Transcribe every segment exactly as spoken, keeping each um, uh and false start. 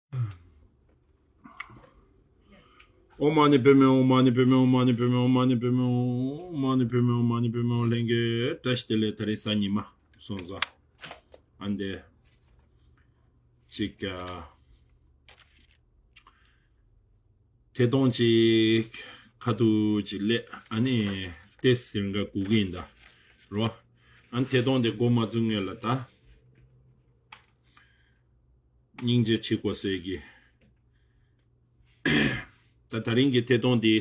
ཨོཾ་མ་ཎི་པདྨེ་ཧཱུྃ། མ་ཎི་པདྨེ་ཧཱུྃ། མ་ཎི་པདྨེ་ཧཱུྃ། མ་ཎི་པདྨེ་ཧཱུྃ། ལྷན་རྒྱས་བཀྲ་ཤིས་བདེ་ལེགས། ད་རིང་གཟའ་ཉི་མ་སོང་ཙང་ཨ་འདི་ཅིག་ཨ། ཐད་གཏོང་ཅིག་ཁ་ཐུག་ཅིག་སླེབས། ཨ་ནི་ཏེ་ཟིན་ག་སྒུག་གི་ཡིན་ད་རོ། ཨ་ནི་ཐད་གཏོང་དེ་འགོ་མ་བཙུགས་སྔོན་ལ་ད་སྙིང་རྗེ་བྱེད་དགོས་ཟེར་གི། ད་ད་རིང་གི་ཐད་གཏོང་འདི་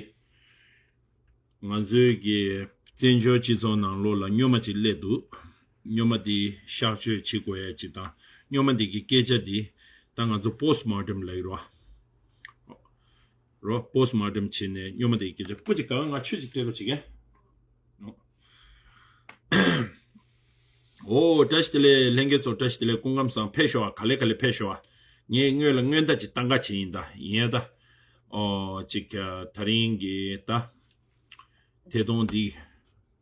ང་ཚོའི་གི་བཙན་བྱོལ་སྤྱི་ཚོགས་ནང་ལོགས་ལ་སྨྱོན་མ་ཅིག་སླེབས་འདུག་སྨྱོན་མ་འདི་གཤག་བཅོས་བྱེད་དགོས་ཡ་ཅིག་དང་། སྨྱོན་མ་འདི་གི་སྐད་ཆ་འདི་ད་ང་ཚོ་པོསི་ཊི་མོར་ཊམ་ལབ་ཀྱི་རོ། རོ། པོསི་ཊི་མོར་ཊམ་བྱས་ནས་སྨྱོན་མ་འདི་གི་སྐད་ཆ་སྤུ་ཅིག་གང་ང་ཆུ་ཅིག་སྤྲད་རོགས་བྱེད་གས། ཨོ། བཀྲ་ཤིས་བདེ་ལེགས། ལྷན་རྒྱས་ཚོ་བཀྲ་ཤིས་བདེ་ལེགས། སྐུ་ཁམས་བཟང་། ཕེབས་ཤོག་ཨ། ག་ལེ་ག་ལེ་ཕེབས་ཤོག་ཨ། ངས་སྔོན་ལ་སྔོན་བརྡ་ཅིག་བཏང་ག་བྱས་ཡིན་ད། ཡིན་ཡ་ད། ཨོ་ཅིག་ད་རིང་གི་ད་ཐད་གཏོང་འདི་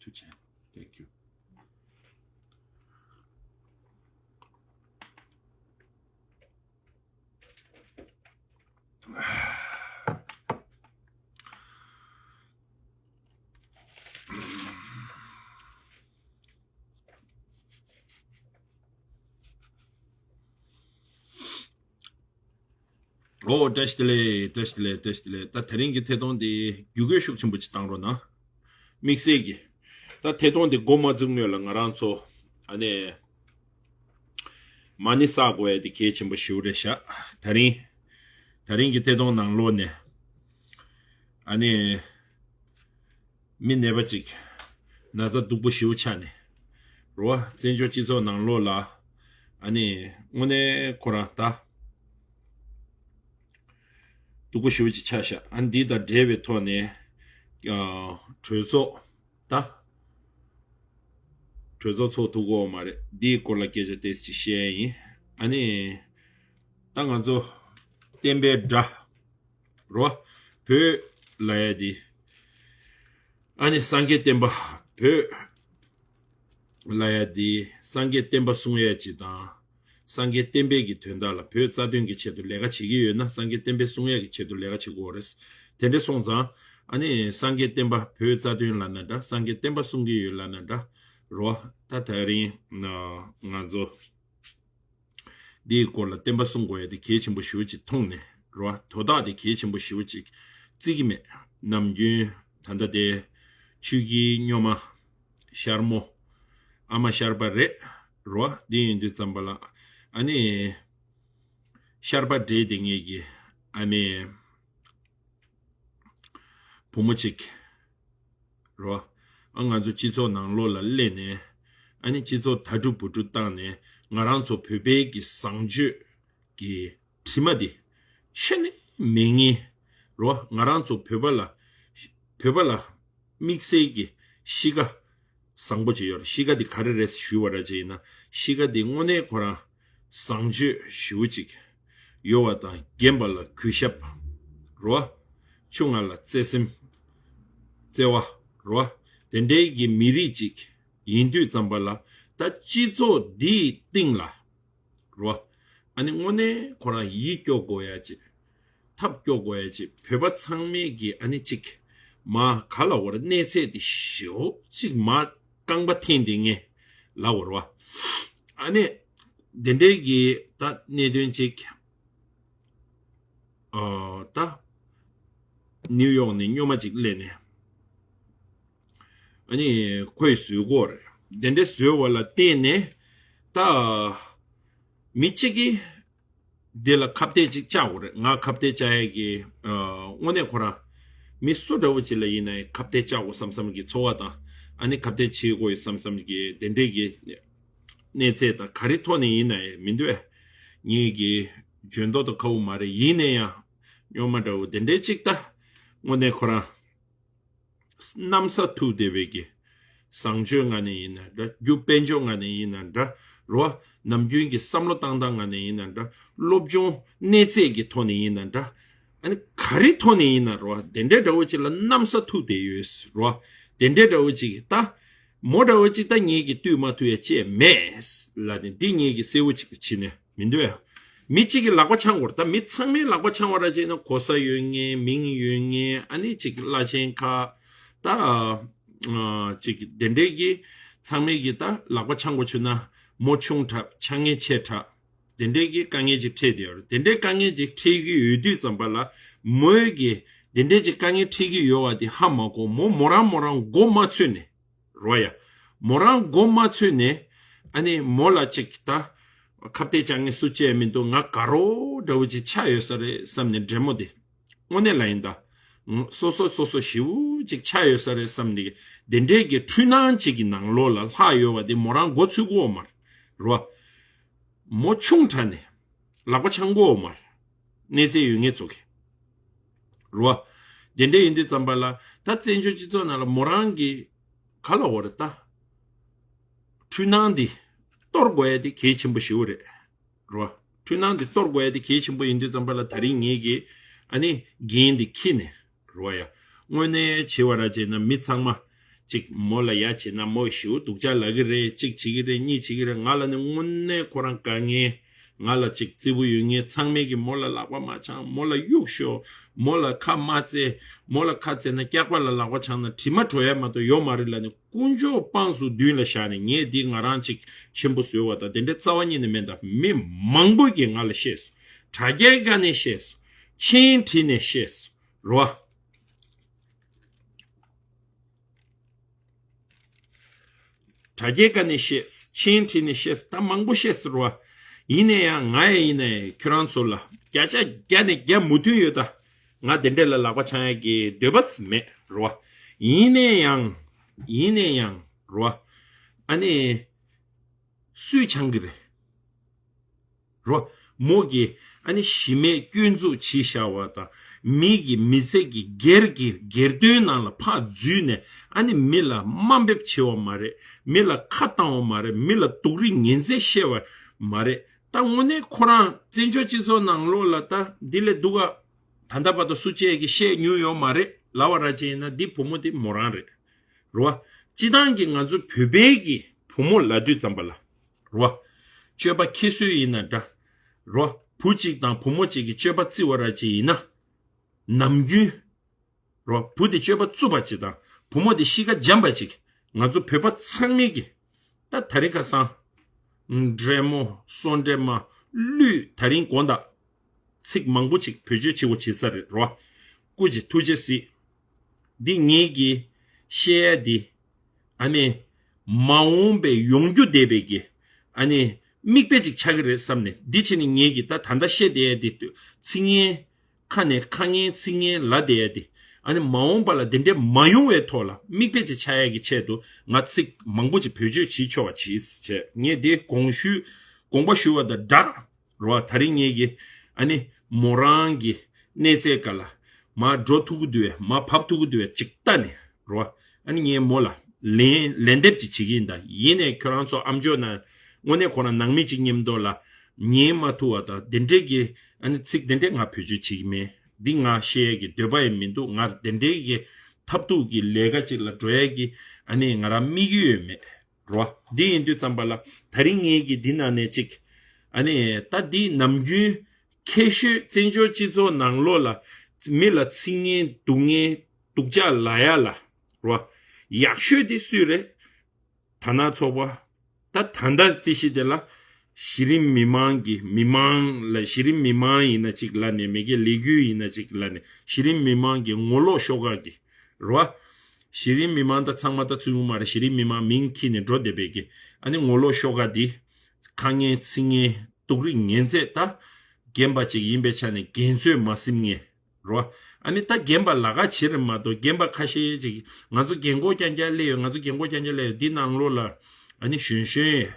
ཐུགས་རྗེ་ཆེ། Thank you. ཨོ། བཀྲ་ཤིས་བདེ་ལེགས། བཀྲ་ཤིས་བདེ་ལེགས། བཀྲ་ཤིས་བདེ་ལེགས། ད་དེ་རིང་གི་ཐད་གཏོང་འདི་བརྒྱུད་སྐུལ་ཤུགས་ཆེན་པོ་ཅིག་བཏང་རོགས་གནང་། དམིགས་བསལ་གྱི་ད་ཐད་གཏོང་འདི་འགོ་མ་བཙུགས་སྔོན་ལ་ང་རང་ཚོ་ཨ་ནི་མ་ཎི་བསགས་དགོས་ཡ་དེ་གལ་ཆེན་པོ་ཞེ་པོ་རེད་ཤག་ད་རིང་ད་རིང་གི་ཐད་གཏོང་ནང་ལོགས་ནས་ཨ་ནི་མི་ནད་པ་ཅིག་ན་ཚ་སྡུག་པོ་ཞེ་པོ་ཆགས་ནས་རོ། བཙན་བྱོལ་སྤྱི་ཚོགས་ནང་ལོགས་ལ་ཨ་ནི་དངོས་གནས་ཁོ་རང་ད་སྡུག་པོ་ཞེ་པོ་ཅིག་ཆགས་ཤག་ཨ་འདི་དང་འབྲེལ་བའི་ཐོག་ནས་ཨ་གྲོས་ཚོགས་ད་གྲོས་ཚོགས་ཚོགས་ཐུབ་ཀྱི་ཡོད་མ་རེད། འདིའི་སྐོར་ལ་སྐད་ཆ་ཏོག་ཙམ་ཅིག་བཤད་ཡ་ཡིན། ཨ་ནི་ད་ང་ཚོ་བསྟན་པའི་དགྲ་རོ། བོད་ལབ་ཡ་འདི། ཨ་ནི་སངས་རྒྱས་བསྟན་པ་བོད་ལབ་ཡ་འདི་སངས་རྒྱས་བསྟན་པ་སྲུང་ཡ་ཅིག་དང་། སངས་རྒྱས་བསྟན་པའི་གི་དོན་དག་ལ་བོད་རྩ་དོན་གྱི་ཆེད་དུ་ལས་ཀ་བྱེད་ཀྱི་ཡོད་ན་སངས་རྒྱས་བསྟན་པ་སྲུང་ཡ་གི་ཆེད་དུ་ལས་ཀ་བྱེད་དགོས་རེད། དེ་འདྲ་སོང་ཙང་ཨ་ནི་སངས་རྒྱས་བསྟན་པ་བོད་རྩ་དོན་ལབ་ན་འདྲ། སངས་རྒྱས་བསྟན་པ་སྲུང་གི་ཡོད་ལབ་ན་འདྲ་རོ། ད་དེ་རིང་ང་ཚོ་འདིའི་སྐོར་ལ་བསྟན་པ་སྲུང་དགོས་ཡ་དེ་གལ་ཆེན་པོ་ཞེ་པོ་ཅིག་མཐོང་ནས་རོ། དོ་བདག་དེ་གལ་ཆེན་པོ་ཞེ་པོ་ཅིག་བརྩི་གི་མེད། ནམ་རྒྱུན་ད་ལྟ་དེ་ཆོས་ཀྱི་སྨྱོན་མ་ཤར་མོ་ཨ་མ་ཤར་པ་རེད་རོ། འདི་ཡིན་དུས་ཙམ་པ་ལ་ཨ་ནི་ཤར་པ་འདྲེ་དེ་ངེད་ཀྱི་ཨ་མའི་བུ་མོ་གཅིག་རོ། ཨ་ང་ཚོ་སྤྱི་ཚོགས་ནང་ལོགས་ལ་སླེབས་ནས་ཨ་ནི་སྤྱི་ཚོགས་ད་ཕྲུ་བུ་ཕྲུག་བཏང་ནས་ང་རང་ཚོ་བོད་པའི་གི་བཟང་སྤྱོད་ཀྱི་དྲི་མ་འདི་ཆེ་ནས་མེད་ངེས་རོ། ང་རང་ཚོ་བོད་པ་ལ་བོད་པ་ལ་དམིགས་བསལ་གྱི་གཤིས་ཀ་བཟང་པོ་ཅིག་ཡོད་རེད། གཤིས་ཀ་འདི་ག་རེ་རེད་ཞུས་པ་ར་ཅིག་ཡིན་ན་གཤིས་ཀ་འདི་དངོས་གནས་ཁོ་རང་བཟང་སྤྱོད་ཞེ་པོ་ཅིག་ཡོད་པ་དང་རྒན་པ་ལ་གུས་ཞབས་རོ། ཆུང་ང་ལ་བརྩེ་སེམས་བརྩེ་བ་རོ། དེ་འདྲའི་གི་མི་རིགས་ཅིག་ཡིན་དུས་ཙམ་པ་ལ་ད་སྤྱི་ཚོགས་འདིའི་སྟེང་ལ་རོ། ཨ་ནི་དངོས་གནས་ཁོ་རང་ཡིད་སྐྱོ་དགོས་ཡ་ཅིག་ཐབས་སྐྱོ་དགོས་ཡ་ཅིག་བོད་པ་ཚང་མས་ཀྱི་ཨ་ནི་ཅིག་མ་ག་ལ་བར་གནས་ཚད་དེ་ཞེ་པོ་ཅིག་མ་རྐང་པ་འཐེན་དེ་ངས་ལབ་བར་བ། ཨ་ནི་དེ་འདྲའི་གི་ད་གནད་དོན་ཅིག་ཨ་ད་ནིའུ་ཡོག་ནས་སྨྱོན་མ་ཅིག་སླེབས་ནས་ཨ་ནི་ཁོས་བཟོས་གོ་རེད། དེ་འདྲ་བཟོས་བ་ལ་བརྟེན་ནས་ད་མི་གཅིག་གིས་འདི་ལ་ཁ་གཏད་ཅིག་བཅག་དགོས་རེད། ང་ཁ་གཏད་བཅག་ཡས་ཀྱི་ཨ་དངོས་གནས་ཁོ་རང་མི་སུ་འདྲ་བོ་ཅིག་ལ་ཡིན་ན་ཡང་ཁ་གཏད་བཅག་དགོས་བསམ་བསམ་གྱི་ཚོར་བ་དང་ཨ་ནི་ཁ་གཏད་བྱེད་དགོས་བསམ་བསམ་གྱི་དེ་འདྲས་ཀྱི་གནས་ཚད་དང་ག་རེ་ཐོག་ནས་ཡིན་ན་ཡང་མི་འདུག་ཨེ། ངེད་ཀྱི་འཇོན་མདོག་དང་ཁ་བོ་མ་རེད། ཡིན་ན་ཡང་སྨྱོན་མ་འདྲ་བོ་དེ་འདྲས་ཅིག་ད་དངོས་གནས་ཁོ་རང་གནམ་ས་ཐུག་བསྡད་པའི་གི་བཟང་སྤྱོད་ངང་ནས་ཡིན་ན་འདྲ། རྒྱུ་དཔལ་འབྱོར་ངང་ནས་ཡིན་ན་འདྲ་རོ། ནམ་རྒྱུན་གྱི་བསམ་བློ་བཏང་སྟངས་ངང་ནས་ཡིན་ན་འདྲ། སློབ་སྦྱོང་གནས་ཚད་ཀྱི་ཐོག་ནས་ཡིན་ན་འདྲ། ཨ་ནི་ག་རེ་ཐོག་ནས་ཡིན་ན་རོ། དེ་འདྲའི་འདྲ་བོ་ཅིག་ལ་གནམ་ས་ཐུག་བསྡད་ཡོད་རོ། དེ་འདྲའི་འདྲ་བོ་ཅིག་ད་མོ་འདྲ་བོ་ཅིག་ད་ངེད་ཀྱིས་བཏུལ་མ་ཐུབ་ཡ་ཅེས་མེད་ལ་ནི་འདི་ངེད་ཀྱིས་གསལ་བོ་ཅིག་བྱས་ནས་མི་འདུག་ཡ། མི་གཅིག་གི་ལག་པ་འཆང་དགོས་རེད། ད་མི་ཚང་མའི་ལག་པ་འཆང་བ་ར་བྱས་ན་གོ་ས་ཡོད་མཁན། མིང་ཡོད་མཁན། ཨ་ནི་ཅིག་བླ་ཆེན་ཁག་ད་ཨ་ཅིག་དེ་འདྲས་ཀྱི་ཚང་མས་ཀྱི་ད་ལག་པ་འཆང་དགོས་བྱུང་ན་མོ་ཆུང་དྲགས། འཆང་མཁན་ཆེ་དྲགས། དེ་འདྲས་ཀྱི་དཀའ་ངལ་ཅིག་འཕྲད་བསྡད་ཡོད་རེད། དེ་འདྲས་དཀའ་ངལ་ཅིག་འཕྲད་ཀྱི་ཡོད་དུས་ཙམ་པ་ལ་མོས་ཀྱི་དེ་འདྲས་ཅིག་དཀའ་ངལ་འཕྲད་ཀྱི་ཡོད་པ་དེ་ཧ་མ་གོ། མོ་མོ་རང་མོ་རང་མགོ་མ་ཚོས་ནས་རོ་ཡ། མོ་རང་མགོ་མ་ཚོས་ནས་ཨ་ནི་མོ་ལ་ཅིག་ད་ཁ་གཏད་བཅག་མཁན་སུ་བཅས་མི་འདུག་ང་དགའ་རོགས་འདྲ་བོ་ཅིག་ཆགས་ཡོད་ས་རེད་བསམ་ནས་འདྲེ་མོ་དེ། དངོས་གནས་ལ་ཡིན་ད། སོ་སོ་སོ་སོ་ཞེ་པོ་ཅིག་ཆགས་ཡོད་ས་རེད་བསམ་ནས་དེ་འདྲས་ཀྱི་འཁྲུལ་སྣང་ཅིག་གི་ནང་ལོགས་ལ་ལྷག་ཡོད་པ་དེ་མོ་རང་མགོ་ཚོས་ཀྱི་ཡོད་མ་རེད་རོ། མོ་ཆུང་དྲགས་ནས་ལག་པ་འཆང་གི་ཡོད་མ་རེད། གནས་ཚད་ཡོད་མཁན་ཚོ་གིས་རོ། དེ་འདྲས་ཡིན་དུས་ཙམ་པ་ལ་ད་བཙན་བྱོལ་སྤྱི་ཚོགས་ནང་ལ་མོ་རང་གི་ག་ལ་འོ་རེད་ད། འཁྲུལ་སྣང་འདི་གཏོར་དགོས་ཡ་དེ་གལ་ཆེན་པོ་ཞེ་པོ་རེད་རོ། འཁྲུལ་སྣང་འདི་གཏོར་དགོས་ཡ་དེ་གལ་ཆེན་པོ་ཡིན་དུས་ཙམ་པ་ལ་ད་རིང་ངེད་ཀྱིས་ཨ་ནི་འགན་འདི་འཁྱེར་ནས་རོ་ཡ། དངོས་གནས་བྱེད་པ་ར་བྱས་ན་མི་ཚང་མ་ཅིག་མོ་ལ་ཡ་བྱེད་ན་མོ་ཞེ་པོ་སྡུག་ཅག་ལབ་ཀྱི་རེད། གཅིག་བྱེད་ཀྱི་རེད། གཉིས་བྱེད་ཀྱི་རེད། ང་ལ་ནི་དངོས་གནས་ཁོ་རང་དཀའ་ངལ། ང་ལ་ཅིག་བརྩེ་པོ་ཡོད་མཁན་ཚང་མས་ཀྱི་མོ་ལ་ལག་པ་མ་འཆང་། མོ་ལ་གཡུག་ཤོག་མོ་ལ་ཁ་མ་བཙལ། མོ་ལ་ཁ་བཙལ་ན་སྐྱག་པ་ལ་ལག་པ་འཆང་ན་དྲི་མ་བྲོ་ཡ་མ་གཏོགས་ཡོད་མ་རེད་ལབ་ནས་དཀོན་མཆོག་དཔང་སུ་མདུན་ལ་བཞག་ནས་ངས་འདི་ང་རང་ཅིག་ཆེན་པོ་བཟོས་པ་དང་དེ་འདྲའི་རྩ་བ་ཉིད་ནས་མེད། ད་མི་མང་པོ་གིས་ང་ལ་བཤད་སོང་། དྲ་རྒྱའི་སྒང་ནས་བཤད་སོང་། མཆན་བྲིས་ནས་བཤད་སོང་རོ། དྲ་རྒྱའི་སྒང་ནས་བཤད། མཆན་བྲིས་ནས་བཤད། ད་མང་པོ་བཤད་ཟེར་བ། ཡིན་ན་ཡང་ང་ཡང་ཡིན་ན་ཡང་ཁྱོད་རང་ཚོ་ལ་བརྒྱ་ཆ་བརྒྱ་ནས་བརྒྱ་མོས་མཐུན་ཡོད་ད། ང་དེ་འདྲས་ལ་ལག་པ་འཆང་ཡ་གི་འདོད་པ་མེད་རོ། ཡིན་ན་ཡང་ཡིན་ན་ཡང་རོ། ཨ་ནི་སུས་འཆང་གི་རེད། རོ། མོ་གིས་ཨ་ནི་གཞི་མེད་སྐྱོན་འཛུགས་བྱས་བཞག་པ་དང་། མི་གི་མི་ཚེ་གི་སྒེར་གྱི་སྒེར་དོན་ནང་ལ་ཕར་འཛུལ་ནས་ཨ་ནི་མི་ལ་དམའ་འབེབས་བྱེད་པ་མ་རེད། མི་ལ་ཁ་བཏང་བ་མ་རེད། མི་ལ་སྡུག་རུས་ངན་ཚད་བཤད་པ་མ་རེད། ད་དངོས་གནས་ཁོ་རང་བཙན་བྱོལ་སྤྱི་ཚོགས་ནང་ལོགས་ལ་ད་འདི་ལས་སྡུག་ག་ད་ལྟ་བར་དུ་སུ་གཅིག་གིས་བཤད་མྱོང་ཡོད་མ་རེད་ལབ་པ་ར་ཅིག་ཡིན་ན་འདི་བུ་མོ་དེ་མོ་རང་རེད། རོ། སྤྱི་བཏང་གི་ང་ཚོ་བོད་པའི་གི་བུ་མོ་ལབ་དུས་ཙམ་པ་ལ། རོ། སྤྱོད་པ་ཁྱད་གསོད་ཡིན་ན་འདྲ། རོ། བུ་གཅིག་དང་བུ་མོ་གཅིག་གི་སྤྱོད་པ་བརྩི་བ་ར་ཅིག་ཡིན་ན། ནམ་རྒྱུན། རོ། བུ་དེ་སྤྱོད་པ་རྩུབ་པ་ཅིག་དང་བུ་མོ་དེ་གཤིས་ཀ་འཇམ་པ་ཅིག་ང་ཚོ་བོད་པ་ཚང་མས་གི། ད་དེ་རིང་ཁ་སང་། འདྲེ་མོ་སོ་འདྲེ་མ་གླུད་དེ་རིང་དགོང་དག་ཚིག་མང་པོ་ཅིག་བེད་སྤྱོད་བྱེད་དགོས་བྱེད་ས་རེད་རོ། སྐུ་མཁྱེན་ཐུགས་རྗེ་གཟིགས། འདི་ངེད་ཀྱིས་བཤད་ཡ་འདི། ཨ་ནི། མ་འོངས་པའི་ཡོང་རྒྱུ་བསྡད་པའི་གི། ཨ་ནི། མིག་དཔེ་ཅིག་ཆགས་ཀྱི་རེད་བསམ་ནས་འདི་བྱས་ནས་ངེད་ཀྱིས་ད་ད་ལྟ་བཤད་བསྡད་ཡ་འདི་ཚིག་ངན། ཁ་ནས་ཁ་ངན་ཚིག་ངན་ལབ་བསྡད་ཡ་འདི། ཨ་ནི་མ་འོངས་པ་ལ་འདི་འདྲས་མ་ཡོང་བའི་ཐོག་ལ་མིག་དཔེ་ཅིག་ཆགས་ཡ་གི་ཆེད་དུ་ང་ཚིག་མང་པོ་ཅིག་བེད་སྤྱོད་བྱེད་ཆོག་པ་བྱེད་བྱས་ངས་འདི་དགོངས་ཞུ། དགོངས་པ་ཞུ་བ་དང་སྦྲགས། རོ། ད་རིང་ངེད་ཀྱིས་ཨ་ནི་མོ་རང་གི་གནས་ཚད་སྒང་ལ་མར་འགྲོ་ཐུབ་ཀྱི་འདུག་བས་མར་བབས་ཐུབ་ཀྱི་འདུག་བས་ཅིག་ལྟ་ནས་རོ། ཨ་ནི་ངས་མོ་ལ་ལན་ལན་འདེབས་ཅིག་བྱེད་ཀྱི་ཡིན་ད། ཡིན་ནའི་ཁྱོད་རང་ཚོ་ཨ་མཆོག་ན་དངོས་གནས་ཁོ་རང་ནང་མི་གཅིག་མཉམ་དུ་ལ་ཉན་མ་ཐུབ་བ་དང་དེ་འདྲས་ཀྱི་ཨ་ནི་ཚིག་དེ་འདྲས་ང་བེད་སྤྱོད་བྱེད་ཀྱི་མེད། འདི་ང་བཤད་ཡས་ཀྱི་འདོད་པ་ཡང་མི་འདུག་ང་དེ་འདྲས་ཀྱི་ཐབས་སྡུག་གི་ལས་ཀ་ཅིག་ལ་འགྲོ་ཡས་ཀྱི་ཨ་ནི་ང་རང་དམིགས་ཡུལ་ཡོད་མེད། རོ། འདི་ཡིན་དུས་ཙམ་པ་ལ་ད་རིང་ངེད་ཀྱིས་འདི་ནང་ནས་ཅིག་ཨ་ནི་ད་འདི་ནམ་རྒྱུན་ཁྱད་ཤོས་བཙན་བྱོལ་སྤྱི་ཚོགས་ནང་ལོགས་ལ་མི་ལ་ཚིག་ངན་སྡུག་ངན་སྡུག་ཅག་ལབ་ཡ་ལ། རོ། ཡག་ཤོས་དེ་སུས་རེད། དར་ནག་ཚོགས་པ། ད་ད་ལྟ་རྩིས་གཞི་དེ་ལ་གཞི་རིམ་མི་མང་གི་མི་མང་ལ་གཞི་རིམ་མི་མང་ཡིན་ན་ཅིག་ལབ་ནས་མི་སྒེར་ལས་འགུལ་ཡིན་ན་ཅིག་ལབ་ནས་གཞི་རིམ་མི་མང་གི་ངོ་ལོག་ཤོག་ཁག་གི། རོ། གཞི་རིམ་མི་མང་ད་ཚང་མ་ད་ཚུད་མུ་མ་རེད། གཞི་རིམ་མི་མང་མིང་ཁྱེར་ནས་འགྲོ་བསྡད་པའི་གི་ཨ་ནི་ངོ་ལོག་ཤོག་ཁག་འདི། ཁ་ངན་ཚིག་ངན་སྡུག་རུས་ངན་ཚད་ད། རྒན་པ་ཅིག་ཡིན་པའི་ཆ་ནས་རྒན་ཚོད་མ་སིམ་ངེས། རོ། ཨ་ནི་ད་རྒན་པ་ལ་ཁ་བྱེད་རེད་མ་གཏོགས་རྒན་པ་ཁ་ཤས་ཅིག་ང་ཚོ་རྒན་གོག་རྐྱང་རྐྱང་སླེབས་ཡོད། ང་ཚོ་རྒན་གོག་རྐྱང་རྐྱང་སླེབས་ཡོད། འདི་ནང་ལོགས་ལ་ཨ་ནི་གཞོན་གཞོན་ཡས་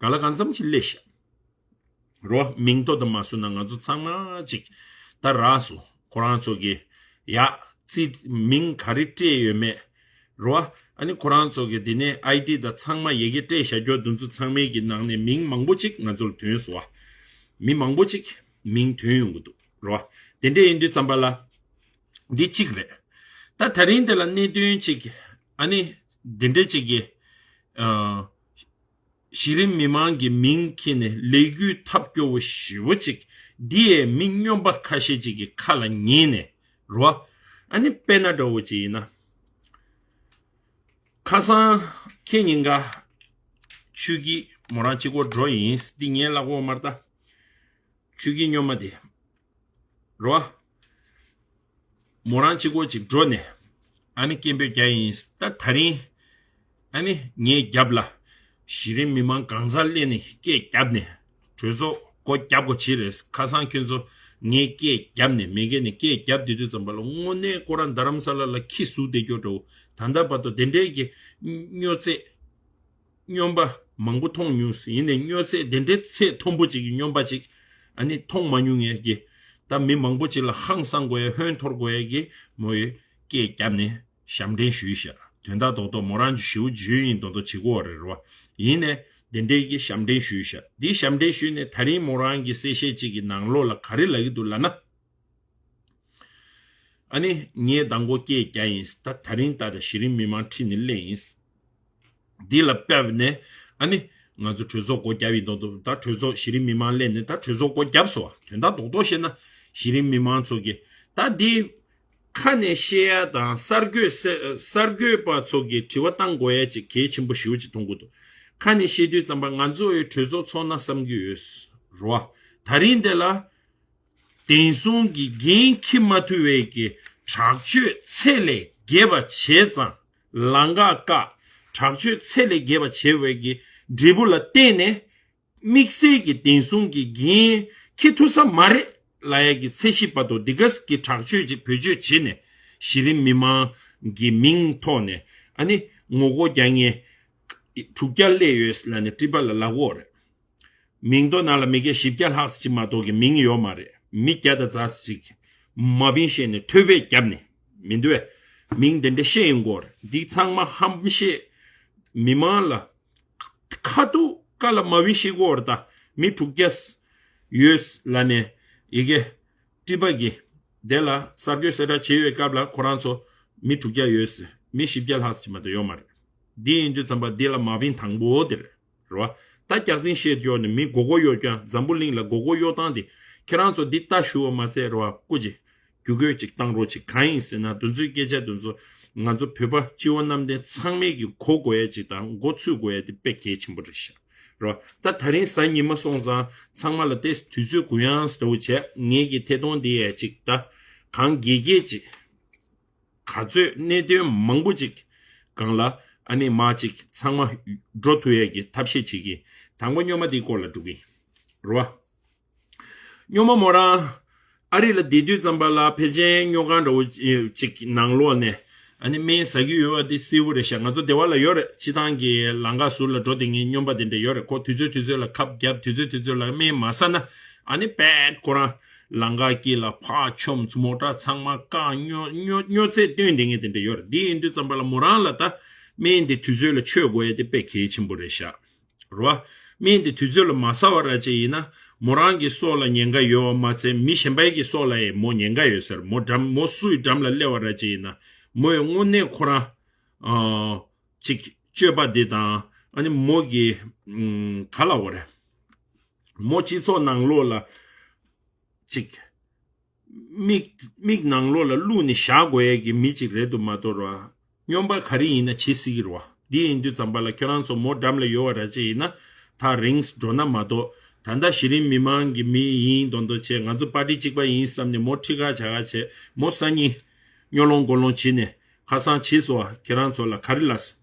ག་ལ་གང་འཚམ་ཅིག་སླེབས་ཤག་རོ། མིང་ཐོ་དང་མ་སུ་ན་ང་ཚོ་ཚང་མ་ཅིག་ད་རག་སོང་། ཁོ་རང་ཚོ་གི་ཡ་ཙི་མིང་ག་རེ་སྤྲད་ཡོད་མེད། རོ། ཨ་ནི་ཁོ་རང་ཚོ་གི་འདི་ནས་ཨའི་ཌི་དང་ཚང་མ་ཡ་གི་སྤྲད་བཞག་རྒྱུ་འདི་ཚོ་ཚང་མའི་གི་ནང་ནས་མིང་མང་པོ་ཅིག་ང་ཚོ་ལ་ཐོན་སོང་བ། མི་མང་པོ་ཅིག་མིང་ཐོན་ཡོང་གི་འདུག་རོ། དེ་འདྲས་ཡིན་དུས་ཙམ་པ་ལ་འདི་གཅིག་རེད། ད་ད་རིང་དེ་ལ་གནད་དོན་ཅིག་ཨ་ནི་འདི་འདྲས་ཅིག་གི་ཨ། གཞི་རིམ་མི་མང་གི་མིང་འཁྱེར་ནས་ལས་འགུལ་ཐབས་སྐྱོ་བོ་ཞེ་བོ་ཅིག་འདི་ཡས་མི་སྨྱོན་པ་ཁ་ཤས་ཅིག་གི་ཁ་ལ་ཉན་ནས་རོ། ཨ་ནི་དཔེར་ན་འདྲ་བོ་ཅིག་ཡིན་ན། ཁ་སང་ཁེ་ཉིན་ག་ཆུ་སྐྱིད་མོ་རང་གཅིག་པོ་འགྲོ་ཡིན། འདི་ངའི་ལག་འོག་མར་ལྟ། ཆུ་སྐྱིད་སྨྱོན་མ་དེ། རོ། མོ་རང་གཅིག་པོ་ཅིག་འགྲོ་ནས། ཨ་ནི་སྐད་འབོད་རྒྱག་ཡིན། ད་ད་རིང་། ཨ་ནི་ངའི་རྒྱབ་ལ། གཞི་རིམ་མི་མང་གང་ཚར་སླེབས་ནས་སྐད་རྒྱབ་ནས། གྲོས་ཚོགས་སྒོ་རྒྱབ་དགོས་བྱེད་རེད། ཁ་སང་ཁྱོད་ཚོ་ངའི་སྐད་རྒྱབ་ནས་མི་སྒེར་ནས་སྐད་རྒྱབ་དེ་དུས་ཙམ་པ་ལ་དངོས་གནས་ཁོ་རང་རྡ་རམ་ས་ལ་ལ་ཁྱི་ཟུག་བསྡད་རྒྱུ་འདྲ་བོ། ད་ལྟ་བར་དུ་དེ་འདྲའི་གི་སྨྱོ་རྫས། སྨྱོན་པ་མང་པོ་མཐོང་མྱོང་ཟེར། ཡིན་ནའི་སྨྱོ་རྫས་དེ་འདྲའི་ཚད་མཐོན་པོ་ཅིག་གི་སྨྱོན་པ་ཅིག་ཨ་ནི་མཐོང་མ་མྱོང་ངས་ཀྱི། ད་མི་མང་པོ་ཅིག་ལ་ཧང་སང་དགོས་ཡ་ཧོན་འཐོར་དགོས་ཡ་གི་མོ་ཡི་སྐད་བརྒྱབ་ནས་ཞབས་འདྲེན་ཞུས་ཤག་དོན་དག་རྡོག་རྡོག་མོ་རང་གི་ཞིའུ་ཇུས་ཡིན་མདོག་མདོག་བྱེད་དགོས་རེད་རོ། ཡིན་ནའི་དེ་འདྲའི་གི་ཞབས་འདྲེན་ཞུས་ཤག་འདི་ཞབས་འདྲེན་ཞུས་ནས་ད་རིང་མོ་རང་གི་གསལ་བཤད་ཅིག་གི་ནང་ལོགས་ལ་ག་རེ་ལབ་ཀྱི་འདུག་ལབ་ན། ཨ་ནི་ངས་མདང་དགོང་སྐད་རྒྱག་ཡིན། ད་ད་རིང་ད་ལྟ་གཞི་རིམ་མི་མང་ཁྲིད་ནས་སླེབས་ཡིན། འདི་ལ་དཔག་ནས་ཨ་ནི་ང་ཚོ་གྲོས་ཚོགས་སྒོ་རྒྱབ་ཡིན་མདོག་མདོག་ད་གྲོས་ཚོགས་གཞི་རིམ་མི་མང་སླེབས་ནས་ད་གྲོས་ཚོགས་སྒོ་རྒྱབ་སོང་བ། དོན་དག་རྡོག་རྡོག་བཤད་ན་གཞི་རིམ་མི་མང་ཚོ་གི་ད་འདི་ཁ་ནས་བཤད་ཡ་དང་གསར་འགོད་གསར་འགོད་པ་ཚོ་གི་དྲི་བ་བཏང་དགོས་ཡ་ཅིག་གལ་ཆེན་པོ་ཞེ་པོ་ཅིག་མཐོང་གི་འདུག་ཁ་ནས་བཤད་དུས་ཙམ་པ་ང་ཚོ་ཡི་གྲོས་ཚོགས་ཚོགས་ན་བསམ་གྱི་ཡོད་རོ། ད་རིང་འདི་ལ། བདེན་སྲུང་གི་འགན་འཁྱེར་མ་ཐུབ་པའི་གི་དྲག་སྤྱོད་ཚད་ལས་བརྒལ་བ་བྱས་ཙང་ལམ་ཁ་བཀག་དྲག་སྤྱོད་ཚད་ལས་བརྒལ་བ་བྱས་པའི་གི་འབྲས་བུ་ལ་བརྟེན་ནས་དམིགས་བསལ་གྱི་བདེན་སྲུང་གི་འགན་འཁྱེར་ཐུབ་ས་མ་རེད་ལབ་ཡ་གི་ཚད་གཞི་བར་དུ་འདི་ག་གི་དྲག་སྤྱོད་ཅིག་བེད་སྤྱོད་བྱས་ནས་གཞི་རིམ་མི་མང་གི་མིང་ཐོག་ནས་ཨ་ནི་ངོ་རྒོལ་རྒྱག་མཁན་དྲུག་བརྒྱ་སླེབས་ཡོད་ལབ་ནས་ཊི་པ་ལ་ལབ་ཀྱི་ཡོད་རེད། མིང་ཐོ་ནང་ལ་མི་སྐད་བཞི་བརྒྱ་ལྷག་ཙམ་ཅིག་མ་གཏོགས་ཀྱི་མིང་ཡོད་མ་རེད། མི་བརྒྱ་དང་ཙམ་ཅིག་མ་བིན་བཤད་ནས་ཐོས་པས་བརྒྱབ་ནས་མི་འདུག་བས། མིང་དེ་འདྲ་བཤད་ཡོང་གི་ཡོད་རེད། འདི་ཚང་མ་ཧམ་བཤད། མི་མང་ལ་ཁ་ཐུག་ཀ་ལ་མ་བིན་བཤད་ཀྱི་ཡོད་རེད། ད་མི་དྲུག་བརྒྱ་ཡོད་ལབ་ནས་ཡི་གེ་ཊི་པ་གི་དེ་ལ་གསར་འགོད་གསལ་བསྒྲགས་བྱེད་ཡོད་སྐབས་ལ་ཁོ་རང་ཚོ་མི་དྲུག་བརྒྱ་ཡོད་ཟེར། མི་བཞི་བརྒྱ་ལྷག་ཙམ་ཅིག་མ་གཏོགས་ཡོད་མ་རེད། འདི་ཡིན་དུས་ཙམ་པ་འདི་ལ་མ་བིན་དང་པོ་དེ་རེད། རེད་བ། ད་རྒྱག་འཛིན་བཤད་ཡོད་ནི་མི་མགོ་སྐོར་གཡོག་རྐྱང་འཛམ་བུ་གླིང་ལ་མགོ་སྐོར་གཡོག་སྟངས་དེ་ཁྱེད་རང་ཚོ་འདི་ལྟ་ཞུ་བ་མ་ཚད་རེད་བ། སྐུ་མཁྱེན་བརྒྱུད་སྐུལ་ཅིག་བཏང་རོགས་ཅིག་གང་ཡིན་ཟེར་ན་དེ་ཚོའི་སྐད་ཆ་དེ་ཚོ་ང་ཚོ་བོད་པ་སྤྱི་བོ་གནམ་བསྟན་ཚང་མས་ཀྱི་གོ་དགོས་ཡ་ཅིག་དང་མགོ་ཚོས་དགོས་ཡ་དེ་དཔེ་གལ་ཆེན་པོ་རེད་ཤག་རེད་བ། ད་ད་རིང་གཟའ་ཉི་མ་སོང་ཙང་ཚང་མ་ལ་ཏེ་དུས་ཚོད་གུ་ཡངས་ལྟ་བུ་བྱས་ངེད་ཀྱི་ཐད་གཏོང་འདི་ཡ་ཅིག་ད་གང་དགེ་རྒྱས་ཅིག་ག་ཚོད་གནད་དོན་མང་པོ་ཅིག་སྒང་ལ་ཨ་ནི་མ་ཅིག་ཚང་མ་འགྲོ་ཐུབ་ཡས་ཀྱི་ཐབས་ཤེས་བྱེད་ཀྱི། དང་པོ་སྨྱོན་མ་དེའི་སྐོར་ལ་འགྲོ་གི་རེད་བ། སྨྱོན་མ་མོ་རང་ཨ་རི་ལ་བསྡད་དུས་ཙམ་པ་ལ་ཕལ་ཆེར་སྨྱོ་ཁང་འདྲ་བོ་ཅིག་ནང་ལོགས་ནས་ཨ་ནི་སྨན་ཟ་གི་ཡོད་པ་དེ་གསལ་པོ་རེད་ཤག་ང་ཚོ་སྡེ་བ་ལ་ཡོད་རེད། སྤྱི་བཏང་གི་ལམ་ཁ་ཟུར་ལ་འགྲོ་བསྡད་མཁན་སྨྱོན་པ་དེ་འདྲ་ཡོད་རེད། ཁོ་དུས་ཚོད་དུས་ཚོད་ལ་ཁབ་བརྒྱབ་དུས་ཚོད་དུས་ཚོད་ལ་སྨན་མ་ཟ་ན་ཨ་ནི་དཔེ་ཁོ་རང་ལམ་ཁ་དཀྱིལ་ལ་ཕར་མཆོངས། མོ་ཊ་ཚང་མ་བཀག་སྨྱོ་སྨྱོ་སྨྱོ་རྫས་བཏོན་བསྡད་མཁན་དེ་འདྲ་ཡོད་རེད། འདི་ཡིན་དུས་ཙམ་པ་ལ་མོ་རང་ལ་ད་སྨན་དེ་དུས་ཚོད་ལ་མཆོད་དགོས་ཡ་དེ་དཔེ་གལ་ཆེན་པོ་རེད་ཤག་རེད་བ། སྨན་དེ་དུས་ཚོད་ལ་མ་ཟ་བ་ར་ཅིག་ཡིན་ན་མོ་རང་གི་སྲོག་ལ་ཉེན་ཁ་ཡོད་པ་མ་ཚད་མི་གཞན་པའི་གི་སྲོག་ལ་ཡང་མོ་ཉེན་ཁ་ཡོད་ཟེར། མོ་འགྲམ་མོ་སུའི་འགྲམ་ལ་སླེབས་པ་ར་ཅིག་ཡིན་ན་མོ་ཡང་དངོས་གནས་ཁོ་རང་ཨ་ཅིག་སྤྱོད་པ་འདི་དང་ཨ་ནི་མོ་གི་ཨམ་ག་ལབ་དགོས་རེད། མོ་སྤྱི་ཚོགས་ནང་ལོགས་ལ་ཅིག་མིག་མིག་ནང་ལོགས་ལ་བླུགས་ནས་བཞག་དགོས་ཡས་ཀྱི་མི་ཅིག་རེད་འདུག་མ་གཏོགས་ར། སྨྱོན་པ་ག་རེ་ཡིན་ན་བྱེད་སྲིད་ཀྱི་རེད་བ། འདི་ཡིན་དུས་ཙམ་པ་ལ་ཁྱོད་རང་ཚོ་མོ་འགྲམ་ལ་ཡོད་པ་ར་ཅིག་ཡིན་ན་ཐག་རིང་འགྲོ་ན་མ་གཏོགས། ད་ལྟ་གཞི་རིམ་མི་མང་གི་མི་ཡིན་མདོག་མདོག་བྱས། ང་ཚོ་པར་ཊི་གཅིག་པ་ཡིན་བསམ་ནས་མོ་ཁྲི་ཁ་བྱ་ཁ་བྱས། མོ་སང་ཉིན་སྨྱོ་ལོང་མགོ་ལོང་བྱས་ནས་ཁ་སང་བྱས་སོང་བ། ཁྱེད་རང་ཚོ་ལ་ག་རེ་ལབ་སོང་།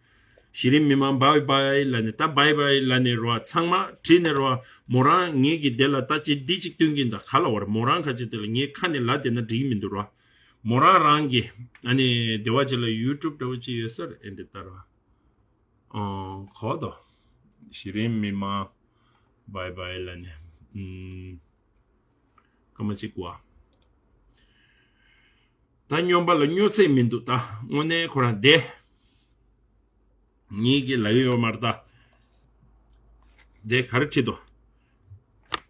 གཞི་རིམ་མི་མང་བྷའི་བྷའི་ལབ་ནས་ད་བྷའི་བྷའི་ལབ་ནས་རོ། ཚང་མ་བྲིས་ནས་རོ། མོ་རང་ངེད་ཀྱི་དེ་ལ་ད་ཅི་འདི་ཅིག་སྟོན་གྱིན་ད་ག་ལ་བར་མོ་རང་ཁ་ཅིག་དེ་ལ་ངའི་ཁ་ནས་ལབ་བསྡད་ན་འགྲིག་གི་མི་འདུག་རོ། མོ་རང་རང་གི་ཨ་ནི་སྡེ་བ་ཅིག་ལ་ཡུ་ཊུབ་འདྲ་བོ་ཅིག་ཡོད་ས་རེད། ཨེ་འདི་ལྟར་རོ། ཨོ་གོ་དོ། གཞི་རིམ་མི་མང་བྷའི་བྷའི་ལབ་ནས་ཨུམ། སྐར་མ་གཅིག་བ། ད་སྨྱོན་པ་ལ་སྨྱོ་ཚད་མི་འདུག་ད་དངོས་གནས་ཁོ་རང་བསྡད། ངེད་ཀྱི་ལ་ཡོད་མ་རེད་ད། བསྡད་ག་རེ་ཁྲིད་དོ།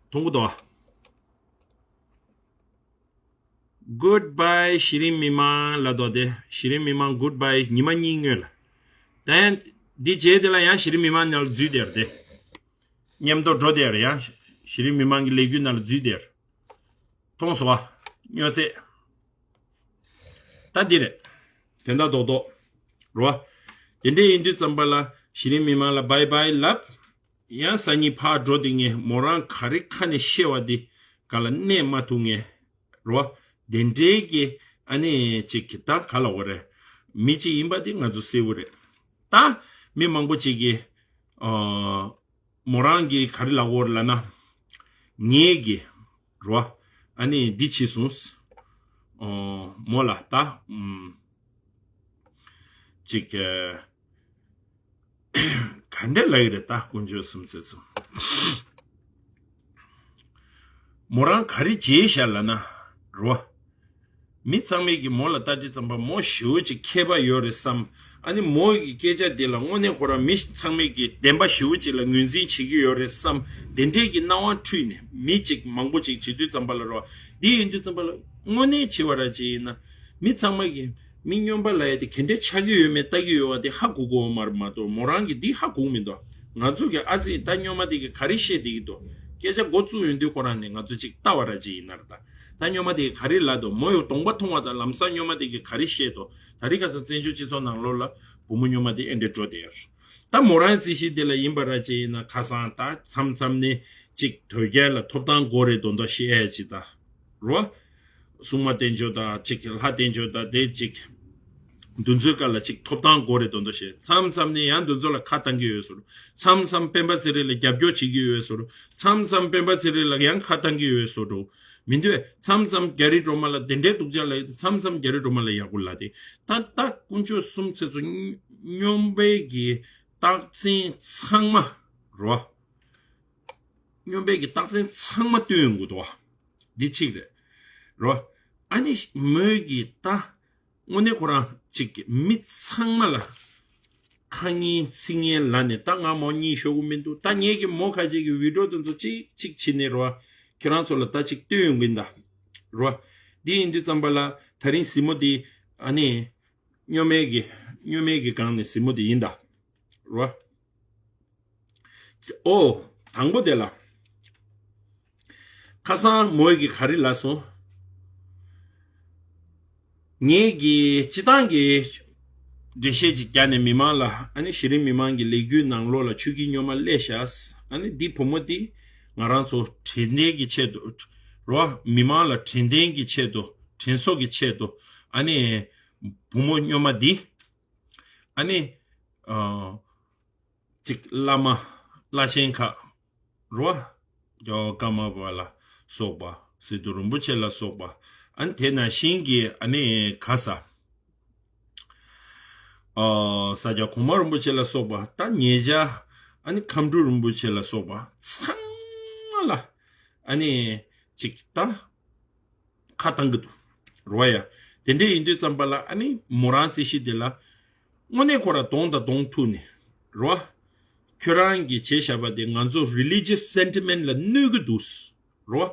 མཐོང་གི་འདུག Goodbye གཞི་རིམ་མི་མང་ལ་དོ་དེ། གཞི་རིམ་མི་མང་goodbye ཉི་མ་གཉིས་སྔོན་ལ། ད་ཡང་འདི་རྗེས་དེ་ལ་ཡང་གཞི་རིམ་མི་མང་ནང་ལ་འཛུལ་བསྡད་རེད་དེ། མཉམ་དུ་འགྲོ་དེར་ཡང་གཞི་རིམ་མི་མང་གི་ལས་འགུལ་ནང་ལ་འཛུལ་དེར། མཐོང་སོང་བ། སྨྱོ་ཚེ། ད་འདི་རེད། དོན་དག་རྡོག་རྡོག་རོ། དེ་འདྲ་ཡིན་དུས་ཙམ་པ་ལ་གཞི་རིམ་མི་མང་ལ་བྷའི་བྷའི་ལབ། ཡང་སང་ཉིན་ཕར་འགྲོ་དེ་ངས་མོ་རང་ག་རེ་ཁ་ནས་བཤད་བ་འདི་ག་ལ་གནས་མ་ཐུབ་ངས་རོ། དེ་འདྲའི་གི་ཨ་ནི་ཅིག་གི་ད་ག་ལ་འོ་རེད། མི་ཅིག་ཡིན་པ་འདི་ང་ཚོ་གསལ་བོ་རེད། ད་མི་མང་པོ་ཅིག་གིས་ཨ། མོ་རང་གིས་ག་རེ་ལབ་ཡོད་རེད་ལབ་ན། ངེད་ཀྱིས་རོ། ཨ་ནི་འདི་བྱས་སོང་། ཨོ། མོ་ལ་ད། ཨུམ། ཅིག་ཨ། ག་འདྲ་ལབ་ཡོད་རེད་ད་དཀོན་མཆོག་གསུམ་ཟེར་སོང་། མོ་རང་ག་རེ་བྱས་ཤག་ལབ་ན་རོ། མི་ཚང་མས་ཀྱིས་མོ་ལ་ལྟ་དུས་ཙམ་པ་མོ་ཞེ་པོ་ཅིག་མཁས་པ་ཡོད་རེད་བསམ། ཨ་ནི་མོ་གི་སྐད་ཆ་དེ་ལ་དངོས་གནས་ཁོ་རང་མི་ཚང་མས་ཀྱིས་བདེན་པ་ཞེ་པོ་ཅིག་ལ་ངོས་འཛིན་བྱེད་ཀྱི་ཡོད་རེད་བསམ། དེ་འདྲས་ཀྱི་སྣང་བ་འཁྲུལ་ནས་མི་ཅིག་མང་པོ་ཅིག་བྱེད་དུས་ཙམ་པ་ལ་རོ། འདི་ཡིན་དུས་ཙམ་པ་ལ་དངོས་གནས་བྱེད་པ་ར་ཅིག་ཡིན་ན། མི་ཚང་མ་གིས་མི་སྨྱོན་པ་ལབ་ཡ་དེ་ག་འདྲས་ཆགས་ཀྱི་ཡོད་མེད་ལྟ་གི་ཡོད་པ་དེ་ཧ་གོ་གི་ཡོད་མ་རེད་མ་གཏོགས་མོ་རང་གིས་འདི་ཧ་གོ་གི་མི་འདུག་ང་ཚོ་གི་ཨ་ཙི་ད་སྨྱོན་མ་དེ་གིས་ག་རེ་བཤད་བསྡད་ཀྱི་འདུག་སྐད་ཆ་འགོ་བཙུགས་ཡོང་དུས་ཁོ་རང་ནས་ང་ཚོ་ཅིག་ལྟ་བ་ར་ཅིག་ཡིན་ན་ར་ད། ད་སྨྱོན་མ་དེ་ག་རེ་ལབ་འདུག་མོ་ཡོ་གདོང་པ་མཐོང་བ་དང་ལམ་སང་སྨྱོན་མ་དེ་གིས་ག་རེ་བཤད་འདུག་ད་རེས་ཁ་སང་བཙན་བྱོལ་སྤྱི་ཚོགས་ནང་ལོགས་ལ་བུ་མོ་སྨྱོན་མ་དེ་ཨེ་འདྲས་འགྲོ་བསྡད་ཡོད། ད་མོ་རང་རྩིས་གཞི་དེ་ལ་ཡིན་པ་ར་ཅིག་ཡིན་ན་ཁ་སང་ད་མཚམས་མཚམས་ནས་ཅིག་དོལ་རྒྱལ་ལ་ཐོབ་ཐང་དགོས་རེད་མདོག་མདོག་བཤད་ཡ་ཅིག་ད་རོ། སྲུང་མ་བསྟེན་ཕྱོགས་དང་ཅིག་ལྷ་བསྟེན་ཕྱོགས་དང་དེ་ཅིག་འདི་ཚོའི་སྐབས་ལ་ཅིག་ཐོབ་ཐང་དགོས་རེད་མདོག་མདོག་བཤད། མཚམས་མཚམས་ནས་ཡང་འདི་ཚོ་ལ་ཁ་བཏང་གི་ཡོད་ཟེར། མཚམས་མཚམས་སྤེན་པ་ཚེ་རིང་ལ་རྒྱབ་སྐྱོར་བྱེད་ཀྱི་ཡོད་ཟེར། མཚམས་མཚམས་སྤེན་པ་ཚེ་རིང་ལ་ཡང་ཁ་བཏང་གི་ཡོད་ཟེར་འགྲོ། མི་འདུག་བས། མཚམས་མཚམས་རྒྱ་རི་སྒྲོལ་མ་ལ་དེ་འདྲའི་སྡུག་ཅག་ལབ་ཡོད་དེ་མཚམས་མཚམས་རྒྱ་རི་སྒྲོལ་མ་ལ་ཡག་པོ་ལབ་དེ། ད་ད་དཀོན་མཆོག་གསུམ་ཚེ་ཚོ་སྨྱོན་པའི་གི་རྟགས་མཚན་ཚང་མ་རོ། སྨྱོན་པའི་གི་རྟགས་མཚན་ཚང་མ་སྟོན་ཡོང་གི་འདུག་བ། འདི་གཅིག་རེད། རོ། ཨ་ནི་མོས་གི་ད། དངོས་གནས་ཁོ་རང་གཅིག་གི་མི་ཚང་མ་ལ་ཁ་ངན་ཚིག་ངན་ལབ་ནས་ད་ང་མོ་གཉིད་ཤོར་གི་མི་འདུག་ད་ངེད་ཀྱི་མོ་ཁ་ཅིག་གི་བི་ཌིའོ་དེ་ཚོ་གཅིག་གཅིག་བྱེད་ནས་རོ། ཁྱེད་རང་ཚོ་ལ་ད་གཅིག་སྟོན་ཡོང་གིན་ད། རོ། འདི་ཡིན་དུས་ཙམ་པ་ལ་ད་རིང་གཟིགས་མོ་འདི་ཨ་ནི་སྨྱོན་མའི་གི་སྨྱོན་མའི་གི་སྒང་ནས་གཟིགས་མོ་འདི་ཡིན་ད། རོ། ཨོ། དང་པོ་དེ་ལ། ཁ་སང་མོས་ཀྱིས་ག་རེ་ལབ་སོང་། ངེད་ཀྱིས་སྤྱི་བཏང་གི་འགྲེལ་བཤད་ཅིག་བརྒྱབ་ནས་མི་མང་ལ་ཨ་ནི་གཞི་རིམ་མི་མང་གི་ལས་འགུལ་ནང་ལོགས་ལ་ཆོས་ཀྱི་སྨྱོན་མ་སླེབས་ཤག་ཨ་ནི་འདི་བུ་མོ་འདི་ང་རང་ཚོ་དྲན་རྟེན་གྱི་ཆེད་དུ་རོ། མི་མང་ལ་དྲན་རྟེན་གྱི་ཆེད་དུ་དྲན་གསོ་གི་ཆེད་དུ་ཨ་ནི་བུ་མོ་སྨྱོན་མ་འདི་ཨ་ནི་ཨ། གཅིག་བླ་མ་བླ་ཆེན་ཁག་རོ། ཀརྨ་པ་ལ་སོགས་པ་སི་ཏུ་རིན་པོ་ཆེ་ལ་སོགས་པ་ཨ་ནི་དེ་ནང་བཞིན་གྱི་ཨ་ནི་ག་ས་ཨ་ས་སྐྱ་གོང་མ་རིན་པོ་ཆེ་ལ་སོགས་པ་ད་ཉེ་ཆར་ཨ་ནི་ཁམས་སྤྲུལ་རིན་པོ་ཆེ་ལ་སོགས་པ་ཚང་མ་ལ་ཨ་ནི་གཅིག་ད། ཁ་བཏང་གི་འདུག་རོ་ཡ། དེ་འདྲ་ཡིན་དུས་ཙམ་པ་ལ་ཨ་ནི་མོ་རང་རྩིས་གཞི་དེ་ལ། དངོས་གནས་ཁོ་ར་གདོང་དང་གདོང་ཐུག་ནས་རོ། ཁྱོད་རང་གིས་བྱས་བཞག་པ་དེ་ང་ཚོ་རི་ལི་ཇི་ཡས་སེན་ཊི་མེན་ཊི་ལ་གནོད་ཀྱི་འདུག་རོ།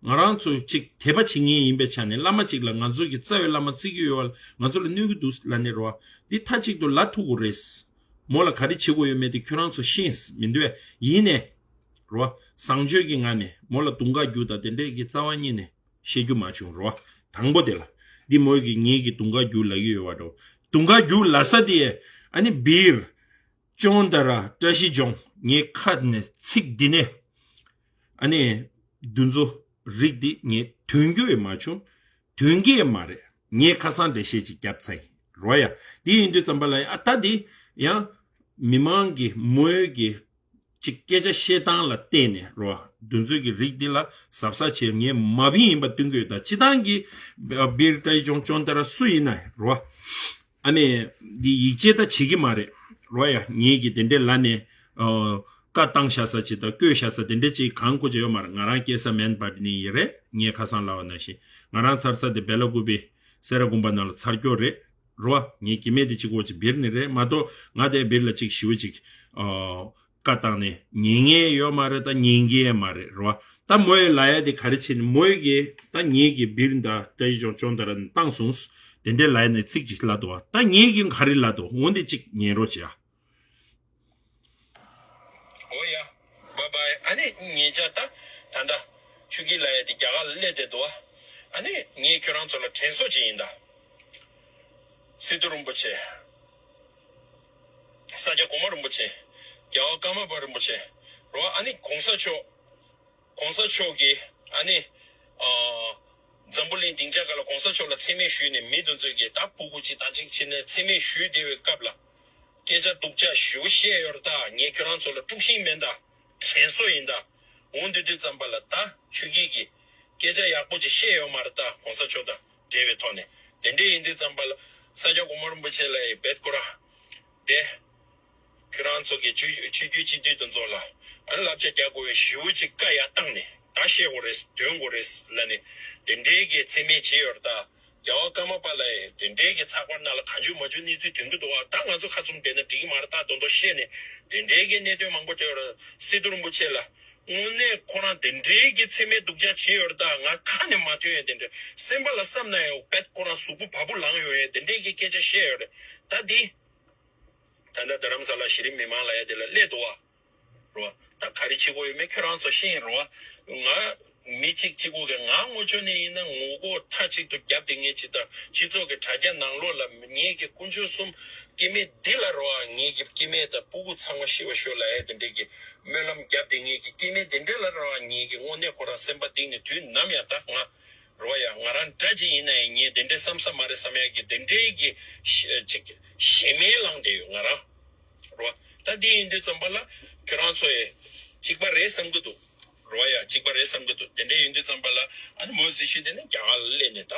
ང་རང་ཚོ་གཅིག་དད་པ་བྱེད་མཁན་ཡིན་པའི་ཆ་ནས་བླ་མ་གཅིག་ལ་ང་ཚོ་གི་རྩ་བའི་བླ་མ་བརྩི་གི་ཡོད་པ་ལ་ང་ཚོ་ལ་གནོད་ཀྱི་འདུག་ལབ་ནས་རོ། འདི་མཐའ་གཅིག་ཏུ་ལབ་ཐུབ་དགོས་རེད། མོ་ལ་ག་རེ་བྱེད་དགོས་ཡོད་མེད་དེ་ཁྱོད་རང་ཚོ་ཤེས་མི་འདུག་གས། ཡིན་ནས། རོ། བཟང་སྤྱོད་ཀྱི་ངང་ནས་མོ་ལ་དུང་དཀར་རྒྱུག་དང་དེ་འདྲས་ཀྱི་རྩ་བ་ཉིད་ནས་བཤད་རྒྱུ་མ་བྱུང་རོ། དང་པོ་དེ་ལ། འདི་མོ་གིས་ངེད་ཀྱི་དུང་དཀར་རྒྱུག་ལབ་ཀྱི་ཡོད་པ་འགྲོ། དུང་དཀར་རྒྱུག་ལབ་ས་དེ་ཨ་ནི་སྦིར། ཅོང་ཏ་ར་བཀྲ་ཤིས་ལྗོངས་ངའི་ཁ་ནས་ཚིག་འདི་ནས་ཨ་ནི་འདི་ཚོ་རིགས་འདི་ངས་ཐོན་རྒྱུ་ཡང་མ་བྱུང་། ཐོན་གྱི་ཡང་མ་རེད། ངས་ཁ་སང་འགྲེལ་བཤད་ཅིག་བརྒྱབ་ཚར་ཡིན་རོ་ཡ། འདི་ཡིན་དུས་ཙམ་པ་ལ་ཡང་ཨ་ད་འདི་ཡང་མི་མང་གི་མོས་གི་ཅིག་སྐད་ཆ་བཤད་སྟངས་ལ་བལྟས་ནས་རོ། འདི་ཚོའི་གི་རིགས་འདི་ལ་གཟབ་གཟབ་བྱས། ངས་མ་བིན་ཡིན་པ་སྟོན་གྱི་ཡོད། ད་སྤྱི་བཏང་གི་སྦིར་བཀྲ་ཤིས་ལྗོངས་ཅོང་ཏ་ར་སུ་ཡིན་ན་རོ། ཨ་ནི་འདི་ཡིད་ཆེས་ད་བྱེད་ཀྱི་མ་རེད་རོ་ཡ། ངེད་ཀྱི་དེ་འདྲས་ལ་ནས་ཨོ། བཀའ་བཏང་བཞག་ས་ཅིག་དང་བསྐོས་བཞག་ས་དེ་འདྲས་ཅིག་གང་དགོས་ཀྱི་ཡོད་མ་རེད། ང་རང་སྐྱེས་ས་མེན་པ་ནི་ཡིན་རེད། ངས་ཁ་སང་ལབ་པ་ནང་བཞིན་ང་རང་འཚར་ས་དེ་སྦེ་ལ་ཀུ་པི་སེ་ར་དགོན་པ་ནང་ལ་འཚར་སྐྱོ་རེད། རོ། ངས་སྐྱེ་དམན་དེ་གཅིག་པོ་ཅིག་སྦིར་ནི་རེད་མ་གཏོགས། ང་དེ་སྦིར་ལ་ཅིག་ཞི་བ་ཅིག་ཨོ། བཀའ་བཏང་ནས་ཉན་མཁན་ཡོད་མ་རེད། ད་ཉན་གྱི་ཡང་མ་རེད་རོ། ད་མོ་ཡི་ལ་ཡ་དེ་ག་རེ་བྱས་ནས་མོ་ཡི་གི་ད་ངེད་ཀྱི་སྦིར་འདི་བཀྲ་ཤིས་ལྗོངས་ཅོང་ཏ་ར་བཏང་སོང་། དེ་འདྲའི་ལ་ཡ་ནས་ཚིག་ཅིག་ལབ་འདུག་བ། ད་ངེད་ཀྱི་ག་རེ་ལབ་འདུག་འོ་འདི་ཅིག་ཉན་རོགས་བྱེད་ཨ། ཨོ་ཡ། བཱའི་བཱའི། ཨ་ནི་ངེད་ཅག་ད་ད་ལྟ་ཆོས་སྐྱིད་ལབ་ཡ་དེ་རྒྱ་གར་ལ་སླེབས་བསྡད་འདུག་ཨ་ནི་ངས་ཁྱོད་རང་ཚོ་ལ་དྲན་གསོ་བྱེད་ཡིན་ད། སི་ཏུ་རིན་པོ་ཆེ། ས་སྐྱ་གོང་མ་རིན་པོ་ཆེ། རྒྱལ་བ་ཀརྨ་པ་རིན་པོ་ཆེ། རོ། ཨ་ནི་གོང་ས་མཆོག་གོང་ས་མཆོག་གིས་ཨ་ནི། ཨ། འཛམ་བུ་གླིང་སྡིངས་ཆ་ཁག་ལ་གོང་ས་མཆོག་ལ་མཚན་སྨད་ཞུས་ནས་མི་དེ་ཚོས་ཀྱིས་ད་སྤུ་གུ་གཅིག་དང་གཅིག་བྱས་ནས་མཚན་སྨད་ཞུས་བསྡད་པའི་སྐབས་ལ། སྐད་ཆ་སྡུག་ཅག་ཞེ་པོ་བཤད་ཡོད་རེད་ད། ངས་ཁྱོད་རང་ཚོ་ལ་དཀྲུག་ཤིང་མིན་ད། དྲན་གསོ་ཡིན་ད། འོ་འདི་དུས་ཙམ་པ་ལ་ད་ཆོས་སྐྱིད་ཀྱིས་སྐད་ཆ་ཡག་པོ་ཅིག་བཤད་ཡོད་མ་རེད་ད། གོང་ས་མཆོག་དང་འབྲེལ་བའི་ཐོག་ནས། དེ་འདྲ་ཡིན་དུས་ཙམ་པ་ལ་ས་སྐྱ་གོང་མ་རིན་པོ་ཆེ་ལ་ཡི་བེད་ཁོ་རང་དེ། ཁྱོད་རང་ཚོ་གི་ཆོས་ཆོས་བརྒྱུད་སྤྱི་འཐུས་དེ་ཚོ་ལ་ཨ་ནི་བསླབ་བྱ་རྒྱག་དགོས་པའི་ཞེ་པོ་ཅིག་བཀའ་ཡར་བཏང་ནས། ད་བཤད་དགོས་རེད། འདོན་དགོས་རེད་ལབ་ནས་དེ་འདྲའི་གི་མཚན་སྨད་བྱས་ཡོད་རེད་ད། རྒྱལ་བ་ཀརྨ་པ་ལ་ཡི་དེ་འདྲའི་གི་ཚགས་པར་ནང་ལ་གང་བྱུང་མང་བྱུང་གནས་ཚུལ་ཐོན་གྱི་འདུག་བ། ད་ང་ཚོ་ཁ་བཙུམ་བསྡད་ན་འགྲིག་གི་མ་རེད། ད་དོན་དག་བཤད་ནས་དེ་འདྲའི་གི་གནད་དོན་མང་པོ་བྱས་ཡོད་རེད། སི་ཏུ་རིན་པོ་ཆེ་ལ་དངོས་གནས་ཁོ་རང་དེ་འདྲའི་གི་མཚན་སྨད་སྡུག་ཅག་བྱས་ཡོད་རེད་ད། ང་ཁ་ནས་མ་ཐོན་ཡོད། དེ་འདྲ་སེམས་པ་ལ་བསམ་ན་ཡང་བེད་ཁོ་རང་གཟུགས་པོ་བ་སྤུ་ལངས་ཡོང་ཡས་དེ་འདྲའི་གི་སྐད་ཆ་བཤད་ཡོད་རེད། ད་འདི། ད་ལྟ་རྡ་རམ་ས་ལ་གཞི་རིམ་མི་མང་ལབ་ཡ་དེ་ལ་སླེབས་འདུག་བ། རོ། ད་ག་རེ་བྱེད་དགོས་ཡོད་མེད་ཁྱོད་རང་ཚོ་ཤེས་ཡིན་རོ། ང་མི་གཅིག་གཅིག་པོ་གི་ང་ངོ་ཆོད་ནས་ཡིན་ན་ངོ་རྒོལ་མཐའ་གཅིག་ཏུ་བརྒྱབ་བསྡད་མཁན་ཅིག་དང་། སྤྱི་ཚོགས་ཀྱི་དྲ་རྒྱ་ནང་ལོགས་ལ་ངེད་ཀྱི་དཀོན་མཆོག་གསུམ་སྐྱེ་དམན་འདི་ལ་རོ། ངེད་ཀྱི་སྐྱེ་དམན་དང་སྤུ་གུ་ཚང་མ་ཤི་བ་ཤོག་ལབ་ཡ་དེ་འདྲས་ཀྱི་སྨོན་ལམ་བརྒྱབ་བསྡད་མཁན་གྱི་སྐྱེ་དམན་དེ་འདྲས་ལ་རོ། ངེད་ཀྱི་དངོས་གནས་ཁོ་རང་སེམས་པ་གཏིང་ནས་དུས་ནམ་ཡང་ད་ང་རོ་ཡ། ང་རང་འདྲ་ཅིག་ཡིན་ན་ཡང་ངས་དེ་འདྲའི་བསམ་ས་མ་རེད་བསམ་ཡག་གི་དེ་འདྲའི་གི་ཤ་ཅིག་ཞེ་མེར་ལངས་བསྡད་ཡོད་ང་རང་རོ། ད་འདི་ཡིན་དུས་ཙམ་པ་ལ་ཁྱོད་རང་ཚོ་ཡི་གཅིག་པ་རེད་བསམ་གི་འདུག་རོ་ཡ། གཅིག་པ་རེད་བསམ་གི་འདུག་དེ་འདྲ་ཡིན་དུས་ཙམ་པ་ལ་ཨ་ནི་མོའི་རྩིས་གཞི་དེ་ནི་རྒྱ་གར་ལ་སླེབས་ནས་ད་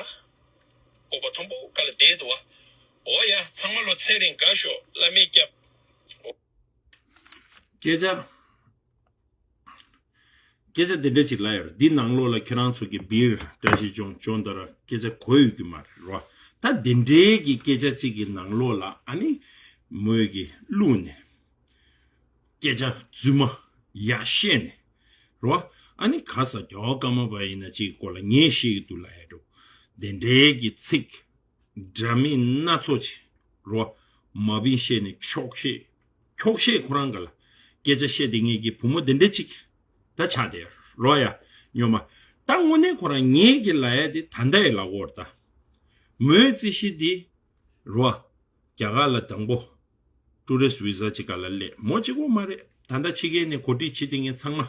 སྤོབས་པ་མཐོན་པོ་ཁ་ལ་བསྡད་འདུག་བ། འོ་ཡ། ཚང་མ་ལོ་ཚེ་རིང་དགའ་ཤོག་བླ་མའི་སྐྱབས། སྐད་ཆ། སྐད་ཆ་དེ་འདྲ་ཅིག་ལབ་ཡོད་རེད། འདི་ནང་ལོགས་ལ་ཁྱེད་རང་ཚོ་གི་བིར་བཀྲ་ཤིས་ལྗོངས་ལྗོངས་ད་ར་སྐད་ཆ་གོ་ཡོད་རྒྱུ་མ་རེད་རོ། ད་དེ་འདྲའི་གི་སྐད་ཆ་ཅིག་གི་ནང་ལོགས་ལ་ཨ་ནི་མོས་གི་བླུགས་ནས་སྐད་ཆ་རྫུན་མ་ཡག་བཤད་ནས་རོ། ཨ་ནི་ག་ས་རྒྱལ་བ་ཀརྨ་པ་ཡིན་ན་ཅིག་གི་སྐོར་ལ་ངས་བཤད་གི་འདུག་ལབ་ཡ་འགྲོ། དེ་འདྲའི་གི་ཚིག་འདྲ་མིན་སྣ་ཚོགས་ཅིག་རོ། མ་བིན་བཤད་ནས་འཁྱོག་བཤད། འཁྱོག་བཤད་ཁོ་རང་ག་ལ་སྐད་ཆ་བཤད་དེ་ངེད་ཀྱི་བུ་མོ་དེ་འདྲ་ཅིག་ད་ཆགས་དེ་རོ་ཡ། སྨྱོན་མ། ད་དངོས་གནས་ཁོ་རང་ངེད་ཀྱི་ལ་ཡ་དེ་ད་ལྟ་ཡི་ལ་གོ་ར་ད། མོའི་རྩིས་གཞི་དེ་རོ། རྒྱ་གར་ལ་དང་པོ་ཊུ་རི་སི་ཊི་བི་ཟ་ཅིག་ག་ལ་སླེབས། མོ་གཅིག་པོ་མ་རེད། ད་ལྟ་ཕྱི་རྒྱལ་ནས་གོ་སྒྲིག་བྱེད་དེ་ངེད་ཚང་མ།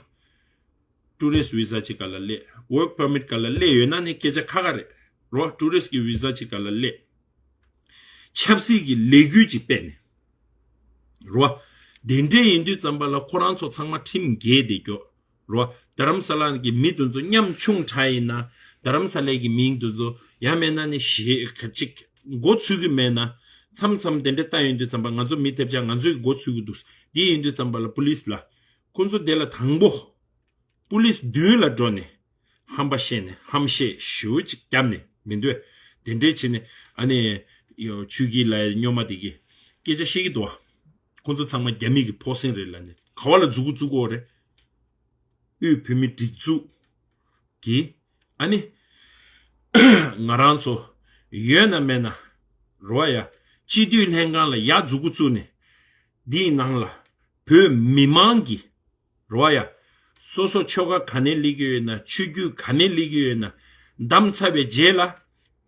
ཊུ་རི་སི་ཊི་བི་ཟ་ཅིག་ག་ལ་སླེབས། ཝོརྐ་པར་མིཊ་ག་ལ་སླེབས་ཡོད་ན་ནི་སྐད་ཆ་ཁ་ཁ་རེད་རོ། ཊུ་རི་སི་ཊི་གི་བི་ཟ་ཅིག་ག་ལ་སླེབས། ཆབ་སྲིད་ཀྱི་ལས་འགུལ་ཅིག་སྤེལ་ནས་རོ། དེ་འདྲས་ཡིན་དུས་ཙམ་པ་ལ་ཁོ་རང་ཚོ་ཚང་མ་ཁྲིམས་འགལ་བསྡད་ཀྱོག་རོ། རྡ་རམ་ས་ལ་གི་མི་དེ་ཚོ་ཉམ་ཆུང་དྲགས་ཡིན་ན། རྡ་རམ་ས་ལའི་གི་མིང་དེ་ཚོ་ཡང་མེད་ན་ནི་ཞེ་ག་ཅིག་མགོ་ཚོས་གི་མེད་ན། མཚམས་མཚམས་དེ་འདྲས་ལྟ་ཡོང་དུས་ཙམ་པ་ང་ཚོ་མི་ཐེབས་ཆག་ང་ཚོའི་གི་མགོ་ཚོས་གི་འདུག་དེ་ཡིན་དུས་ཙམ་པ་ལ་པུ་ལིས་ལ་ཁོ་ཚོ་དེ་ལ་དང་པོ། པུ་ལིས་མདུན་ལ་འགྲོ་ནས་ཧམ་པ་བཤད་ནས་ཧམ་བཤད་ཞེ་པོ་ཅིག་བརྒྱབ་ནས་མི་འདུག་དེ་འདྲས་བྱས་ནས་ཨ་ནི་ཡོ་ཆོས་སྐྱིད་ལ་སྨྱོན་མ་དེ་གིས་སྐད་ཆ་བཤད་ཀྱི་འདུག་བ། ཁོ་ཚོ་ཚང་མ་རྒྱ་མི་གི་ཕོགས་སེང་རེད་ལབ་ནས་ག་བ་ལ་མཛུ་གུ་བཙུགས་ཀྱི་ཡོད་རེད། དབུས་བོད་མི་སྒྲིག་འཛུགས་ཀྱིས་ཨ་ནི་ང་རང་ཚོ་ཡོད་ན་མེད་ན་རོ་ཡ། སྤྱི་འཐུས་ལྷན་ཁང་ལ་ཡར་མཛུ་གུ་བཙུགས་ནས་འདིའི་ནང་ལ་བོད་མི་མང་གི་རོ་ཡ། སོ་སོ་ཆོལ་ཁ་ག་ནས་སླེབས་ཀྱི་ཡོད་ན། ཆོས་བརྒྱུད་ག་ནས་སླེབས་ཀྱི་ཡོད་ན། བདམས་ཚར་བའི་རྗེས་ལ་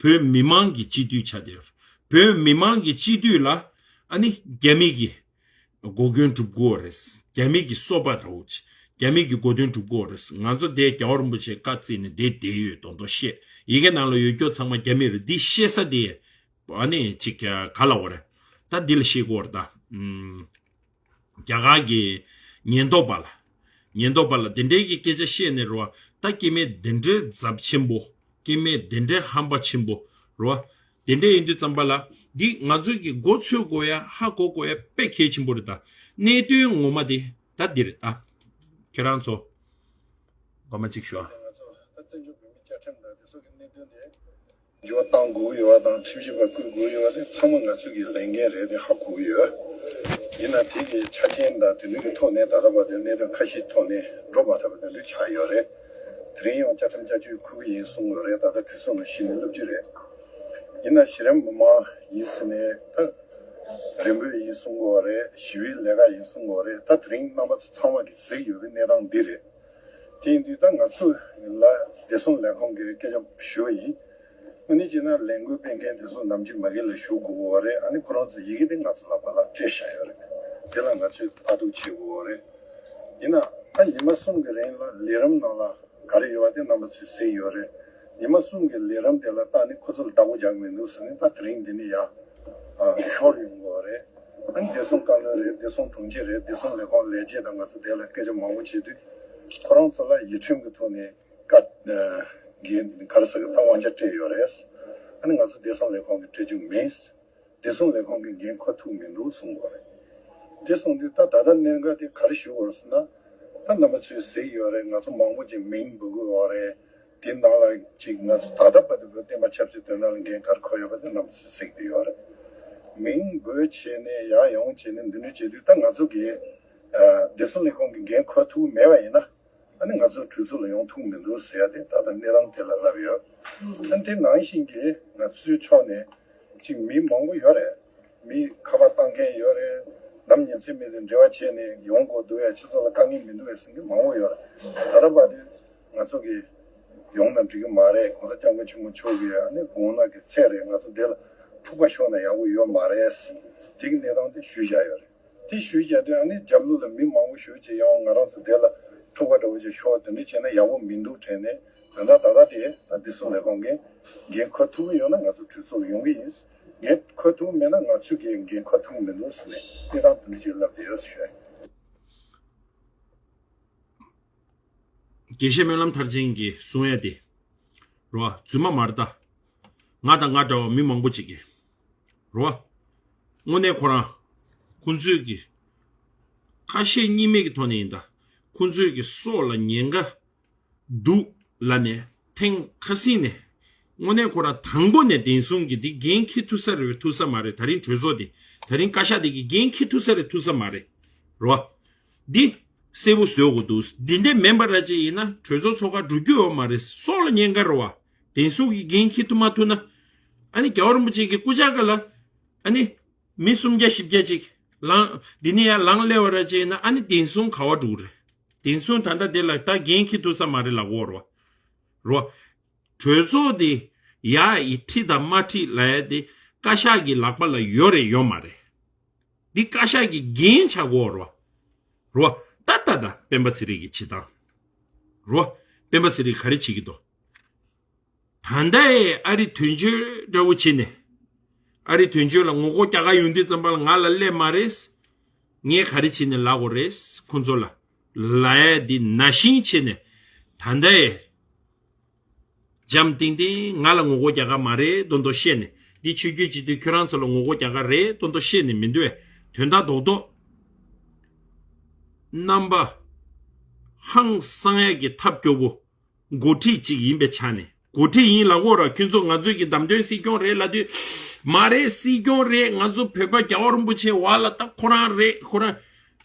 བོད་མི་མང་གི་སྤྱི་འཐུས་ཆགས་བསྡད་ཡོད་རེད། བོད་མི་མང་གི་སྤྱི་འཐུས་ལ་ཨ་ནི་རྒྱ་མི་གི་སྒོ་རྒྱན་སྒྲུབ་དགོས་རེད། རྒྱ་མི་གི་སོ་པ་འདྲ་བོ་ཅིག་རྒྱ་མི་གི་སྒོ་རྒྱན་སྒྲུབ་དགོས་རེད། ང་ཚོ་དེ་རྒྱལ་བ་རིན་པོ་ཆེ་བཀའ་བརྩིས་ནས་དེ་བསྡད་ཡོད་མདོག་མདོག་བཤད། ཡི་གེ་ནང་ལ་ཡོད་རྒྱུ་ཚང་མ་རྒྱ་མི་རེད། འདི་བཤད་ས་དེ་ཨ་ནི་ཅིག་ག་ལ་འོ་རེད། ད་འདི་ལ་བཤད་དགོས་རེད་ད། ཨུམ། རྒྱ་གར་གྱི་ཉེན་རྟོག་པ་ལ། ཉེན་རྟོག་པ་ལ་དེ་འདྲའི་གི་སྐད་ཆ་བཤད་ནས་རོ། ད་སྐྱེ་དམན་དེ་འདྲའི་ཚབས་ཆེན་པོ། སྐྱེ་དམན་དེ་འདྲའི་ཧམ་པ་ཆེན་པོ་རོ། དེ་འདྲ་ཡིན་དུས་ཙམ་པ་ལ་འདི་ང་ཚོས་ཀྱི་མགོ་ཚོས་དགོས་ཡ་ཧ་གོ་དགོས་ཡ་དཔེ་གལ་ཆེན་པོ་རེད་ད། གནད་དོན་ངོ་མ་དེ་ད་འདི་རེད་ད། ཁྱེད་རང་ཚོ་སྒོ་མ་གཅིག་ཞུ་ཨ། ང་ཚོ་ད་བཙན་བྱོལ་བོད་མི་བཅའ་ཁྲིམས་དང་དེ་ཚོ་གི་གནད་དོན་དེ། འགྱུར་བ་གཏང་དགོས་ཀྱི་ཡོད་པ་དང་ཁྲིམས་ཞིབ་པ་བསྐོས་དགོས་ཀྱི་ཡོད་པ་དེ་ཚང་མ་ང་ཚོས་ཀྱི་ལས་འགན་རེད། དེ་ཧ་གོ་གི་ཡོད། ཡིན་ན་དེ་གི་ཆ་རྐྱེན་དང་དེ་འདྲ་གི་ཐོག་ནས་ད་ལྟ་བར་དུ་གནད་དོན་ཁ་ཤས་ཐོག་ནས་འགྲོ་མ་ཐུབ་པ་དེ་འདྲ་ཆགས་ཡོད་རེད། དེ་རིང་ཡང་བཅའ་ཁྲིམས་བསྐྱར་བཅོས་འཁུར་གི་ཡིན་གསུང་གི་རེད། ད་ལྟ་གྲོས་ཚོགས་ནང་གཞི་ནས་བླུག་རྒྱུ་རེད། ཡིན་ན་གཞི་རིམ་མི་མང་ཡིན་ཟེར་ནས་ད་ རེ་འབོད་ཡིན་གསུང་གི་ཡོད་རེད། ཞི་བའི་ལས་ཀ་ཡིན་གསུང་གི་ཡོད་རེད། ད་དེ་རིང་རྣམ་པ་ཚོ་ཚང་མ་གིས་གཟིགས་ཡོད་པའི་གནས་སྟངས་འདི་རེད། དེ་ཡིན་དུས་ད་ང་ཚོ་ལ་བདེ་སྲུང་ལས་ཁུངས་ཀྱིས་སྐད་ཆ་ཞུས་པ་ཡིན། དངོས་གནས་བྱས་ན་ལས་འགུལ་སྤེལ་མཁན་དེ་ཚོ་ནམ་རྒྱུན་མ་གི་ལ་ཞུ་དགོས་ཀྱི་ཡོད་རེད། ཨ་ནི་ཁོ་རང་ཚོ་ཡི་གེ་དེ་ང་ཚོ་ལག་པ་ལ་སྤྲད་བཞག་ཡོད་རེད། དེ་ལ་ང་ཚོས་ཕར་འདུག་བྱེད་དགོས་ཀྱི་ཡོད་རེད། ཡིན་ན་ད་ཉི་མ་གསུམ་གྱི་རིང་ལ་ལས་རིམ་ནང་ལ་ག་རེ་ཡོད་པ་དེ་རྣམ་པ་ཚོས་གཟིགས་ཡོད་རེད། ཉི་མ་གསུམ་གྱི་ལས་རིམ་དེ་ལ་ད་ནི་ཁོ་ཚོ་ལ་བདག་པོ་རྒྱག་མི་འདུག་ཟེར་ནས་ད་དེ་རིང་འདི་ནས་ཡར་ཤོར་ཡོང་གི་ཡོད་རེད། ཨ་ནི་བདེ་སྲུང་བཀའ་བློན་རེད། བདེ་སྲུང་དྲུང་ཆེ་རེད། བདེ་སྲུང་ལས་ཁུངས་ལས་བྱེད་དང་ང་ཚོ་དེ་ལ་སྐད་ཆ་མང་པོ་བྱེད་དུས་ཁོ་རང་ཚོ་ལ་ཡིག་ཁྲིམས་ཀྱི་ཐོག་ནས་བཀའ་གི་ག་རེ་ཟེར་གི་ད་དབང་ཆ་སྤྲད་ཡོད་རེད། ཨ་ནི་ང་ཚོ་བདེ་སྲུང་ལས་ཁུངས་ཀྱིས་སྤྲད་རྒྱུ་མིན། བདེ་སྲུང་ལས་ཁུངས་ཀྱིས་འགན་འཁུར་ཐུབ་མི་འདུག་གསུང་གི་ཡོད་རེད། དེ་སོང་དུས་ད་ད་ལྟ་གནད་འགག་དེ་ག་རེ་ཞུ་དགོས་རེད་ཟེར་ན། ད་རྣམ་པ་ཚོས་གཟིགས་ཡོད་རེད། ང་ཚོ་མང་པོ་ཅིག་མིང་འབོད་ཀྱི་ཡོད་རེད། དེ་ནང་ལ་ཅིག་ང་ཚོ་ད་ལྟ་བར་དུ་བོད་བསྟན་པ་ཆབ་སྲིད་དོན་དག་ལ་འགན་ག་རེ་འཁུར་ཡོད་པ་དེ་རྣམ་པ་ཚོས་གཟིགས་བསྡད་ཡོད་རེད། མིང་འབོད་བྱས་ནས་ཡར་ཡོང་བྱས་ནས་འདི་འདྲ་བྱེད་དུས་ད་ང་ཚོ་གིས་ཨ་བདེ་སྲུང་ལས་ཁུངས་ཀྱིས་འགན་འཁུར་ཐུབ་མེད་པ་ཡིན་ན། ཨ་ནི་ང་ཚོ་གྲོས་ཚོགས་ལ་ཡོང་ཐུབ་མི་འདུག་ཟེར་ཡ་དེ་ད་ལྟ་གནས་སྟངས་དེ་ལ་ལབ་ཡོད། ཨ་ནི་དེ་ནང་བཞིན་གྱི་ང་ཚོའི་ཕྱོགས་ནས་ཅིག་མི་མང་པོ་ཡོད་རེད། མི་ཁ་པར་བཏང་མཁན་ཡོད་རེད། ནམ་ཉིན་མཚན་མེད་དུ་འབྲེལ་བ་བྱས་ནས་ཡོང་དགོས་འདུག་ཡ། སྤྱི་ཚོགས་ལ་དཀའ་ངལ་མི་འདུག་ཡ་ཟེར་མཁན་མང་པོ་ཡོད་རེད། ད་ལྟ་བར་དུ་ང་ཚོ་གི་ཡོང་ན་འགྲིག་གི་མ་རེད། གོང་ས་སྐྱབས་མགོན་ཆེན་པོ་མཆོག་གི་ཨ་ནི་དགོངས་གནད་ཀྱི་ཚད་རེད། ང་ཚོ་འདི་ལ་འཁྲུག་པ་ཤོར་ན་ཡག་པོ་ཡོད་མ་རེད། དེ་གི་གནས་སྟངས་དེ་ཞུས་བཞག་ཡོད་རེད། དེ་ཞུས་བྱས་དུས་ཨ་ནི་རྒྱབ་ལོགས་ལ་མི་མང་པོ་ཞེ་པོ་ཅིག་ཡོང་། ང་རང་ཚོ་དེ་ལ་འཁྲུག་པ་འདྲ་བོ་ཅིག་ཤོར་བ་དེ་འདྲ་བྱས་ན་ཡག་པོ་མི་འདུག་དྲན་ནས། དོན་དག་ད་ལྟ་དེ་ད་བདེ་སྲུང་ལས་ཁུངས་ཀྱིས་འགན་འཁུར་ཐུབ་ཀྱི་ཡོད་ན་ང་ཚོ་གྲོས་ཚོགས་ཡོང་གི་ཡིན། འགན་འཁུར་ཐུབ་ཀྱི་མེད་ན་ང་ཚོས་ཀྱི་འགན་འཁུར་ཐུབ་ཀྱི་མི་འདུག་ཟེར་ནས་གནས་སྟངས་དེ་འདྲ་ཅིག་ལབ་བསྡད་ཡོད་ཟེར་ཞུ་ཡ་ཡིན། དགེ་བཤེས་སྨོན་ལམ་མཐར་ཕྱིན་གྱིས་གསུང་ཡ་དེ་རོ། རྫུན་མ་མ་རེད་ད། ང་དང་ང་འདྲ་བ་མི་མང་པོ་ཅིག་གིས་རོ། དངོས་གནས་ཁོ་རང་ཁོང་ཚོས་ཀྱི་ཁ་ཞེ་གཉིས་མེད་ཀྱི་ཐོག་ནས་ཡིན་ད། ཁོང་ཚོས་ཀྱི་སྲོག་ལ་ཉེན་ཁ་འདུག་ལབ་ནས་ཐེངས་ཁ་སྲིང་ནས་དངོས་གནས་ཁོ་རང་དང་པོ་ནས་བདེན་གསུང་གི་འདི་འགན་འཁྱེར་ཐུབ་ས་རེད་ཐུབ་ས་མ་རེད། ད་རིང་གྲོས་ཚོགས་འདི་ད་རིང་བཀའ་ཤག་འདི་གི་འགན་འཁྱེར་ཐུབ་ས་རེད་ཐུབ་ས་མ་རེད་རོ། འདི་གསལ་པོ་བཟོ་དགོས་འདུག་འདི་འདྲ་མིན་པ་ར་ཅིག་ཡིན་ན་གྲོས་ཚོགས་ཚོགས་ཁག་འགྲོ་རྒྱུ་ཡོད་མ་རེད། སྲོག་ལ་ཉེན་ཁ་རེད་བ། བདེན་གསུང་གི་འགན་འཁྱེར་ཐུབ་མ་ཐུབ་ན། ཨ་ནི་རྒྱལ་བ་རིན་པོ་ཆེ་གི་སྐུ་ཕྱྭ་ཁ་ལ་ཨ་ནི་མི་སུམ་བརྒྱ་བཞི་བརྒྱ་ཅིག་ལངས་འདི་ནས་ཡར་ལངས་སླེབས་པ་ར་ཅིག་ཡིན་ན་ཨ་ནི་བདེན་གསུང་ག་བ་འགྲོ་གི་རེད། བདེན་གསུང་ད་ལྟ་དེ་ལ་ད་འགན་འཁྱེར་ཐུབ་ས་མ་རེད་ལབ་ཀྱི་ཡོད་རེད་བ། རོ། གྲོས་ཚོགས་དེ་ཡ་ཡི་ཁྲིད་དང་མ་ཁྲིད་ལབ་ཡ་དེ་བཀའ་ཤག་གི་ལག་པ་ལ་ཡོད་རེད་ཡོད་མ་རེད། འདི་བཀའ་ཤག་གི་འགན་ཆགས་ཀྱི་ཡོད་རེད་བ། རོ། ད་ད་ད་སྤེན་པ་ཚེ་རིང་གི་བྱེད་སྟངས། རོ། སྤེན་པ་ཚེ་རིང་ག་རེ་བྱེད་ཀྱི་འདུག་ད་ལྟ་ཨེ་ཨ་རི་དོན་གཅོད་འདྲ་བོ་བྱེད་ནས། ཨ་རི་དོན་གཅོད་ལ་ངོ་རྒོལ་རྒྱག་ག་ཡོང་དུས་ཙམ་པ་ལ་ང་ལ་སླེབས་མ་རེད། ངས་ག་རེ་བྱེད་ནས་ལབ་དགོས་རེད་ཁོང་ཚོ་ལ། ལབ་ཡ་འདི་ན་བཞིན་བྱེད་ནས། ད་ལྟ་ཨེ་འཇམ་ཐིང་ཐིང་ང་ལ་ངོ་རྒོལ་རྒྱག་ག་མ་རེད་མདོག་མདོག་བཤད་ནས། འདི་ཆོས་བརྒྱུད་སྤྱི་འཐུས་ཁྱོད་རང་ཚོ་ལ་ངོ་རྒོལ་རྒྱག་ག་རེད་མདོག་མདོག་བཤད་ནས་མི་འདུག་ཨེ། དོན་དག་རྡོག་རྡོག་རྣམ་པ་ཧང་སང་ཡ་གི་ཐབས་སྐྱོ་བོ། འགོ་ཁྲིད་ཅིག་ཡིན་པའི་ཆ་ནས། འགོ་ཁྲིད་ཡིན་ལབ་ཀྱི་ཡོད་རེད། ཁྱོད་ཚོ་ང་ཚོས་ཀྱི་བདམས་ཐོན་སྲིད་སྐྱོང་རེད་ལབ་དུས། མ་རེད་སྲིད་སྐྱོང་རེད། ང་ཚོ་བོད་པ་རྒྱལ་བ་རིན་པོ་ཆེ་བ་ལ་ད་ཁོ་རང་རེད་ཁོ་རང་།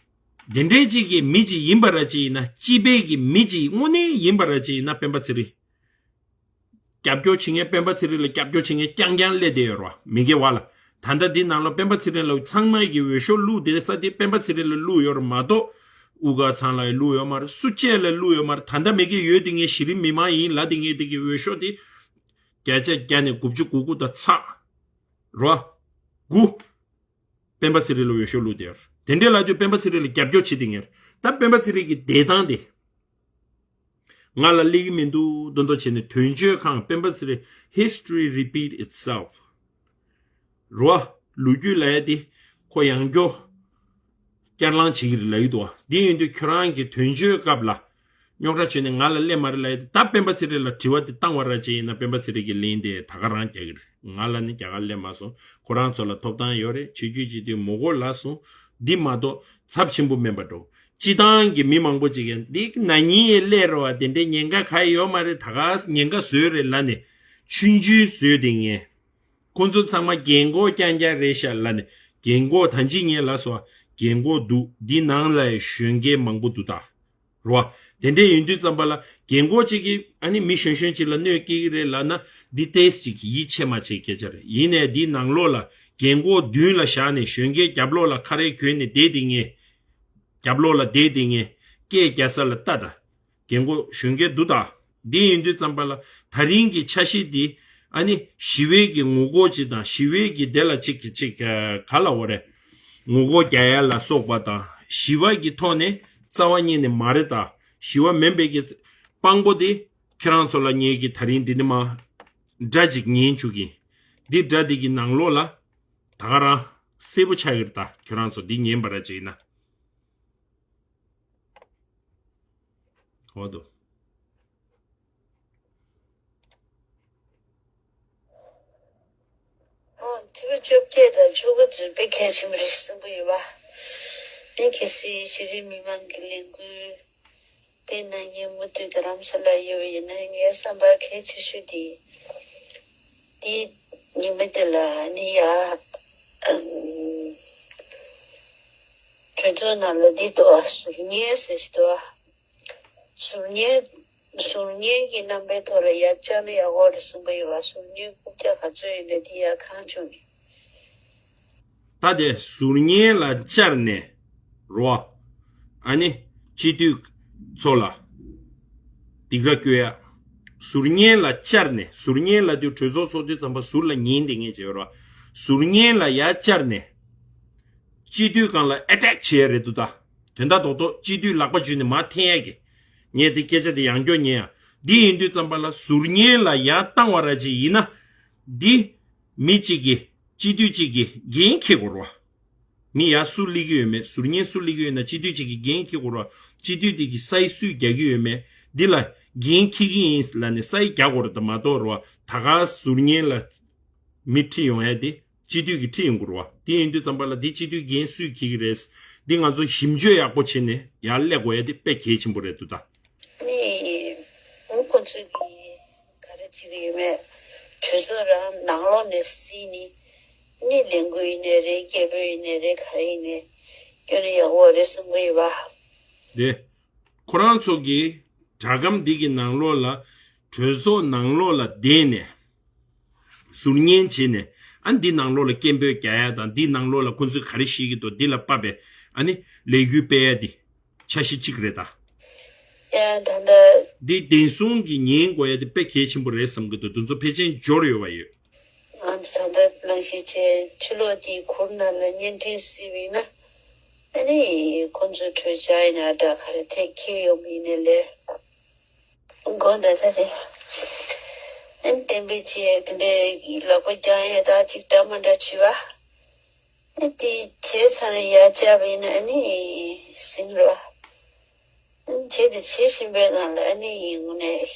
དེ་འདྲའི་ཅིག་གི་མི་ཅིག་ཡིན་པ་ར་ཅིག་ཡིན་ན་སྤྱི་པའི་གི་མི་ཅིག་དངོས་གནས་ཡིན་པ་ར་ཅིག་ཡིན་ན་སྤེན་པ་ཚེ་རིང་། རྒྱབ་སྐྱོར་བྱེད་མཁན་སྤེན་པ་ཚེ་རིང་ལ་རྒྱབ་སྐྱོར་བྱེད་མཁན་རྐྱང་རྐྱང་སླེབས་བསྡད་ཡོད་རེད་བ་མི་སྒེར་བ་ལ། ད་ལྟ་འདི་ནང་ལ་སྤེན་པ་ཚེ་རིང་ལ་ཚང་མ་གི་འོས་ཤོག་བླུགས་བསྡད་ས་དེ་སྤེན་པ་ཚེ་རིང་ལ་བླུགས་ཡོད་རེད་མ་གཏོགས། དབུ་དཀར་ཚང་ལ་བླུགས་ཡོད་མ་རེད། སུ་གཅིག་ལ་བླུགས་ཡོད་མ་རེད། ད་ལྟ་མི་སྒེར་ཡོད་དེ་ངས་གཞི་རིམ་མི་མང་ཡིན་ལབ་དེ་ངས་དེ་གི་འོས་ཤོག་དེ་བརྒྱ་ཆ་བརྒྱ་ནས་དགུ་བཅུ་གོ་དགུ་དང་ཚེག་རོ་དགུ། སྤེན་པ་ཚེ་རིང་ལ་འོས་ཤོག་བླུགས་བསྡད་ཡོད་རེད། དེ་འདྲའི་ལབ་དུས་སྤེན་པ་ཚེ་རིང་ལ་རྒྱབ་སྐྱོར་བྱེད་དེ་ངས་ད་སྤེན་པ་ཚེ་རིང་གི་བསྡད་སྟངས་དེ། ང་ལ་སླེབས་ཀྱི་མི་འདུག་མདོག་མདོག་བྱས་ནས་དོན་གཅོད་ཁང་སྤེན་པ་ཚེ་རིང་history repeat itself རོ། ལོ་རྒྱུས་ལབ་ཡ་དེ་ཁོ་ཡང་བསྐྱར་བསྐྱར་ལངས་བྱེད་ཀྱི་རེད་ལབ་ཀྱི་འདུག་བ། འདི་ཡིན་དུས་ཁྱོད་རང་གི་དོན་གཅོད་སྐབས་ལ་རྙོག་དྲ་བྱུང་ནས་ང་ལ་སླེབས་མ་རེད་ལབ་ཡ་དེ། ད་སྤེན་པ་ཚེ་རིང་ལ་དྲི་བ་དེ་བཏང་བ་ར་ཅིག་ཡིན་ན་སྤེན་པ་ཚེ་རིང་གིས་ལན་དེ་ད་ག་རང་རྒྱག་གི་རེད། ང་ལ་ནི་རྒྱ་གར་སླེབས་མ་སོང་། ཁོ་རང་ཚོ་ལ་ཐོབ་ཐང་ཡོད་རེད། ཆོས་བརྒྱུད་སྤྱི་འཐུས་མོ་རྒོལ་ལ་སོང་། འདི་མ་གཏོགས་ཚབས་ཆེན་པོ་མིན་པ་འགྲོ། སྤྱི་བཏང་གི་མི་མང་པོ་ཅིག་གིས་འདི་ན་ནིང་ཡས་སླེབས་རེད་བ། དེ་འདྲའི་ཉེན་ཁ་ག་ཡོད་མ་རེད། ད་ག་ཉེན་ཁ་བཟོས་རེད་ལབ་ནས་ཆུང་ཆུང་བཟོས་དེ་ངས། ཁོང་ཚོ་ཚང་མ་རྒན་གོག་རྐྱང་རྐྱང་རེད་ཤག་ལབ་ནས། རྒན་གོག་ད་ཅི་ངས་ལབ་སོང་། རྒན་གོག་འདུག་འདི་ནང་ལ་གཞོན་སྐྱེས་མང་པོ་འདུག་ད། རོ། དེ་འདྲས་ཡིན་དུས་ཙམ་པ་ལ་རྒན་གོག་ཅིག་གིས་ཨ་ནི་མི་གཞོན་གཞོན་ཅིག་ལ་གནོད་སྐྱེལ་གྱི་རེད་ལབ་ན་འདི་ཏོག་ཙམ་ཅིག་ཡིད་ཆེས་མ་བྱེད་སྐད་ཆ་རེད། ཡིན་ནའི་འདི་ནང་ལོགས་ལ་ རྒན་གོག་མདུན་ལ་བཞག་ནས་གཞོན་སྐྱེས་རྒྱབ་ལོགས་ལ་ཁ་རས་གྱོན་ནས་བསྡད་དེ་ངས། རྒྱབ་ལོགས་ལ་བསྡད་དེ་ངས་སྐད་རྒྱག་ས་ལ་ལྟ་ད། རྒན་གོག་གཞོན་སྐྱེས་འདུག་ད། འདི་ཡིན་དུས་ཙམ་པ་ལ་ད་རིང་གི་འཆར་གཞི་འདི་ཨ་ནི་ཞི་བའི་གི་ངོ་རྒོལ་ཅིག་དང་ཞི་བའི་གི་དེ་ལ་ཅིག་གི་ཅིག་ག་ལ་འོ་རེད། ངོ་རྒོལ་རྒྱག་ཡ་ལ་སོགས་པ་དང་ཞི་བ་གི་ཐོག་ནས་རྩ་བ་ཉིད་ནས་མ་རེད་ད། ཞི་བ་མིན་པའི་གི་དཔང་པོ་དེ་ཁྱེད་རང་ཚོ་ལ་ངས་གི་ད་རིང་འདི་ནི་མ་སྒྲ་ཅིག་ཉན་བཅུག་གི། འདི་སྒྲ་འདི་གི་ནང་ལོགས་ལ་ད་ག་རང་གསལ་པོ་ཆགས་ཀྱི་རེད་ད། ཁྱོད་རང་ཚོ་འདི་ཉན་པ་ར་ཅིག་ཡིན་ན། འོ་དོ། ཨོ། དེ་བས་བཅོ་བརྒྱད་དང་བཅུ་དགུ་ཚོད་དཔེ་གལ་ཆེན་པོ་རེད་བསམ་གྱི་ཡོད་པ། ངས་གལ་སྲིད་གཞི་རིམ་མི་མང་གི་ལས་འགུལ་སྤེལ་གནང་མཁན་མུ་མཐུད་དུ་རྡ་རམ་ས་ལར་ཡོད་པ་ཡིན་ན། ངའི་བསམ་པ་གལ་ཆེ་ཤོས་དེ། དེ་ཉི་མ་དེ་ལ་ནི་ཡ། ཨམ། གྲོས་ཚོགས་ནང་ལ་འདི་འདུག་ཨ། ཟུར་ཉན་ཟེར་ཞིག་འདུག་ཨ། ཟུར་ཉན། ཟུར་ཉན་གྱི་རྣམ་པའི་ཐོག་ལ་ཡར་བཅར་ན་ཡག་པོ་རེད་གསུངས་པ་ཡོད་པ། ཟུར་ཉན་རྐུབ་བཀྱག་ག་ཚོད་ཡོད་ན་དེ་ཡར་གང་བྱུང་ནས། ད་དེ་ཟུར་ཉན་ལ་བཅར་ནས་རོ། ཨ་ནི་སྤྱི་འཐུས་ཚོ་ལ་སྡིགས་ར་སྐྱོ་ཡ། ཟུར་ཉན་ལ་བཅར་ནས། ཟུར་ཉན་ལ་དུས་གྲོས་ཚོགས་ཚོགས་དུས་ཙམ་པ་ཟུར་ལ་ཉན་དེ་ངས་བྱས་རོ། ཟུར་ཉན་ལ་ཡར་བཅར་ནས། སྤྱི་འཐུས་སྒང་ལ་ཨེ་ཊེག་བྱེད་ཡ་རེད་འདུག་ད། དོན་དག་རྡོག་རྡོག་སྤྱི་འཐུས་ལག་པ་འཇུས་ནས་མར་འཐེན་ཡ་གི། ངས་དེ་སྐད་ཆ་དེ་ཡང་བསྐྱར་ཉན་ཡ། འདི་ཡིན་དུས་ཙམ་པ་ལ་ཟུར་ཉན་ལ་ཡར་བཏང་བ་ར་ཅིག་ཡིན་ན། འདི་མི་གཅིག་གིས་སྤྱི་འཐུས་གཅིག་གིས་འགན་འཁྱེར་དགོས་རེད་བ། མི་ཡར་སུ་སླེབས་ཀྱི་ཡོད་མེད། ཟུར་ཉན་སུ་སླེབས་ཀྱི་ཡོད་ན་སྤྱི་འཐུས་གཅིག་གིས་འགན་འཁྱེར་དགོས་རེད་བ། སྤྱི་འཐུས་དེ་གིས་སའི་སུས་རྒྱག་གི་ཡོད་མེད། འདི་ལ་འགན་འཁྱེར་གྱི་ཡིན་ལབ་ནས་སའི་རྒྱག་དགོས་རེད་ད། མ་གཏོགས་རེད་བ། ད་ག་ཟུར་ཉན་ལ་མི་ཁྲིད་ཡོང་ཡ་དེ་སྤྱི་འཐུས་ཀྱིས་ཁྲིད་ཡོང་དགོས་རེད་བ། དེ་ཡིན་དུས་ཙམ་པ་ལ་དེ་སྤྱི་འཐུས་འགན་སུས་འཁྱེར་གྱི་རེད། འདི་ང་ཚོ་ཞིབ་འཇུག་ཡག་པོ་བྱས་ནས་ཡར་སླེབས་དགོས་ཡ་དེ་དཔེ་གལ་ཆེན་པོ་རེད་འདུག་ད། ནི། ཨུ། ཁོ་ཚོས་ཀྱི་ག་རེ་བྱེད་ཀྱི་ཡོད་མེད། གྲོས་ཚོགས་རང་ནང་ལོགས་ནས་སྲིད་ནི། ནི་ལས་འགུལ་ཡིན་ནའི་རེད། སྐད་འབོད་ཡིན་ནའི་རེད། ག་རེ་ཡིན་ནའི་སྐྱོན་ནི་ཡག་པོ་རེད་བསམ་གྱི་ཡོད་པ། དེ། ཁོ་རང་ཚོ་གི་སྒྲ་སྒམ་འདི་གི་ནང་ལོགས་ལ། གྲོས་ཚོགས་ནང་ལོགས་ལ་བསྡད་ནས། ཟུར་ཉན་བྱས་ནས། ཨ། འདི་ནང་ལོགས་ལ་སྐད་འབོད་རྒྱག་ཡ་དང་། འདི་ནང་ལོགས་ལ་ཁོ་ཚོས་ག་རེ་བཤད་ཀྱི་འདུག་འདི་ལ་དཔག་པའི་ཨ་ནི་ལས་འགུལ་སྤེལ་ཡ་འདི་འཆར་གཞི་གཅིག་རེད་ད། ཡ། ད་ལྟ། འདི་བདེན་སྲུང་གིས་ཉན་དགོས་ཡ་དེ་དཔེ་གལ་ཆེན་པོ་རེད་བསམ་གྱི་འདུག་དེ་ཚོ་ཕལ་ཆེར་འབྱོར་ཡོད་པ་ཡོད། ང་ད་ལྟ་གླེང་གཞི་བྱས། ཕྱི་ལོགས་དེའི་གུར་ནང་ལ་བརྙན་འཕྲིན་གཟིགས་པ་ཡིན་ན། ཨ་ནི་ཁོ་ཚོ་གྲོས་འཆར་ཡིན་ན་འདྲ། ག་རེ་ཐད་འཁྱེར་ཡོང་བ་ཡིན་ནའི་ལས། མགོ་འདི་ལྟ་རེད། ཨན། གཏན་འབེབས་བྱས། དེ་འདྲའི་ལག་པ་བརྐྱང་ཡས་ད་ཅིག་འདྲ་མ་འདྲ་བྱེད་པ། ཨ། དེ་བྱས་ཚར་ནས་ཡར་བཅར་བ་ཡིན་ན་ཨ་ནི་ཟིང་ར། ཨ་ནི་བྱས་དེ་བྱེད་བཞིན་པའི་ངང་ལ་ཨ་ནི་ཡིན་དངོས་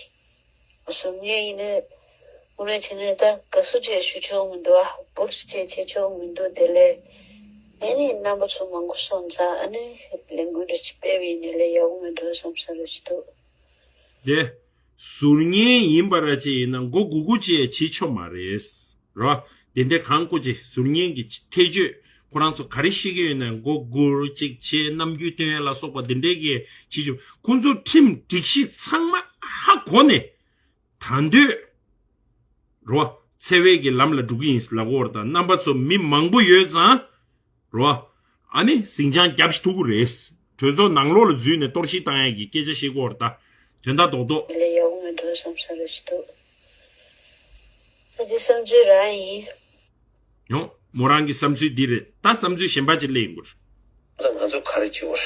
གནས་ཟུར་ཉན་ཡིན་ན། དངོས་གནས་བྱས་ན་ད་དགའ་བསུ་བཅས་ཞུ་ཆོག་མི་འདུག་ཨ། འབུར་བཅས་བྱེད་ཆོག་མི་འདུག་དེ་ལས་ཨ་ནི་རྣམ་པ་ཚོ་མང་པོ་སོང་ཙང་ཨ་ནི་ལས་འགུལ་འདྲ་ཅིག་སྤེལ་བ་ཡིན་ནའི་ལས་ཡག་པོ་མི་འདུག་བསམ་ས་ར་ཅིག་འདུག་དེ། ཟུར་ཉན་ཡིན་པ་ར་ཅིག་ཡིན་ན་མགོ་སྒུར་སྒུར་བྱས་བྱེད་ཆོག་མ་རེད། རོ། དེ་འདྲའི་གང་སྐུ་ཅིག་ཟུར་ཉན་གྱི་ཐེ་བྱུས། ཁོ་རང་ཚོ་ག་རེ་བཤད་ཀྱི་ཡོད་ན་མགོ་སྒུར་ཅིག་བྱས། རྣམ་འགྱུར་སྟོན་ཡ་ལ་སོགས་པ་དེ་འདྲའི་གི་བྱེད་ཆོག་ཁོ་ཚོ་ཁྲིམས་སྒྲིག་གཞི་ཚང་མ་ཧ་གོ་ནས། ད་འདོད། རོ། འཚེ་བའི་གི་ལམ་ལ་འགྲོ་གི་ཡིན་ལབ་དགོས་རེད་ད། རྣམ་པ་ཚོ་མི་མང་པོ་ཡོད་ཙང་། རོ། ཨ་ནི་ཟིང་ཆ་རྒྱབ་ཤིག་ཐུག་གི་རེད། གྲོས་ཚོགས་ནང་ལོགས་ལ་འཛུལ་ནས་གཏོར་བཤིག་བཏང་ཡ་གི་སྐད་ཆ་བཤད་ཀྱི་ཡོད་རེད་ད། དོན་དག་རྡོག་རྡོག་ལས་ཡག་པོ་མི་འདུག་བསམ་ས་རེ་ཞིག་འདུག་ད་འདི་བསམ་ཚུལ་རང་ཡིན། ཡང་མོ་རང་གི་བསམ་ཚུལ་འདི་རེད། ད་བསམ་ཚུལ་གཞན་པ་ཅིག་སླེབས་ཡོང་གི་རེད། ད་ང་ཚོ་ག་རེ་བྱེད་དགོས་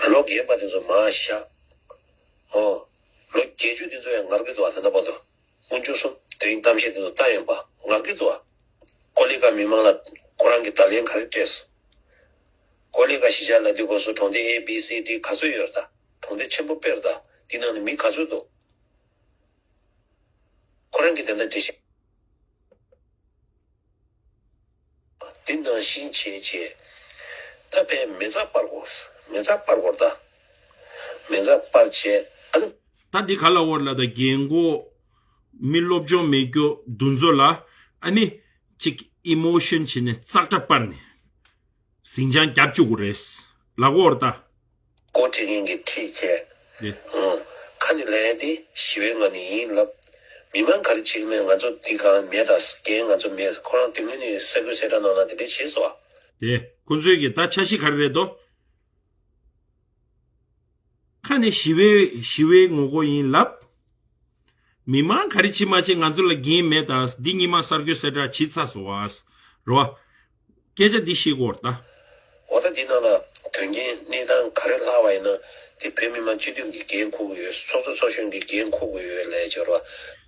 རེད། ལོ་རྒན་པ་དེ་ཚོ་མར་བཞག་ཨོ། ལོ་བརྒྱད་ཅུ་དེ་ཚོ་ཡང་ངར་གི་འདུག་ཨ། ད་ལྟ་བར་དུ། དཀོན་མཆོག་གསུམ། དེ་རིང་གཏམ་བཤད་དེ་ཚོ་ལྟ་ཡིན་པ་ངར་གི་འདུག་ཨ། ཀོ་ལི་ག་མི་མང་ལ་ཁོ་རང་གི་བརྡ་ལན་ག་རེ་སྤྲད་སོང་། ཀོ་ལི་ག་གཞིས་ཆགས་ལ་དེ་གོ་སོ་གྲོང་སྡེ་A B C D ག་ཚོད་ཡོད་རེད་ད། གྲོང་སྡེ་ཆེན་པོ་དཔེ་རེད་ད། དེ་ནང་ནས་མི་ག་ཚོད་འདུག་ཁོ་རང་གི་དེ་འདྲ་འགྲེལ་བཤད། འདི་ནང་བཞིན་བྱས་བྱས། ད་ཕན་མེ་བཙའ་སྤར་དགོས། མེ་བཙའ་སྤར་དགོས་ད། མེ་བཙའ་སྤར་བྱས་ཨ་ནི། ད་འདི་ག་ལ་འོར་ལ་ད་རྒན་གོག་མི་སློབ་སྦྱོང་མེད་རྒྱུ་འདུ་འཛོ་ལ་ཨ་ནི་ཅིག་ཨི་མོ་ཤན་བྱས་ནས་ཙག་སྒྲ་སྤར་ནས་ཟིང་ཆ་རྒྱབ་བཅུག་གི་རེད། ལ་གོ་འོར་ད། ཀོ་ཁྲིད་མཁན་གྱིས་ཁྲིད་བྱས། འདི། ཨང་། ཁ་ནས་ལན་དེ་ཞི་བའི་ངང་ནས་ཡིན་ལབ། མི་མང་ག་རེ་བྱེད་ཀྱི་མེད། ང་ཚོ་འདི་གང་མེད་ད། འགན་ང་ཚོ་མེད། ཁོ་རང་དེ་སྔོན་ནས་གསར་འགོད་གསལ་བསྒྲགས་ནང་ལ་དེ་འདྲས་བྱས་སོང་བ། དེ་ཁོ་ཚོས་ཀྱི་ད་འཆར་གཞི་ག་རེ་རེད་དོ། ཁ་ནས་ཞི་བའི་ཞི་བའི་ངོ་རྒོལ་ཡིན་ལབ། མི་མང་ག་རེ་བྱེད་མ་བྱེད་ང་ཚོ་ལ་འགན་མེད་ད། འདི་སྔོན་མ་གསར་འགོད་གསལ་བསྒྲགས་བྱས་ཚར་སོང་བ། རེད་བ། སྐད་ཆ་འདི་བཤད་དགོས་རེད་ད། འོ་ད་འདི་ནང་ལ་དོན་རྐྱེན་གནས་སྟངས་ག་རེ་ལྷག་པ་ཡིན་ན། དེ་བོད་མི་མང་སྤྱི་འཐུས་ཀྱི་འགན་འཁུར་གྱི་ཡོད། ཚོགས་གཙོ་ཚོགས་གཞོན་གྱི་འགན་འཁུར་གྱི་ཡོད་ལབ་བྱས་རེད་བ།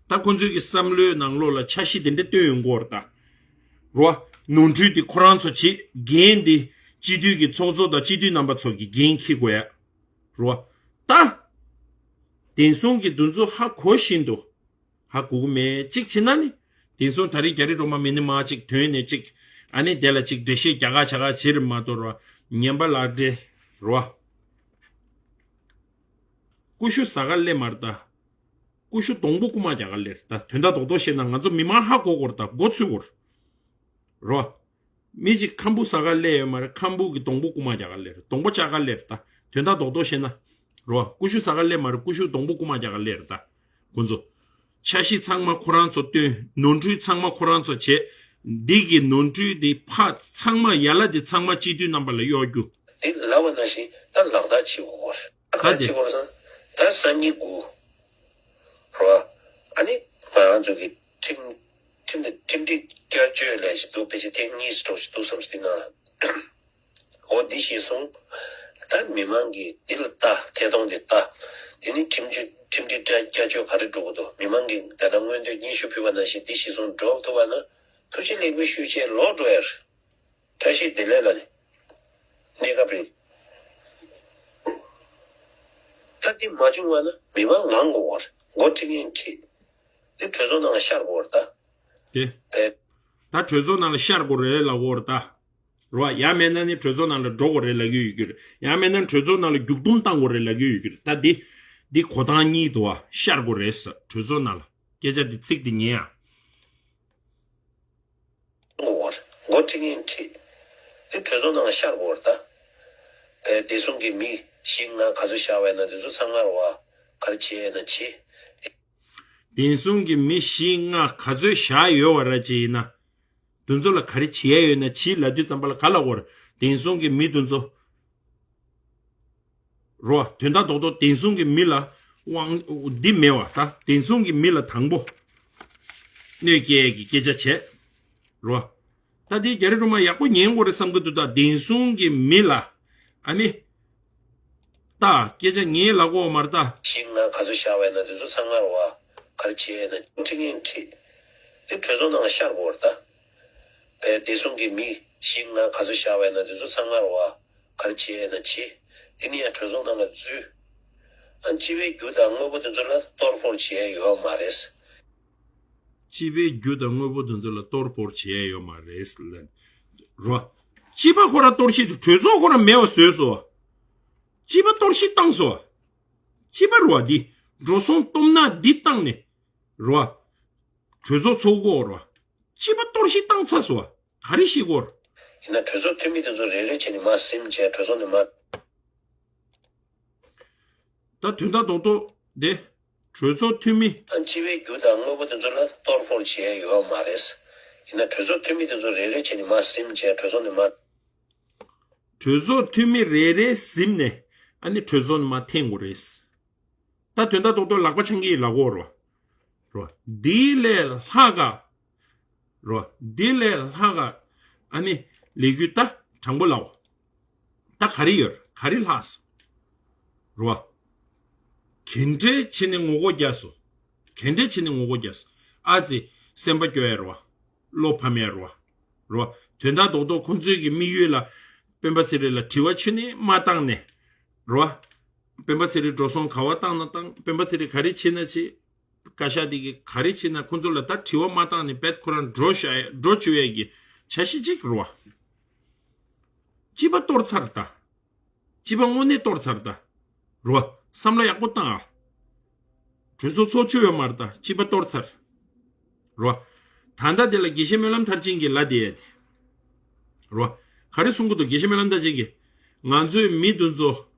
ད་ཁོ་ཚོའི་གི་བསམ་བློའི་ནང་ལོགས་ལ་འཆར་གཞི་དེ་འདྲ་བཏོན་ཡོང་གི་ཡོད་རེད་ད། རེད་བ། ནོར་འཁྲུལ་དེ་ཁོ་རང་ཚོ་བྱེད། འགན་དེ་སྤྱི་འཐུས་ཀྱི་ཚོགས་གཙོ་དང་སྤྱི་འཐུས་རྣམ་པ་ཚོ་གི་འགན་འཁྱེར་དགོས་ཡ། རེད་བ། ད། བདེན་སྲུང་གི་འདུ་འཛོམས་ཧ་གོ་བཞིན་དུ། ཧ་གོ་གི་མེད། གཅིག་བྱས་ན་ནི། བདེན་སྲུང་ད་རེས་རྒྱ་རི་སྒྲོལ་མ་མི་ནི་མ་གཅིག་དོན་ནས་གཅིག་ཨ་ནི་དེ་ལ་གཅིག་འགྲེལ་བཤད་རྒྱག་ག་བྱ་ག་བྱེད་རེད་མ་གཏོགས་ར། ཉན་པ་ལག་འབྲེལ། རེད་བ། ཀུ་ཤུ་ཟ་ག་སླེབས་མ་རེད་ད། ཀུ་ཤུ་སྡོང་པོ་རྐུ་མ་རྒྱག་ག་སླེབས་རེད་ད། དོན་དག་རྡོག་རྡོག་བཤད་ན་ང་ཚོ་མི་མང་ཧ་གོ་དགོས་རེད་ད། མགོ་ཚོས་དགོས་རེད། རེད་བ། མི་ཞིག་ཁམ་བུ་ཟ་ག་སླེབས་ཡོད་མ་རེད། ཁམ་བུ་གི་སྡོང་པོ་རྐུ་མ་རྒྱག་ག་སླེབས་རེད། སྡོང་པོ་བཅག་ག་སླེབས་རེད་ད། དོན་དག་རྡོག་རྡོག་བཤད་ན། རེད་བ། ཀུ་ཤུ་ཟ་ག་སླེབས་མ་རེད། ཀུ་ཤུ་སྡོང་པོ་རྐུ་མ་རྒྱག་ག་སླེབས་རེད་ད། ཁོ་ཚོ། འཆར་གཞི་ཚང་མ་ཁོ་རང་ཚོ་བཏོན། ནོར་འཁྲུལ་ཚང་མ་ཁོ་རང་ཚོ་བྱས། འདི་གི་ནོར་འཁྲུལ་འདི་ཕར་ཚང་མ་ཡ་ལ་འདི་ཚང་མ་སྤྱི་འཐུས་རྣམ་པ་ལ་གཡོག་རྒྱུ། འདི་ལབ་པ་ནང་བཞིན་ད་ལག་བསྟར་བྱེད་དགོས་པ་རེད། ག་ད་རེ་དེ་བྱེད་དགོས་རེད་ཟེར་ན། ད་སང་ཉིན་དགུ། རེད་བ། ཨ་ནི་ང་རང་ཚོ་གི་ཁྲིམས་ཁྲིམས་དང་ཁྲིམས་སྒྲིག་བསྐྱར་བཅོས་ལས་ཞིག་འདུག་ཕལ་ཆེར་ཐེངས་གཉིས་ཤིག་འགྲོ་ཞིག་འདུག་བསམ་སོང་། འདི་ནང་ལ། འོ་འདི་ཤེས་སོང་། ད་མི་མང་གིས་འདི་ལ་ལྟ། ཐད་གཏོང་འདི་ལྟ། དེ་ནི་ཁྲིམས་གཅོད་ཁྲིམས་སྒྲིག་བསྐྱར་བཅོས་ག་རེ་འགྲོ་གི་འདུག་མི་མང་གིས་ད་ལྟ་མངོན་འདོད་སྙན་ཞུ་ཕུལ་བ་ནང་བཞིན་འདི་ཤེས་སོང་འགྲོ་ཐུབ་པ་ན། ཐུགས་རྗེ་ལེགས་འབུལ་ཞུ་བྱས་ལོག་འགྲོ་ཡ་རེད། བཀྲ་ཤིས་བདེ་ལེགས་ལགས་ནས། གནས་སྐབས་རིང་། ད་འདི་མ་བྱུང་བ་ན་མི་མང་ངང་དགོས་པ་རེད། འགོ་ཁྲིད་མཁན་ཁྲིད། འདི་གྲོས་ཚོགས་ནང་ལ་ཤར་དགོས་པ་རེད་ད། དེ། དེ། ད་གྲོས་ཚོགས་ནང་ལ་ཤར་དགོས་རེད་ལབ་དགོས་རེད་ད། རེད་བ། ཡང་མེད་ན་ནི་གྲོས་ཚོགས་ནང་ལ་འགྲོ་དགོས་རེད་ལབ་ཀྱི་ཡོད་ཀྱི་རེད། ཡང་མེད་ན་གྲོས་ཚོགས་ནང་ལ་རྒྱུག་རྡུང་བཏང་དགོས་རེད་ལབ་ཀྱི་ཡོད་ཀྱི་རེད། ད་འདི། འདི་གོ་སྟངས་གཉིས་འདུག་བ། ཤར་དགོས་རེད་ཟེར། གྲོས་ཚོགས་ནང་ལ། སྐད་ཆ་འདི་ཚིག་འདི་ཉན་ཡ། འགོ་བར། འགོ་ཁྲིད་མཁན་ཁྲིད། དེ་གྲོས་ཚོགས་ནང་ལ་ཤར་དགོས་རེད་ད། བའི་བདེ་སྲུང་གི་མི་བཞི་ལྔ་ག་ཚོད་བཞག་པ་ཡིན་ན་དེ་ཚོ་ཚང་མ་རེད་བ། ག་རེ་བྱེད་ཡས་ན་བྱེད། བདེ་སྲུང་གི་མི་བཞི་ལྔ་ག་ཚོད་བཞག་ཡོད་བ་ར་ཅིག་ཡིན་ན། དེ་ཚོ་ལ་ག་རེ་བྱེད་ཡས་ཡོད་ན་བྱེད་ལབ་དུས་ཙམ་པ་ལ་ག་ལབ་དགོས་རེད། བདེ་སྲུང་གི་མི་དེ་ཚོ། རོ། དོན་དག་རྡོག་རྡོག་བདེན་སྲུང་གི་མི་ལ་དབང་འདི་མེད་བ། ད་བདེན་སྲུང་གི་མི་ལ་དང་པོ་གནོད་སྐྱེལ་གྱི་སྐད་ཆ་བྱས། རོ། ད་དེ་རྒྱ་རི་སྒྲོལ་མ་ཡག་པོ་ཉན་དགོས་རེད་བསམ་གྱི་འདུག་ད་བདེན་སྲུང་གི་མི་ལ་ཨ་ནི། ད་སྐད་ཆ་ངས་ལབ་དགོས་མ་རེད་ད། ཤིང་ང་ག་ཚོད་བཞག་པ་ཡིན་ན་དེ་ཚོ་ཚང་མ་རེད་བ། ག་རེ་བྱས་ན་ཁྲིད་ངན་ཁྲིད། དེ་གྲོས་ཚོགས་ནང་ལ་ཤར་དགོས་རེད་ད། བའི་བདེ་སྲུང་གི་མི་ཤིང་ང་ག་ཚོད་བཞག་པ་ཡིན་ན་དེ་ཚོ་ཚང་མ་རེད་བ། ག་རེ་བྱས་ན་བྱེད། དེ་ནི་ཡང་གྲོས་ཚོགས་ནང་ལ་འཛུལ། ཨ་སྤྱི་པའི་རྒྱུ་དང་དངོས་པོ་དེ་ཚོ་ལ་གཏོར་ཕོར་བྱེད་ཡ་ཡོད་མ་རེད། སྤྱི་པའི་རྒྱུ་དང་དངོས་པོ་དེ་ཚོ་ལ་གཏོར་ཕོར་བྱེད་ཡ་ཡོད་མ་རེད་ལབ། རོ། སྤྱི་པ་ཁོ་ར་གཏོར་བཤིག་དུ་གྲོས་ཚོགས་ཁོ་ར་མེད་པ་བཟོས་སོ། སྤྱི་པ་གཏོར་བཤིག་བཏང་སོ། སྤྱི་པ་རོ་འདི་འགྲོ་སོང་སྟོབས་ན་འདི་བཏང་ནས་རོ། གྲོས་ཚོགས་ཚོགས་གོ་རོ། སྤྱི་པ་གཏོར་བཤིག་བཏང་ཚར་སོ། ག་རེ་ཤེས་གོ། ཡིན་ན་གྲོས་ཚོགས་འཐུས་མི་དེ་ཚོ་རེ་རེ་བྱས་ནས་མར་ཟིན་བྱས་གྲོས་ཚོགས་ནས་མར། ད་དོན་དག་རྡོག་རྡོག་དེ། གྲོས་ཚོགས་འཐུས་མི། ཨ་སྤྱི་པའི་རྒྱུ་དང་དངོས་པོ་དེ་ཚོ་ལ་གཏོར་ཕོར་བྱེད་ཡ་ཡོད་མ་རེད། ཡིན་ན་གྲོས་ཚོགས་འཐུས་མི་དེ་ཚོ་རེ་རེ་བྱས་ནས་མར་ཟིན་བྱས་གྲོས་ཚོགས་ནས་མར། གྲོས་ཚོགས་འཐུས་མི་རེ་རེ་ཟིན་ནས་ཨ་ནི་གྲོས་ཚོགས་ནས་མར་འཐེན་དགོས་རེད། ད་དོན་དག་རྡོག་རྡོག་ལག་པ་འཆང་གི་ལབ་དགོས་རོ། རོ། འདི་ལས་ལྷག་ག་རོ། འདི་ལས་ལྷག་ག་ཨ་ནི་ལས་འགུལ་ད་དྲང་པོ་ལབ། ད་ག་རེ་ཡོད། ག་རེ་ལྷག་སོང་། རོ། ག་འདྲས་བྱས་ནས་ངོ་རྒོལ་རྒྱག་སོང་། ག་འདྲས་བྱས་ནས་ངོ་རྒོལ་རྒྱག་སོང་། ཨ་ཙི། སེམས་པ་སྐྱོ་ཡ་རོ། བློ་ཕམ་ཡ་རོ། རོ། དོན་དག་རྡོག་རྡོག་ཁོང་ཚོའི་གི་དམིགས་ཡུལ་ལ་སྤེན་པ་ཚེ་རིང་ལ་དྲི་བ་ཆུ་ནས་མ་བཏང་ནས། རོ། སྤེན་པ་ཚེ་རིང་འགྲོ་སོང་ག་བ་བཏང་ན་བཏང་། སྤེན་པ་ཚེ་རིང་ག་རེ་བྱེད་ན་བྱེད། བཀའ་ཤག་འདི་གིས་ག་རེ་བྱེད་ན་ཁོ་ཚོ་ལ་ད་དྲི་བ་མ་བཏང་ནས་བེད་ཁོ་རང་འགྲོ་བཞག་འགྲོ་བཅུག་ཡས་ཀྱི་འཆར་གཞི་གཅིག་རེད་བ། སྤྱི་པ་གཏོར་ཚར་ད། སྤྱི་པ་དངོས་གནས་གཏོར་ཚར་ད། རེད་བ། བསམ་བློ་ཡག་པོ་བཏང་ཨ། གྲོས་ཚོགས་ཚོགས་ཆོག་ཡོད་མ་རེད་ད། སྤྱི་པ་གཏོར་ཚར། རེད་བ། ད་ལྟ་དེ་ལ་དགེ་བཤེས་སྨོན་ལམ་མཐར་ཕྱིན་གྱིས་ལབ་བསྡད་ཡ་དེ། རེད་བ། ག་རེ་གསུང་གི་འདུག་དགེ་བཤེས་སྨོན་ལམ་མཐར་ཕྱིན་གྱིས། ང་ཚོའི་མི་དེ་ཚོ་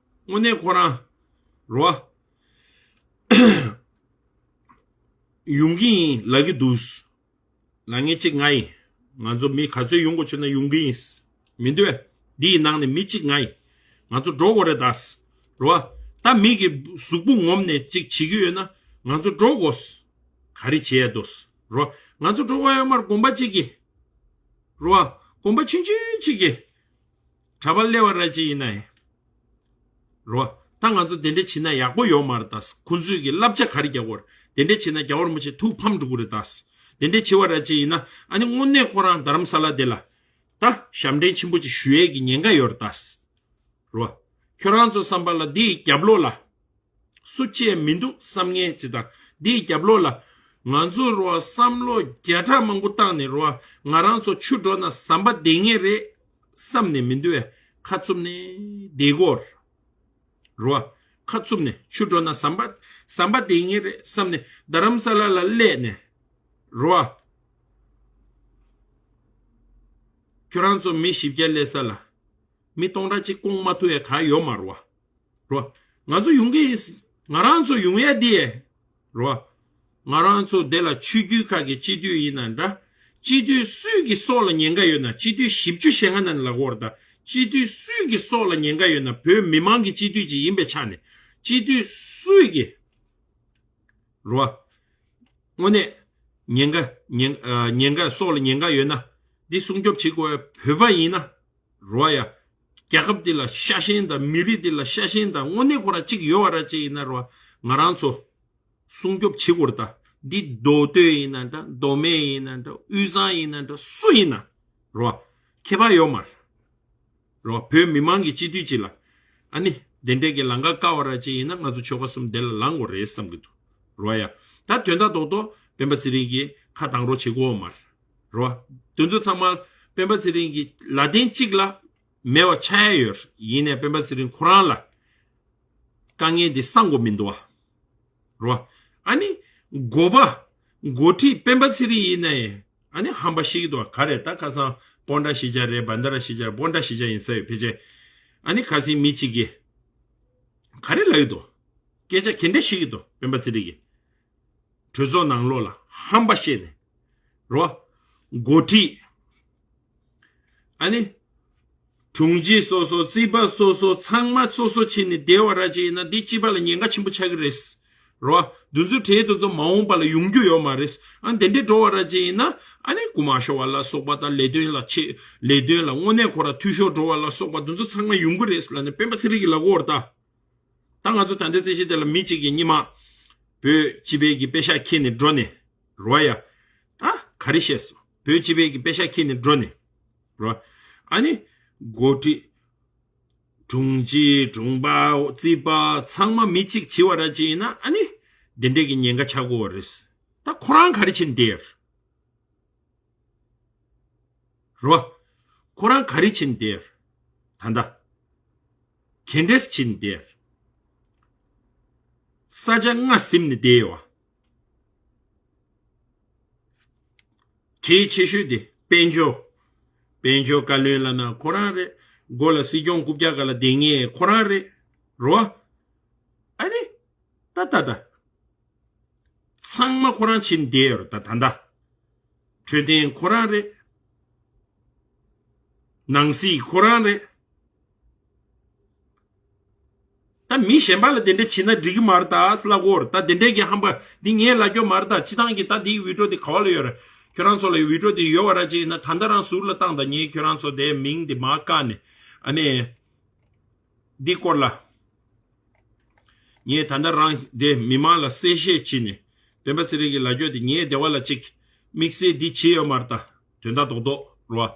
དངོས་གནས་ཁོ་རང་། རེད་བ། ཡོང་གི་ཡིན་ལབ་ཀྱི་འདུག་ལབ་མཁན་གཅིག་ང་ཡིན། ང་ཚོ་མི་ག་ཚོད་ཡོང་དགོས་བྱུང་ན་ཡོང་གི་ཡིན། མི་འདུག་བས། འདི་ཡི་ནང་ནས་མི་གཅིག་ང་ཡིན། ང་ཚོ་འགྲོ་དགོས་རེད་ད། རོ། ད་མི་གི་གཟུགས་པོ་ངོམ་ནས་གཅིག་བྱེད་ཀྱི་ཡོད་ན་ང་ཚོ་འགྲོ་དགོས། ག་རེ་བྱེད་ཡ་འདུག་རོ། ང་ཚོ་འགྲོ་དགོས་ཡོད་མར་དགོན་པ་གཅིག་གི། རོ། དགོན་པ་ཆུང་ཆུང་གཅིག་གི། གྲྭ་པ་སླེབས་པ་ར་ཅིག་ཡིན་ན་ཡང་། རོ། ད་ང་ཚོ་དེ་འདྲ་བྱེད་ན་ཡག་པོ་ཡོད་མ་རེད་ད། ཁོང་ཚོས་ཀྱི་བསླབ་བྱ་ག་རེ་རྒྱག་དགོས་རེད། དེ་འདྲ་བྱེད་ན་རྒྱལ་བ་རིན་པོ་ཆེ་ཐུགས་ཕམ་འགྲོ་གི་རེད་ད། དེ་འདྲ་བྱེད་པ་ར་ཅིག་ཡིན་ན་ཨ་ནི་དངོས་གནས་ཁོ་རང་རྡ་རམ་ས་ལ་དེ་ལ། ད་ཞབས་འདྲེན་ཆེན་པོ་ཅིག་ཞུ་ཡས་ཀྱི་ཉེན་ཁ་ཡོད་རེད་ད། རོ། ཁྱོད་རང་ཚོ་བསམ་པ་ལ་འདིའི་རྒྱབ་ལོགས་ལ། སུ་གཅེས་མི་འདུག་བསམ་ངེས་ཅི་དང་འདིའི་རྒྱབ་ལོགས་ལ། ང་ཚོ་རོ་བསམ་བློ་བརྒྱ་ཕྲག་མང་པོ་བཏང་ནས་རོ། ང་རང་ཚོ་ཆུ་འགྲོ་ན་ཟམ་པ་བསྡད་ངེས་རེད་བསམ་ནས་མི་འདུག་བས། ཁ་བཙུམ་ནས་བསྡད་དགོས། རོ། ཁ་བཙུམ་ནས་ཆུ་འགྲོ་ན་ཟམ་པ་ཟམ་པ་བསྡད་ངེས་རེད་བསམ་ནས་རྡ་རམ་ས་ལ་ལ་སླེབས་ནས། རོ། ཁྱོད་རང་ཚོ་མི་བཞི་བརྒྱ་སླེབས་ས་ལ། མི་སྟོང་ཕྲག་གཅིག་སྐོང་མ་ཐུབ་ཡ་ག་ཡོད་མ་རོ། རོ། ང་ཚོ་ཡོང་གི་ཡིན། ང་རང་ཚོ་ཡོང་ཡ་དེ། རོ། ང་རང་ཚོ་དེ་ལ་ཆོས་བརྒྱུད་ཁག་གི་སྤྱི་འཐུས་ཡིན་ན་འདྲ། སྤྱི་འཐུས་སུས་ཀྱི་སྲོག་ལ་ཉེན་ཁ་ཡོད་ན་སྤྱི་འཐུས་བཞི་བཅུ་ཞེ་ལྔ་ནང་ལ་གོ་ར་ད། སྤྱི་འཐུས་སུས་ཀྱི་སྲོག་ལ་ཉེན་ཁ་ཡོད་ན་བོད་མི་མང་གི་སྤྱི་འཐུས་ཅིག་ཡིན་པའི་ཆ་ནས་སྤྱི་འཐུས་སུས་ཀྱི། རོ། དངོས་གནས། ཉེན་ཁ་ཉེན་ཨ་ཉེན་ཁ་སྲོག་ལ་ཉེན་ཁ་ཡོད་ན། འདི་སྲུང་སྐྱོབ་བྱེད་དགོས་བོད་པ་ཡིན་ན། རོ་ཡ། རྒྱལ་ཁབ་འདི་ལ་ཤ་ཞེན་དང་མི་རིགས་འདི་ལ་ཤ་ཞེན་དང་དངོས་གནས་ཁོ་ར་གཅིག་ཡོད་བ་ར་ཅིག་ཡིན་ན་རོ། ང་རང་ཚོ་སྲུང་སྐྱོབ་བྱེད་དགོས་རེད་ད། འདི་མདོ་སྟོད་ཡིན་ན་འདྲ་མདོ་སྨད་ཡིན་ན་འདྲ་དབུས་གཙང་ཡིན་ན་འདྲ་སུ་ཡིན་ན་རོ། ཁྱད་པར་ཡོད་མ་རེད། རོ། བོད་མི་མང་གི་སྤྱི་འཐུས་གཅིག་ལ། ཨ་ནི། དེ་འདྲས་ཀྱི་ལམ་ཁ་བཀག་པ་ར་ཅིག་ཡིན་ན་ང་ཚོ་ཆོལ་ཁ་གསུམ་དེ་ལ་ལངས་དགོས་རེད་བསམ་གྱི་འདུག་རོ་ཡ། ད་དོན་དག་རྡོག་རྡོག་སྤེན་པ་ཚེ་རིང་གིས་ཁ་དང་རོ་བྱེད་དགོས་མ་རེད། རོ། དེ་ཚོ་ཚང་མ་སྤེན་པ་ཚེ་རིང་གི་ལ་དན་གཅིག་ལ་མེད་པ་ཆགས་ཡ་ཡོད་རེད། ཡིན་ནའི་སྤེན་པ་ཚེ་རིང་ཁོ་རང་ལ་དཀའ་ངལ་འདི་སངས་དགོས་མི་འདུག་བ། རོ། ཨ་ནི། འགོ་པ། འགོ་ཁྲིད་སྤེན་པ་ཚེ་རིང་ཡིན་ནའི། ཨ་ནི་ཧམ་པ་ཤེས་ཀྱི་འདུག་བ། ག་རེ་ད་ཁ་སང་སྤོན་ཊ་གཞིས་ཆགས་རེད་བན་ད་ར་གཞིས་ཆགས་རེད་སྤོན་ཊ་གཞིས་ཆགས་ཡིན་ས་ཡོད་ཕལ་ཆེར། ཨ་ནི་ཁ་སང་མི་གཅིག་གིས། ག་རེ་ལབ་ཀྱི་འདུག་སྐད་ཆ་ག་འདྲ་བཤད་ཀྱི་འདུག་སྤེན་པ་ཚེ་རིང་གིས། གྲོས་ཚོགས་ནང་ལོགས་ལ་ཧམ་པ་བཤད་ནས། རོ། འགོ་ཁྲིད། ཨ་ནི། དྲུང་ཆེ་སོ་སོ་རྩིས་པ་སོ་སོ་ཚང་མ་སོ་སོ་བྱས་ནས་བསྡད་པ་ར་ཅིག་ཡིན་ན་འདི་སྤྱི་པ་ལ་ཉེན་ཁ་ཆེན་པོ་ཆགས་ཀྱི་རེད། རོ། འདི་ཚོ་གྲས་འདི་ཚོ་མ་འོངས་པ་ལ་ཡོང་རྒྱུ་ཡོད་མ་རེད། ཨ་འདི་འདྲས་འགྲོ་བ་ར་ཅིག་ཡིན་ན་ཨ་ནི་རྐུ་མ་ཤོར་བ་ལ་སོགས་པ་དང་ལས་དོན་ལ་ཆེ་ལས་དོན་ལ་དངོས་གནས་ཁོ་ར་འཐུས་ཤོར་འགྲོ་བ་ལ་སོགས་པ་འདི་ཚོ་ཚང་མ་ཡོང་གི་རེད་ལབ་ནས་སྤེན་པ་ཚེ་རིང་གིས་ལབ་ཀྱི་ཡོད་རེད་ད། ད་ང་ཚོ་ད་ལྟའི་རྩེད་གཞི་དེ་ལ་མི་གཅིག་གིས་སྔོན་མ་བོད་སྤྱི་པའི་གི་པེ་ཤག་འཁྱེར་ནས་འགྲོ་ནས་རོ་ཡ། ད་ག་རེ་བཤད་སོང་། བོད་སྤྱི་པའི་གི་པེ་ཤག་འཁྱེར་ནས་འགྲོ་ནས་རོ། ཨ་ནི་འགོ་ཁྲིད། དྲུང་ཆེ་དྲུང་པ་རྩིས་པ་ཚང་མ་མི་གཅིག་བྱེད་པ་ར་ཅིག་ཡིན་ན་ཨ་ནི་འདི་འདྲས་ཀྱི་ཉེན་ཁ་ཆགས་ཀྱི་ཡོད་རེད། ད་ཁོ་རང་ག་རེ་བྱེད་བསྡད་ཡོད་རེད། རོ། ཁོ་རང་ག་རེ་བྱེད་ནས་བསྡད་ཡོད། ད་ལྟ། ག་འདྲས་བྱེད་ནས་བསྡད་ཡོད། ས་ཆ་ལྔ་ཟིན་ནས་བསྡད་ཡོད། གལ་ཆེ་ཤོས་དེ་དཔལ་འབྱོར། དཔལ་འབྱོར་བཀའ་བློན་ལབ་ན་ཁོ་རང་རེད། མགོ་ལ་སྲིད་སྐྱོང་རྐུབ་བཀྱག་སྒང་ལ་བསྡད་མཁན་ཁོ་རང་རེད། རོ། ཨ་ནི། ད་ད་ད། ཚང་མ་ཁོ་རང་བྱེད་བསྡད་ཡོད་རེད་ད་ད་ལྟ། འཕྲོད་བསྟེན་ཁོ་རང་རེད། ནང་སྲིད་ཁོ་རང་རེད། ད་མི་གཞན་པ་ལ་དེ་འདྲ་བྱེད་ན་འགྲིག་གི་མ་རེད་ད་ལབ་ཀྱི་ཡོད་རེད། ད་དེ་འདྲས་ཀྱི་ཧམ་པ་འདི་ངས་ལབ་རྒྱུ་མ་རེད་ད། སྤྱི་བཏང་གི་ད་འདིའི་བི་ཌིའོ་འདི་ག་བ་ལ་ཡོད་རེད། ཁྱོད་རང་ཚོ་ལ་བི་ཌིའོ་འདི་ཡོད་པ་ར་ཅིག་ཡིན་ན་ད་ལྟ་རང་ཟུར་ལ་བཏང་དང་། ངས་ཁྱོད་རང་ཚོ་དེའི་མིང་འདི་མར་བཀག་ནས་ཨ་ནི། འདི་སྐོར་ལ། ངས་ད་ལྟ་རང་དེ་མི་མང་ལ་གསལ་བཤད་བྱས་ནས་སྤེན་པ་ཚེ་རིང་གི་ལབ་རྒྱུ་དེ་ངས་སྡེ་བ་ལ་གཅིག་དམིགས་བསལ་འདི་བྱས་ཡོད་མ་རེད་ད། དོན་དག་རྡོག་རྡོག་རེད་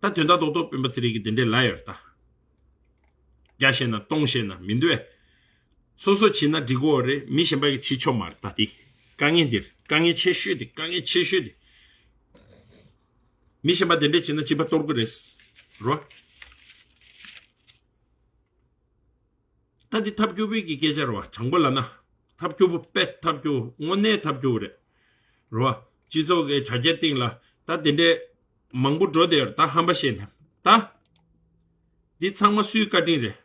བ། ད་དོན་དག་རྡོག་རྡོག་སྤེན་པ་ཚེ་རིང་གིས་དེ་འདྲས་ལབ་ཡོད་རེད་ད། བརྒྱ་བཤད་ན་སྟོང་བཤད་ན་མི་འདུག་བས། སོ་སོ་བྱས་ན་འགྲིག་གི་ཡོད་རེད། མི་གཞན་པ་གིས་བྱེད་ཆོག་མ་རེད་ད། དེ་དཀའ་ངལ་འདིར་དཀའ་ངལ་ཆེ་ཤོས་དེ་དཀའ་ངལ་ཆེ་ཤོས་དེ། མི་གཞན་པ་དེ་འདྲས་བྱས་ན་སྤྱི་པ་གཏོར་གི་རེད། རོ། ད་འདི་ཐབས་སྐྱོ་པོའི་གི་སྐད་ཆ་རེད་བ། དྲང་པོ་ལབ་ན། ཐབས་སྐྱོ་པོ་དཔེ་ཐབས་སྐྱོ་པོ་དངོས་གནས་ཐབས་སྐྱོ་པོ་རེད། རེད་བ། སྤྱི་ཚོགས་ཀྱི་དྲ་རྒྱའི་སྟེང་ལ་ད་དེ་འདྲས་མང་པོ་འགྲོ་བསྡད་ཡོད་རེད་ད་ཧམ་པ་བཤད་ནས་ད། འདི་ཚང་མ་སུའི་བཀའ་དྲིན་རེད།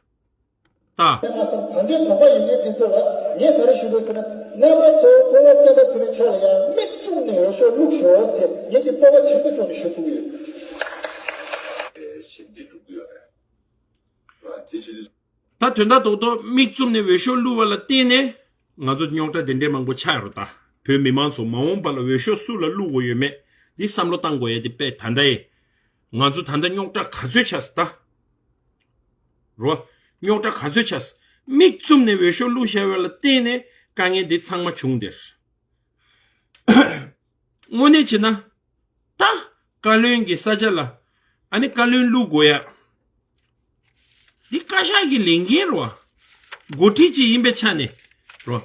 ད། ད་འདི་དོགས་པ་ཡིན་མཁན་འདི་ཚོ་ལ། ངས་ག་རེ་ཞུ་དགོས་ཟེར་ན། རྣམ་པ་ཚོ་སྐུ་ངོ་སྤེན་པ་ཚེ་རིང་མཆོག་ལ་ཡང་མིག་བཙུམ་ནས་འོས་ཤོག་བླུགས་ཤོག་ཟེར་ངེད་ཀྱིས་སྤོབས་པ་ཆེན་པོ་བྱུང་ནས་ཞུ་ཐུབ་ཀྱི་ཡོད། ད་དོན་དག་རྡོག་རྡོག་མིག་བཙུམ་ནས་འོས་ཤོག་བླུགས་པ་ལ་བརྟེན་ནས་ང་ཚོ་རྙོག་དྲ་དེ་འདྲའི་མང་པོ་ཆགས་ཡོད་རེད། ད་བོད་མི་མང་ཚོ་མ་འོངས་པ་ལ་འོས་ཤོག་སུ་ལ་བླུགས་དགོས་ཡོད་མེད་འདི་བསམ་བློ་བཏང་དགོས་ཡ་དེ་དཔེ་ད་ལྟ་ཡི་ང་ཚོ་ད་ལྟ་རྙོག་དྲ་ག་ཚོད་ཆགས་སོང་ད། རོ། རྙོག་དྲ་ག་ཚོད་ཆགས། མིག་བཙུམ་ནས་འོས་ཤོག་བླུགས་བཞག་པ་ལ་བརྟེན་ནས་དཀའ་ངལ་འདི་ཚང་མ་བྱུང་སྟེ། དངོས་གནས་བྱས་ན། ད། བཀའ་བློན་གྱི་ས་ཆ་ལ། ཨ་ནི་བཀའ་བློན་བླུགས་དགོས་ཡ། འདི་བཀའ་ཤག་གི་ལས་འགན་རོ། འགོ་ཁྲིད་ཅིག་ཡིན་པའི་ཆ་ནས། རོ།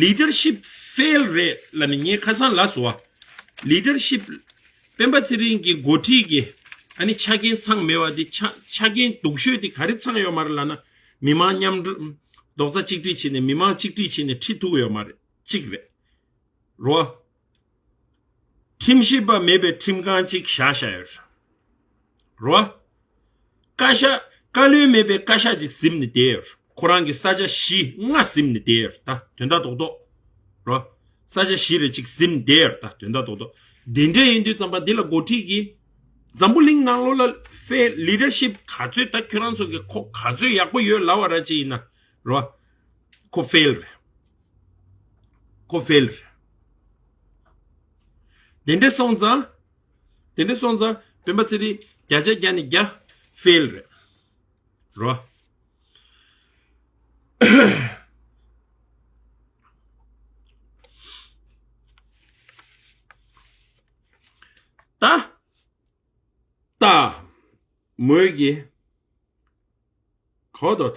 ལི་ཌར་ཤིབ་ཕེལ་རེད་ལབ་ནས་ངས་ཁ་སང་ལབ་སོང་བ། ལི་ཌར་ཤིབ། སྤེན་པ་ཚེ་རིང་གི་འགོ་ཁྲིད་ཀྱི་ཨ་ནི་ཆ་རྐྱེན་ཚང་མེད་པ་འདི་ཆ་ཆ་རྐྱེན་སྡུག་ཤོས་འདི་ག་རེ་ཚང་ཡོད་མ་རེད་ལབ་ན། མི་མང་མཉམ་འབྲེལ་རྡོག་རྩ་གཅིག་སྒྲིལ་བྱས་ནས་མི་མང་གཅིག་སྒྲིལ་བྱས་ནས་ཁྲིད་ཐུབ་ཀྱི་ཡོད་མ་རེད། གཅིག་རེད། རོ། ཁྲིམས་ཞིབ་པ་མེད་པའི་ཁྲིམས་ཁང་གཅིག་བཞག་བཞག་ཡོད། རོ། བཀའ་ཤག་བཀའ་བློན་མེད་པའི་བཀའ་ཤག་ཅིག་ཟིན་ནས་བསྡད་ཡོད། ཁོ་རང་གི་ས་ཆ་བཞི་ལྔ་ཟིན་ནས་བསྡད་ཡོད། ད་དོན་དག་རྡོག་རྡོག་རོ། ས་ཆ་བཞི་རེ་གཅིག་ཟིན་ནས་བསྡད་ཡོད། ད་དོན་དག་རྡོག་རྡོག་འདི་འདྲ་ཡིན་དུས་ཙམ་པ་འདི་ལ་འགོ་ཁྲིད་ཀྱིས། འཛམ་བུ་གླིང་ནང་ལོགས་ལ་ཕེ་ལི་ཌར་ཤིབ་ག་ཚོད་ད་ཁྱོད་རང་ཚོ་གི་ཁོ་ག་ཚོད་ཡག་པོ་ཡོད་ལབ་པ་ར་ཅིག་ཡིན་ན། རོ། ཁོ་ཕེལ་རེད། ཁོ་ཕེལ་རེད། དེ་འདྲ་སོང་ཙང་། དེ་འདྲ་སོང་ཙང་སྤེན་པ་ཚེ་རིང་བརྒྱ་ཆ་བརྒྱ་ནས་བརྒྱ་ཕེལ་རེད། རོ། ད། ད། མོས་ཀྱི། གོ་དོ་ད།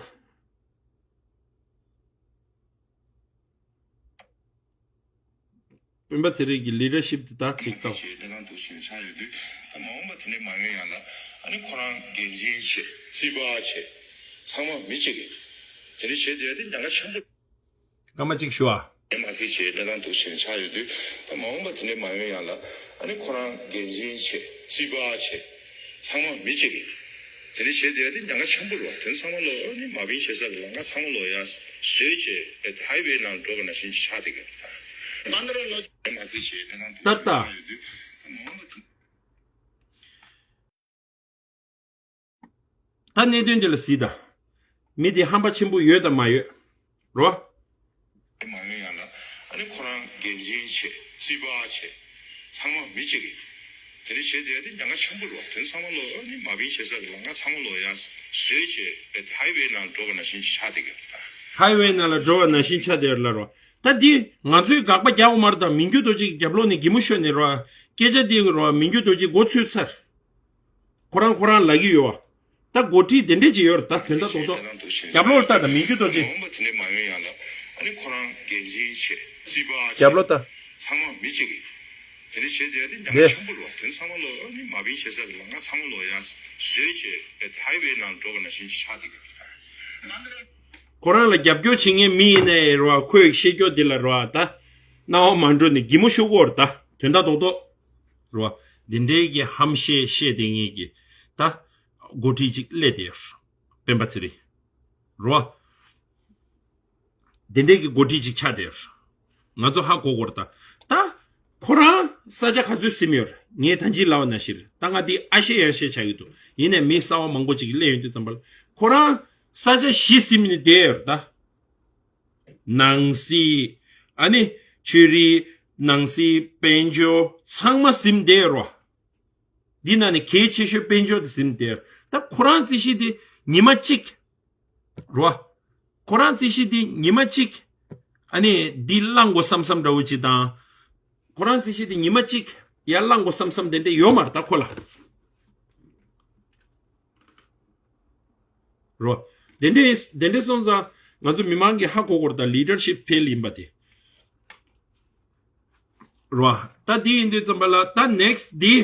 སྤེན་པ་ཚེ་རིང་གི་ལི་ཌར་ཤིབ་དེ་དག་ཅིག་བཏང་། ཞེས་གནས་སྟངས་འདུག་ཞེས་ཆགས་ཡོད་དུས། ད་མ་འོངས་པ་དེ་འདྲའི་མ་ཡོང་ཡང་ལ། ཨ་ནི་ཁོ་རང་འགན་འཛིན་བྱེད། རྩིས་པ་བྱེད། ཚང་མ་མི་གཅིག་གིས་དེ་འདྲ་བྱེད་བསྡད་ཡ་དེ་ཉེན་ཁ་ཆེན་པོ། སྐར་མ་གཅིག་ཞུ་ཨ། མ་ཁི་ཞེས་གནས་སྟངས་འདུག་ཞེས་ཆགས་ཡོད་དུས། ད་མ་འོངས་པ་དེ་འདྲའི་མ་ཡོང་ཡང་ལ། ཨ་ནི་ཁོ་རང་འགན་འཛིན་བྱེད། རྩིས་པ་བྱེད། ཚང་མ་མི་གཅིག་གིས། དེ་འདྲ་བྱས་བསྡད་ཡ་དེ་ཉེན་ཁ་ཆེན་པོ་རེད་བ། དེ་ཚང་མ་ལོ་ཨ་ནི་མ་བིན་བྱེད་ས་ལ་ང་ཚང་མ་ལོ་ཡ་བཟོས་བྱས་པའི་ཧའི་ཝེ་ནང་འགྲོ་བ་ནང་བཞིན་ཆགས་བསྡད་ཀྱི་རེད་ད། མ་འདི་ར་ལོ་མ་ཁི་ཞེས་གནས་སྟངས་འདུག་ད་ད། ཞེས་ཆགས་ཡོད་དུས། ད་མ་འོངས་པ་དེ། ད་གནད་དོན་འདི་ལ་གཟིགས་དང་། མི་དེ་ཧམ་པ་ཆེན་པོ་ཡོད་དང་མ་ཡོད། རོ། མ་ཡོང་ཡང་ལ། ཨ་ནི་ཁོ་རང་འགན་འཛིན་བྱེད། རྩིས་པ་བྱེད། ཚང་མ་མི་གཅིག་གིས། དེ་འདྲ་བྱས་བསྡད་ཡ་དེ་ཉེན་ཁ་ཆེན་པོ་རེད་བ། དེ་ཚང་མ་ལོ་ཨ་ནི་མ་བིན་བྱེད་ས་ལ་ང་ཚང་མ་ལོ་ཡ་བཟོས་བྱས་པའི་ཧའི་ཝེ་ནང་འགྲོ་བ་ནང་བཞིན་ཆགས་བསྡད་ཀྱི་རེད་ད། ཧའི་ཝེ་ནང་ལ་འགྲོ་བ་ནང་བཞིན་ཆགས་བསྡད་ཡོད་ལ་རོ། ད་འདི་ང་ཚོས་དགག་པ་རྒྱག་དགོས་མ་རེད་ད། མི་འགྱུར་རྡོ་རྗེ་གི་རྒྱབ་ལོགས་ནས་གད་མོ་ཤོར་ནས་རོ། སྐད་ཆ་འདི་རོ་མི་འགྱུར་རྡོ་རྗེ་མགོ་ཚོས་ཚར། ཁོ་རང་ཁོ་རང་ལབ་ཀྱི་ཡོད་བ། ད་འགོ་ཁྲིད་དེ་འདྲས་ཅིག་ཡོད་རེད་ད། དོན་དག་རྡོག་རྡོག་རྒྱབ་ལོགས་ལ་ལྟ་དང་མི་འགྱུར་རྡོ་རྗེ། མ་འོངས་པ་དེ་འདྲས་མ་ཡོང་ཡང་ལ། ཨ་ནི་ཁོ་རང་འགན་འཛིན་བྱེད། རྩིས་པ་བྱེད། རྒྱབ་ལོགས་ལྟ། ཚང་མ་མི་གཅིག་གིས། དེ་འདྲས་བྱས་བསྡད་ཡ་དེ་ཉེན་ཁ་ཆེན་པོ་རེད་བ། དེ་ཚང་མ་ལོ་ཨ་ནི་མ་བིན་བྱེད་ས་ལ་ང་ཚང་མ་ལོ་ཡ་བཟོས་བྱས་པའི་ཧའི་ཝེ་ནང་འགྲོ་བ་ནང་བཞིན་ཆགས་བསྡད་ཀྱི་རེད་ད། ཁོ་རང་ལ་རྒྱབ་སྐྱོར་བྱེད་མཁན་མི་ཡིན་ནའི་རེད་བ། ཁོས་བཤད་རྒྱུ་དེ་ལ་རེད་བ་ད། སྣང་བ་མ་འགྲོ་ནས་གད་མོ་ཤོར་གྱི་ཡོད་རེད་ད། དོན་དག་རྡོག་རྡོག་རེད་བ། འདི་འདྲའི་གི་ཧམ་བཤད་བཤད་བསྡད་མཁན་གྱི་ད་འགོ་ཁྲིད་ཅིག་སླེབས་བསྡད་ཡོད་རེད། སྤེན་པ་ཚེ་རིང་། རེད་བ། འདི་འདྲའི་གི་འགོ་ཁྲིད་ཅིག་ཆགས་བསྡད་ཡོད་རེད། ང་ཚོ་ཧ་གོ་དགོས་རེད་ད། ད་ཁོ་རང་ས་ཆ་ག་ཚོད་ཟིན་ཡོད་རེད། ངས་ད་གིན་ལབ་པ་ནང་བཞིན་རེད། ད་ང་འདི་ཨ་ཤེ་ཡ་ཤེ་ཆགས་ཀྱི་འདུག་ཡིན་ནའི་མི་གསར་བ་མང་པོ་ཅིག་སླེབས་ཡོང་དུས་ཙམ་པ་ལ་ཁོ་རང་ས་ཆ་བཞི་ཟིན་ནས་བསྡད་ཡོད་རེད་ད། ནང་སྲིད། ཨ་ནི་ཆོས་རིག་ནང་སྲིད། དཔལ་འབྱོར། ཚང་མ་ཟིན་བསྡད་ཡོད་རེད་བ། འདི་ནང་ནས་གལ་ཆེ་ཤོས་དཔལ་འབྱོར་དེ་ཟིན་བསྡད་ཡོད་རེད། ད་ཁོ་རང་རྩིས་གཞི་དེ་ཉི་མ་གཅིག་རེད་བ། ཁོ་རང་རྩིས་གཞི་དེ་ཉི་མ་གཅིག་ཨ་ནི་འདི་བླང་དགོས་བསམ་བསམ་འདྲ་བོ་ཅིག་དང་། ཁོ་རང་རྩིས་གཞི་དེ་ཉི་མ་གཅིག་ཡར་བླང་དགོས་བསམ་བསམ་དེ་འདྲ་ཡོད་མ་རེད་ད་ཁོ་ལ། རོ། དེ་འདྲའི་དེ་འདྲའི་སོང་ཙང་ང་ཚོ་མི་མང་གིས་ཧ་གོ་དགོས་རེད་ད། ལི་ཌར་ཤིབ་ཕེལ་ཡིན་པ་དེ། རོ། ད་དེ་ཡིན་དུས་ཙམ་པ་ལ་ད་ནེག་སི་དེ།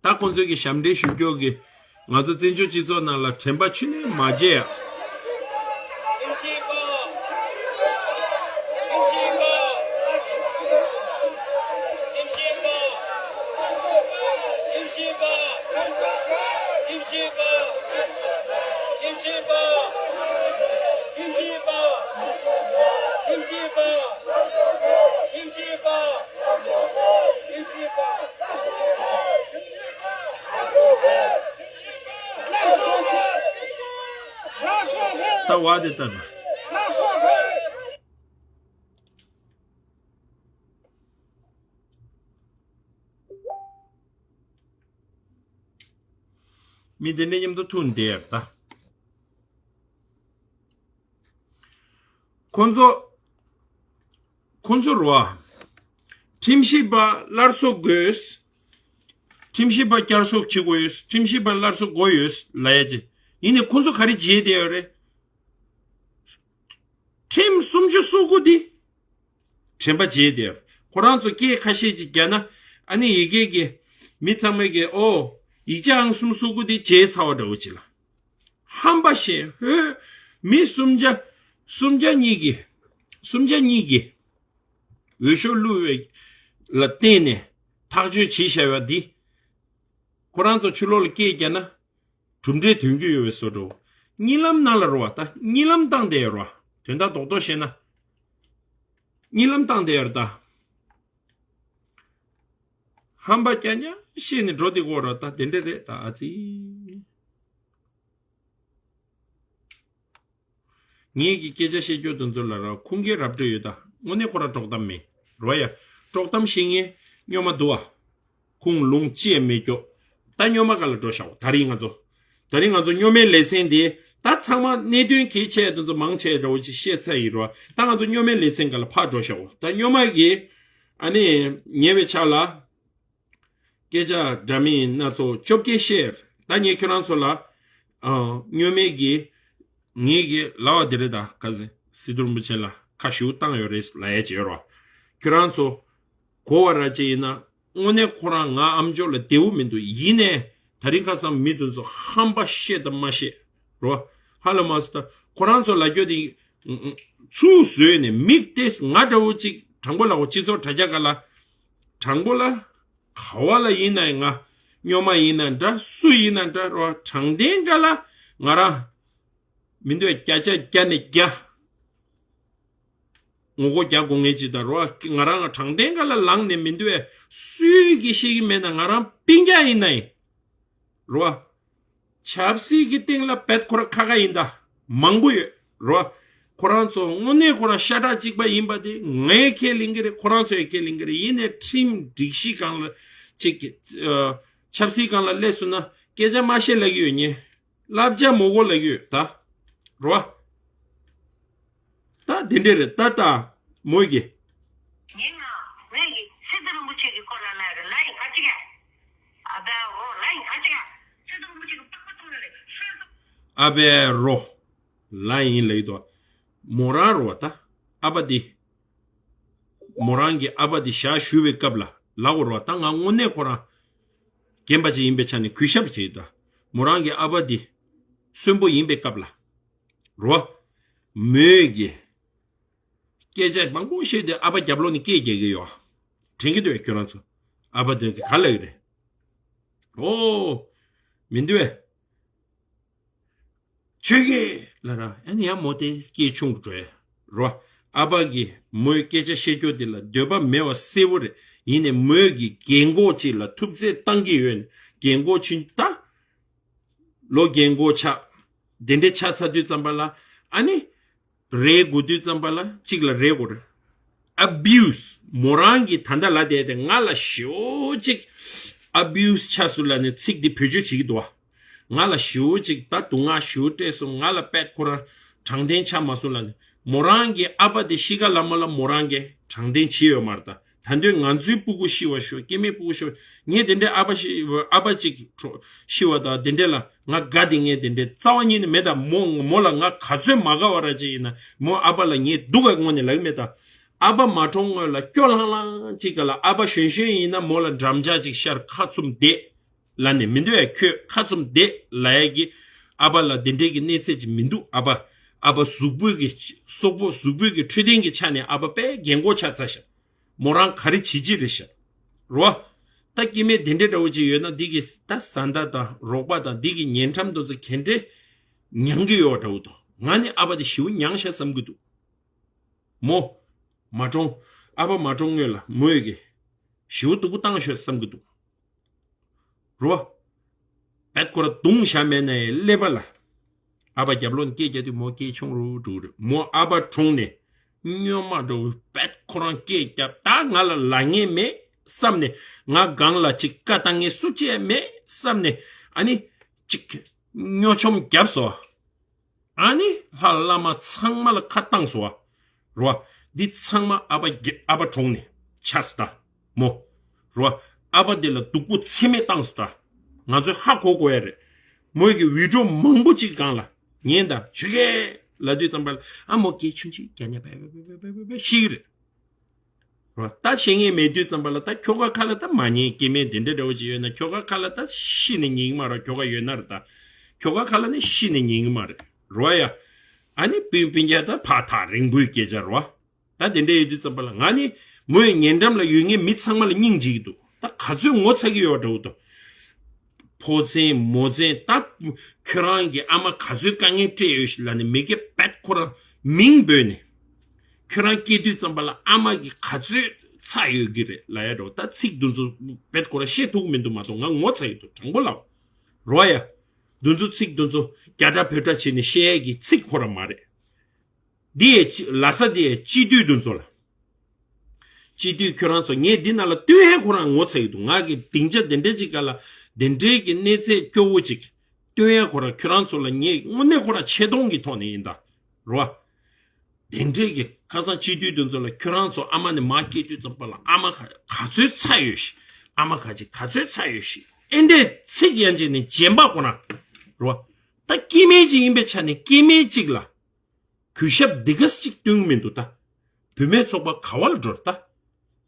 ད་ཁོང་ཚོས་ཀྱི་ཞབས་འདྲེན་ཞུ་རྒྱུ་གི་ང་ཚོ་བཙན་བྱོལ་སྤྱི་ཚོགས་ནང་ལ་དྲན་པ་ཆུ་ནས་མ་བརྗེད་ཡ། བ་དེ་ལྟ་ན། མི་དེ་འདྲ་མཉམ་དུ་ཐུག་ནས་བསྡད་ཡ་ད། ཁོ་ཚོ། ཁོ་ཚོ་རོ། ཁྲིམས་ཞིབ་པ་སླར་གསོ་དགོས། ཁྲིམས་ཞིབ་པ་བསྐྱར་གསོ་བྱེད་དགོས་ཡོད། ཁྲིམས་ཞིབ་པ་སླར་གསོ་དགོས་ཡོད་ལབ་ཡ་ཅིག་ཡིན་ནའི་ཁོ་ཚོ་ག་རེ་བྱེད་བསྡད་ཡོད་རེད། ཁྲིམས་སུམ་ཅུ་སོ་དགུ་འདི། དྲན་པ་བརྗེད་དེ། ཁོ་རང་ཚོ་སྐད་ཁ་ཤས་ཅིག་རྒྱག་ན། ཨ་ནི་ཡི་གེ་གི། མི་ཚང་མས་ཀྱི་ཨོ། ཡིག་ཆ་ཨང་སུམ་སོ་དགུ་དེ་བརྗེད་ཚར་བ་འདྲ་བོ་ཅིག་ལ། ཧམ་པ་ཤེས་ཧོས། མི་སུམ་བརྒྱ། སུམ་བརྒྱ་གཉིས་ཀྱི། སུམ་བརྒྱ་གཉིས་ཀྱི། འོས་ཤོག་བླུགས་པའི་ལ་བརྟེན་ནས་ཐག་གཅོད་བྱས་བཞག་པ་འདི། ཁོ་རང་ཚོ་ཕྱི་ལོགས་ལ་སྐད་རྒྱག་ན། གྲུབ་འབྲས་ཐོན་གྱི་ཡོད་པའི་བཟོ་འདྲ། གཉིད་ལམ་ནང་ལ་རོ་བ་ད་གཉིད་ལམ་བཏང་བསྡད་ཡོད་རོ། དོན་དག་རྡོག་རྡོག་བཤད་ན། གཉིད་ལམ་བཏང་བསྡད་ཡོད་རེད་ད། ཧམ་པ་རྐྱང་རྐྱང་བཤད་ནས་འགྲོ་བསྡད་ཀྱི་ཡོད་རེད་ད། དེ་འདྲ་རེད་ད་ཨ་ཙི། ངེད་ཀྱི་སྐད་ཆ་བཤད་རྒྱུ་དེ་ཚོ་ལ་ར་ཁུངས་སྐྱེལ་རབ་སྤྲོད་ཡོད་ད། དངོས་གནས་ཁོ་རང་དཀྲོག་གཏམ་མེད། རོ་ཡ། དཀྲོག་གཏམ་བཤད་མཁན་སྨྱོན་མ་འདུག་ཨ། ཁུངས་ལུང་ཅི་ཡང་མེད་ཀྱོག་ད་སྨྱོན་མ་ག་ལ་འགྲོ་ཤག་ད་རིང་ང་ཚོ། ད་རིང་ང་ཚོ་སྨྱོན་མའི་ལེ་ཚན་དེ་ད་ཚང་མ་གནད་དོན་གལ་ཆེ་དེ་ཚོ་མང་ཆེ་འདྲ་བོ་ཅིག་བཤད་ཚར་ཡིན་རོ། ད་ང་ཚོ་སྨྱོན་མའི་ལེ་ཚན་ག་ལ་ཕར་འགྲོ་ཤག་ད་སྨྱོན་མ་གི་ཨ་ནི་ཉེ་བའི་ཆར་ལ། སྐད་ཆ་འདྲ་མིན་སྣ་ཚོགས་བཅོ་བརྒྱད་བཤད། ད་ངས་ཁྱོད་རང་ཚོ་ལ། ཨ། སྨྱོན་མའི་གི། ངེད་ཀྱི་ལབ་པ་དེ་རེད་ད་ག་ཟེ། སི་ཏུ་རིན་པོ་ཆེ་ལ་ཁ་ཞེ་པོ་བཏང་ཡོད་རེད་ལབ་ཡ་བྱས་རོ། ཁྱོད་རང་ཚོ། གོ་བ་ར་ཅིག་ཡིན་ན། དངོས་གནས་ཁོ་རང་ང་ཨམ་ཅོག་ལ་བདེ་པོ་མི་འདུག་ཡིན་ནའི། ད་རིང་ཁ་སང་མི་དེ་ཚོ་ཧམ་པ་བཤད་དང་མ་བཤད། རོ། ཧ་ལས་མ་སོང་ད་ཁོ་རང་ཚོ་ལ་རྒྱོ་དེ། ཚུར་བཟོས་ནས་མིག་ལྟས་ང་འདྲ་བོ་ཅིག་དྲང་པོ་ལ་འོ་སྤྱི་ཚོགས་དྲ་རྒྱ་ག་ལ། དྲང་པོ་ལ། ག་བ་ལ་ཡིན་ན་ཡང་ང་། སྨྱོན་མ་ཡིན་ན་འདྲ་སུ་ཡིན་ན་འདྲ་རོ་དྲང་བདེན་འདྲ་ལ་ང་རང་། མི་འདོད་བརྒྱ་ཆ་བརྒྱ་ནས་བརྒྱ། ངོ་རྒོལ་རྒྱག་དགོས་ངེས་ཅིག་དང་རོ་ང་རང་ང་དྲང་བདེན་འདྲ་ལ་ལངས་ནས་མི་འདོད་སུས་ཀྱི་ཤེས་ཀྱི་མེད་ན་ང་རང་སྤུན་ཀྱག་ཡིན་ན་ཡིན། རོ། ཆབ་སྲིད་ཀྱི་སྟེང་ལ་བེད་ཁོ་ར་ཁ་ཁ་ཡིན་ད། མང་པོ་ཡོད། རོ། ཁོ་རང་ཚོ་དངོས་གནས་ཁོ་རང་ཤ་ཁྲག་གཅིག་པ་ཡིན་པ་དེ་ངས་ཁས་ལེན་གྱི་རེད། ཁོ་རང་ཚོས་ཁས་ལེན་གྱི་རེད། ཡིན་ནའི་ཁྲིམས་སྒྲིག་གཞི་སྒང་ལ་གཅིག་གི། ཨ། ཆབ་སྲིད་སྒང་ལ་སླེབས་སོང་ན་སྐད་ཆ་མ་བཤད་ལབ་ཀྱི་ཡོད་ཉེ། བསླབ་བྱ་མོ་གོ་ལབ་ཀྱི་ཡོད་ད། རོ། ད་དེ་འདྲས་རེད་ད་ད། མོས་ཀྱི། ངས་ང་། ངས་ཀྱི་སི་ཏུ་རིན་པོ་ཆེ་གི་སྐོར་ལ་ལབ་རེད་ལབ་ཡིན་ག་ཅི་ག་ཨ་བའི་རོ་ལབ་ཡིན་ག་ཅི་ག་སི་ཏུ་རིན་པོ་ཆེ་གི་པགས་པ་བཏུང་རེད་ཤོད་དོ། ཨ་བའི་རོ། ལབ་ཡིན་ལབ་ཡིན་དོ། མོ་རང་རོ་བ་ད། ཨ་ཕ་དེ། མོ་རང་གི་ཨ་ཕ་དེ་ཞག་ཞུ་བའི་སྐབས་ལ་ལབ་དགོས་རོ་བ་ད་ང་དངོས་གནས་ཁོ་རང་། རྒན་པ་ཅིག་ཡིན་པའི་ཆ་ནས་གུས་ཞབས་བྱེད་ད། མོ་རང་གི་ཨ་ཕ་དེ། གསོན་པོ་ཡིན་པའི་སྐབས་ལ། རོ། མོས་ཀྱི། སྐད་ཆ་མང་པོ་བཤད་དེ་ཨ་ཕ་རྒྱབ་ལོགས་ནས་སྐད་རྒྱག་གི་ཡོད། དྲན་གྱི་འདུག་ཁྱོད་རང་ཚོ། ཨ་ཕ་དེ་ག་ལབ་ཀྱི་རེད། ཨོ། མི་འདུག་བས། ཆོས་ཀྱི་ལ་ར་ཨ་ནི་ཡང་མོ་དེ་སྐད་ཆུང་དུ་འགྲོ་ཡ། རོ། ཨ་ཕ་གིས་མོའི་སྐད་ཆ་བཤད་རྒྱུ་དེ་ལ་འདོད་པ་མེད་པ་གསལ་པོ་རེད། ཡིན་ནའི་མོས་ཀྱི་རྒན་གོག་ཅིག་ལ་ཐུབ་ཚད་བཏང་གི་ཡོད་ནས་རྒན་གོག་ཕྱིན་ད། ལོ་རྒན་གོག་ཆགས། དེ་འདྲའི་ཆགས་ཚར་དུས་ཙམ་པ་ལ་ཨ་ནི། རེད་དགོས་དུས་ཙམ་པ་ལ་གཅིག་ལ་རེད་དགོས་རེད། ཨ་བིའུ་སི། མོ་རང་གིས་ད་ལྟ་ལ་དེ་དེ་ང་ལ་ཞེ་པོ་ཅིག་ཨ་བིའུ་སི་ཆགས་སུ་ལ་ནས་ཚིག་འདི་བེད་སྤྱོད་བྱེད་ཀྱི་འདུག་བ། ང་ལ་ཞེ་པོ་ཅིག་ད་སྡུག་བསྔལ་ཞེ་པོ་སྤྲད་སོང་། ང་ལ་པད་ཁོ་རང་དྲང་བདེན་ཆགས་མ་སོང་ལ་ནས་མོ་རང་གི་ཨ་ཕ་དེ་ཤི་ཁ་ལ་མོ་ལ་མོ་རང་གིས་དྲང་བདེན་བྱས་ཡོད་མ་རེད་ད། ད་དུང་ང་ཚོའི་སྤུ་གུ་ཤི་བ་ཤོག་སྐྱེ་དམན་སྤུ་གུ་ཤི་བ། ངས་དེ་འདྲའི་ཨ་ཕ་ཤི་ཨ་ཕ་ཅིག་ཁྲོ་ཤི་བ་དང་དེ་འདྲའི་ལ་ང་དགའ་དེ་ངས་དེ་འདྲའི་རྩ་བ་ཉིད་ནས་མེད་ད། མོ་མོ་ལ་ང་ག་ཚོད་མ་དགའ་བ་ར་ཅིག་ཡིན་ན་མོ་ཨ་ཕ་ལ་ངས་སྡུག་ག་དངོས་ནས་ལབ་ཀྱི་མེད་ད། ཨ་ཕ་མ་གྲོངས་སྔོན་ལ་སྐྱོ་ལྷང་ལྷང་ཅིག་ག་ལ་ཨ་ཕ་གཞོན་གཞོན་ཡིན་ན་མོ་ལ་འགྲམ་ལྕག་ཅིག་ཤར་ཁ་བཙུམ་བསྡད་ལ་ནས་མི་འདུག་ཡ། ཁྱོད་ཁ་བཙུམ་བསྡད་ལ་ཡ་གི་ཨ་ཕ་ལ་དེ་འདྲའི་གི་གནས་ཚད་ཅིག་མི་འདུག་ཨ་ཕ་ཨ་ཕ་གཟུགས་པོའི་གི་སོག་པོ་གཟུགས་པོའི་གི་འཕྲོད་བསྟེན་གི་ཆ་ནས་ཨ་ཕ་དཔེ་རྒན་གོག་ཆགས་ཚར་ཤག་མོ་རང་ག་རེ་བྱེད་ཀྱི་རེད་ཤག་རོ། ད་སྐྱེ་དམན་དེ་འདྲའི་འདྲ་བོ་ཅིག་ཡོད་ན་འདི་གི་ད་བཟའ་ཟླ་དང་རོགས་པ་དང་འདི་གི་ཉེ་འགྲམ་དེ་ཚོ་ག་འདྲས་མྱང་གི་ཡོད་འདྲ་བོ་འདུག་ང་ནི་ཨ་ཕ་དེ་ཞེ་པོ་མྱང་ཤག་བསམ་གི་འདུག་མོ། མ་གྲོངས། ཨ་ཕ་མ་གྲོངས་སྔོན་ལ་མོས་གི་ཞེ་པོ་སྡུག་པོ་བཏང་ཤག་བསམ་གི་འདུག་རོ། པད་ཁོ་ར་རྡུང་བཞག་མེད་ན་ཡང་ཀླད་པ་ལ། ཨ་ཕ་རྒྱབ་ལོགས་ནས་སྐད་རྒྱག་དུས་མོ་སྐད་ཆུང་རུ་འགྲོ་རེད། མོ་ཨ་ཕ་གྲོངས་ནས་སྨྱོན་མ་འགྲོ་བའི་པད་ཁོ་རང་སྐད་རྒྱབ། ད་ང་ལ་ལབ་མཁན་མེད་བསམ་ནས། ང་སྒང་ལ་ཅིག་བཀའ་བཏང་མཁན་སུ་གཅིག་མེད་བསམ་ནས། ཨ་ནི་ཅིག་སྨྱོ་ཆོམ་རྒྱབ་སོང་། ཨ་ནི་ལྷ་བླ་མ་ཚང་མ་ལ་ཁ་བཏང་སོང་བ། རོ། འདི་ཚང་མ་ཨ་ཕ་རྒྱ་ཨ་ཕ་གྲོངས་ནས་ཆགས་སོང་ད། མོ། རོ། ཨ་ཕ་དེ་ལ་སྡུག་པོ་ཚད་མེད་བཏང་སོང་ད། ང་ཚོས་ཧ་གོ་དགོས་ཡ་རེད། མོས་ཀྱི་བི་ཌིའོ་མང་པོ་ཅིག་སྒང་ལ་ཉན་དང་ཞུ་གེ་ལབ་དུས་ཙམ་པ་ལ། ཨ་མོ་སྐད་ཆུང་ཆུང་རྒྱག་ནས་བེ་བེ་བེ་བེ་ཤི་གི་རེད། རོ། ད་བཤད་མཁན་མེད་དུས་ཙམ་པ་ལ། ད་ཁྱོ་ག་ཁ་ལ་ད་མ་ཉན། སྐྱེ་དམན་དེ་འདྲ་འདྲ་བོ་ཅིག་ཡོད་ན་ཁྱོ་ག་ཁ་ལ་ད་ཤི་ནས་ཉན་གི་མ་རེད། ཁྱོ་ག་ཡོད་ན་རེད། ད་ཁྱོ་ག་ཁ་ལ་ནི་ཤི་ནས་ཉན་གི་མ་རེད། རོ་ཡ། ཨ་ནི་སྤུན་སྤུན་ཀྱག་ད་ཕར་ཐག་རིང་པོའི་སྐད་ཆ་རོ། ད་དེ་འདྲ་ཡོད་དུས་ཙམ་པ་ལ། ང་ནི་མོའི་ཉེ་འགྲམ་ལ་ཡོད་མཁན་མི་ཚང་མ་ལ་སྙིང་རྗེ་གི་འདུག་ད་ག་ཚོད་ངོ་ཚ་གི་ཡོད་འདྲ་བོ་འདུག་ཕོ་མཚན་མོ་མཚན། ད་ཁྱོད་རང་གི་ཨ་མ་ག་ཚོད་དཀའ་ངལ་སྤྲད་ཡོད་ཤག་ལབ་ནས་མི་སྐད་པད་ཁོ་རང་མིང་འབོད་ནས། ཁྱོད་རང་སྐྱེས་དུས་ཙམ་པ་ལ་ཨ་མ་གི་ག་ཚོད་ཚ་ཡོད་ཀྱི་རེད་ལབ་ཡ་འདྲ་བོ། ད་ཚིག་འདི་ཚོ་པད་ཁོ་རང་བཤད་ཐུབ་ཀྱི་མི་འདུག་མ་གཏོགས་ང་ངོ་ཚ་གི་འདུག་དྲང་པོ་ལབ། རོ་ཡ། འདི་ཚོ་ཚིག་འདི་ཚོ་རྒྱ་སྒྲ་བོད་སྒྲ་བྱས་ནས་བཤད་ཡས་ཀྱི་ཚིག་ཁོ་རང་མ་རེད། འདི་ཡས་ལ་ས་འདི་ཡས་སྤྱི་འཐུས་འདི་ཚོ་ལ། སྤྱི་འཐུས་ཁྱོད་རང་ཚོ་ངས་འདི་ནང་ལ་བསྟུན་ཡས་ཁོ་རང་ངོ་ཚ་གི་འདུག་ང་གི་སྡིངས་ཆ་འདི་འདྲའི་ཅིག་སྒང་ལ་འདི་འདྲའི་གི་གནས་ཚད་སྐྱོ་བོ་ཅིག་བསྟུན་ཡས་ཁོ་རང་ཁྱོད་རང་ཚོ་ལ་ངས་དངོས་གནས་ཁོ་རང་ཆེ་མཐོང་གི་ཐོག་ནས་ཡིན་ད། རོ། དེ་འདྲའི་གི་ཁ་སང་སྤྱི་འཐུས་དེ་ཚོ་ལ་ཁྱོད་རང་ཚོ་ཨ་མ་ནས་མར་སྐྱེས་དུས་ཙམ་པ་ལ་ཨ་མ་ག་ག་ཚོད་ཚ་ཡོད་ཤི། ཨ་མ་ག་ཅིག་ག་ཚོད་ཚ་ཡོད་ཤི། ཨེ་འདྲའི་ཚིག་ཡན་ཆད་ནས་རྗེན་པ་ཁོ་རང་། རོ། ད་སྐྱེ་དམན་ཅིག་ཡིན་པའི་ཆ་ནས་སྐྱེ་དམན་ཅིག་ལ་གུས་ཞབས་འདི་ག་ཅིག་སྟོན་གི་མི་འདུག་ད། བུད་མེད་ཚོགས་པ་ག་བ་ལ་འགྲོ་རེད་ད།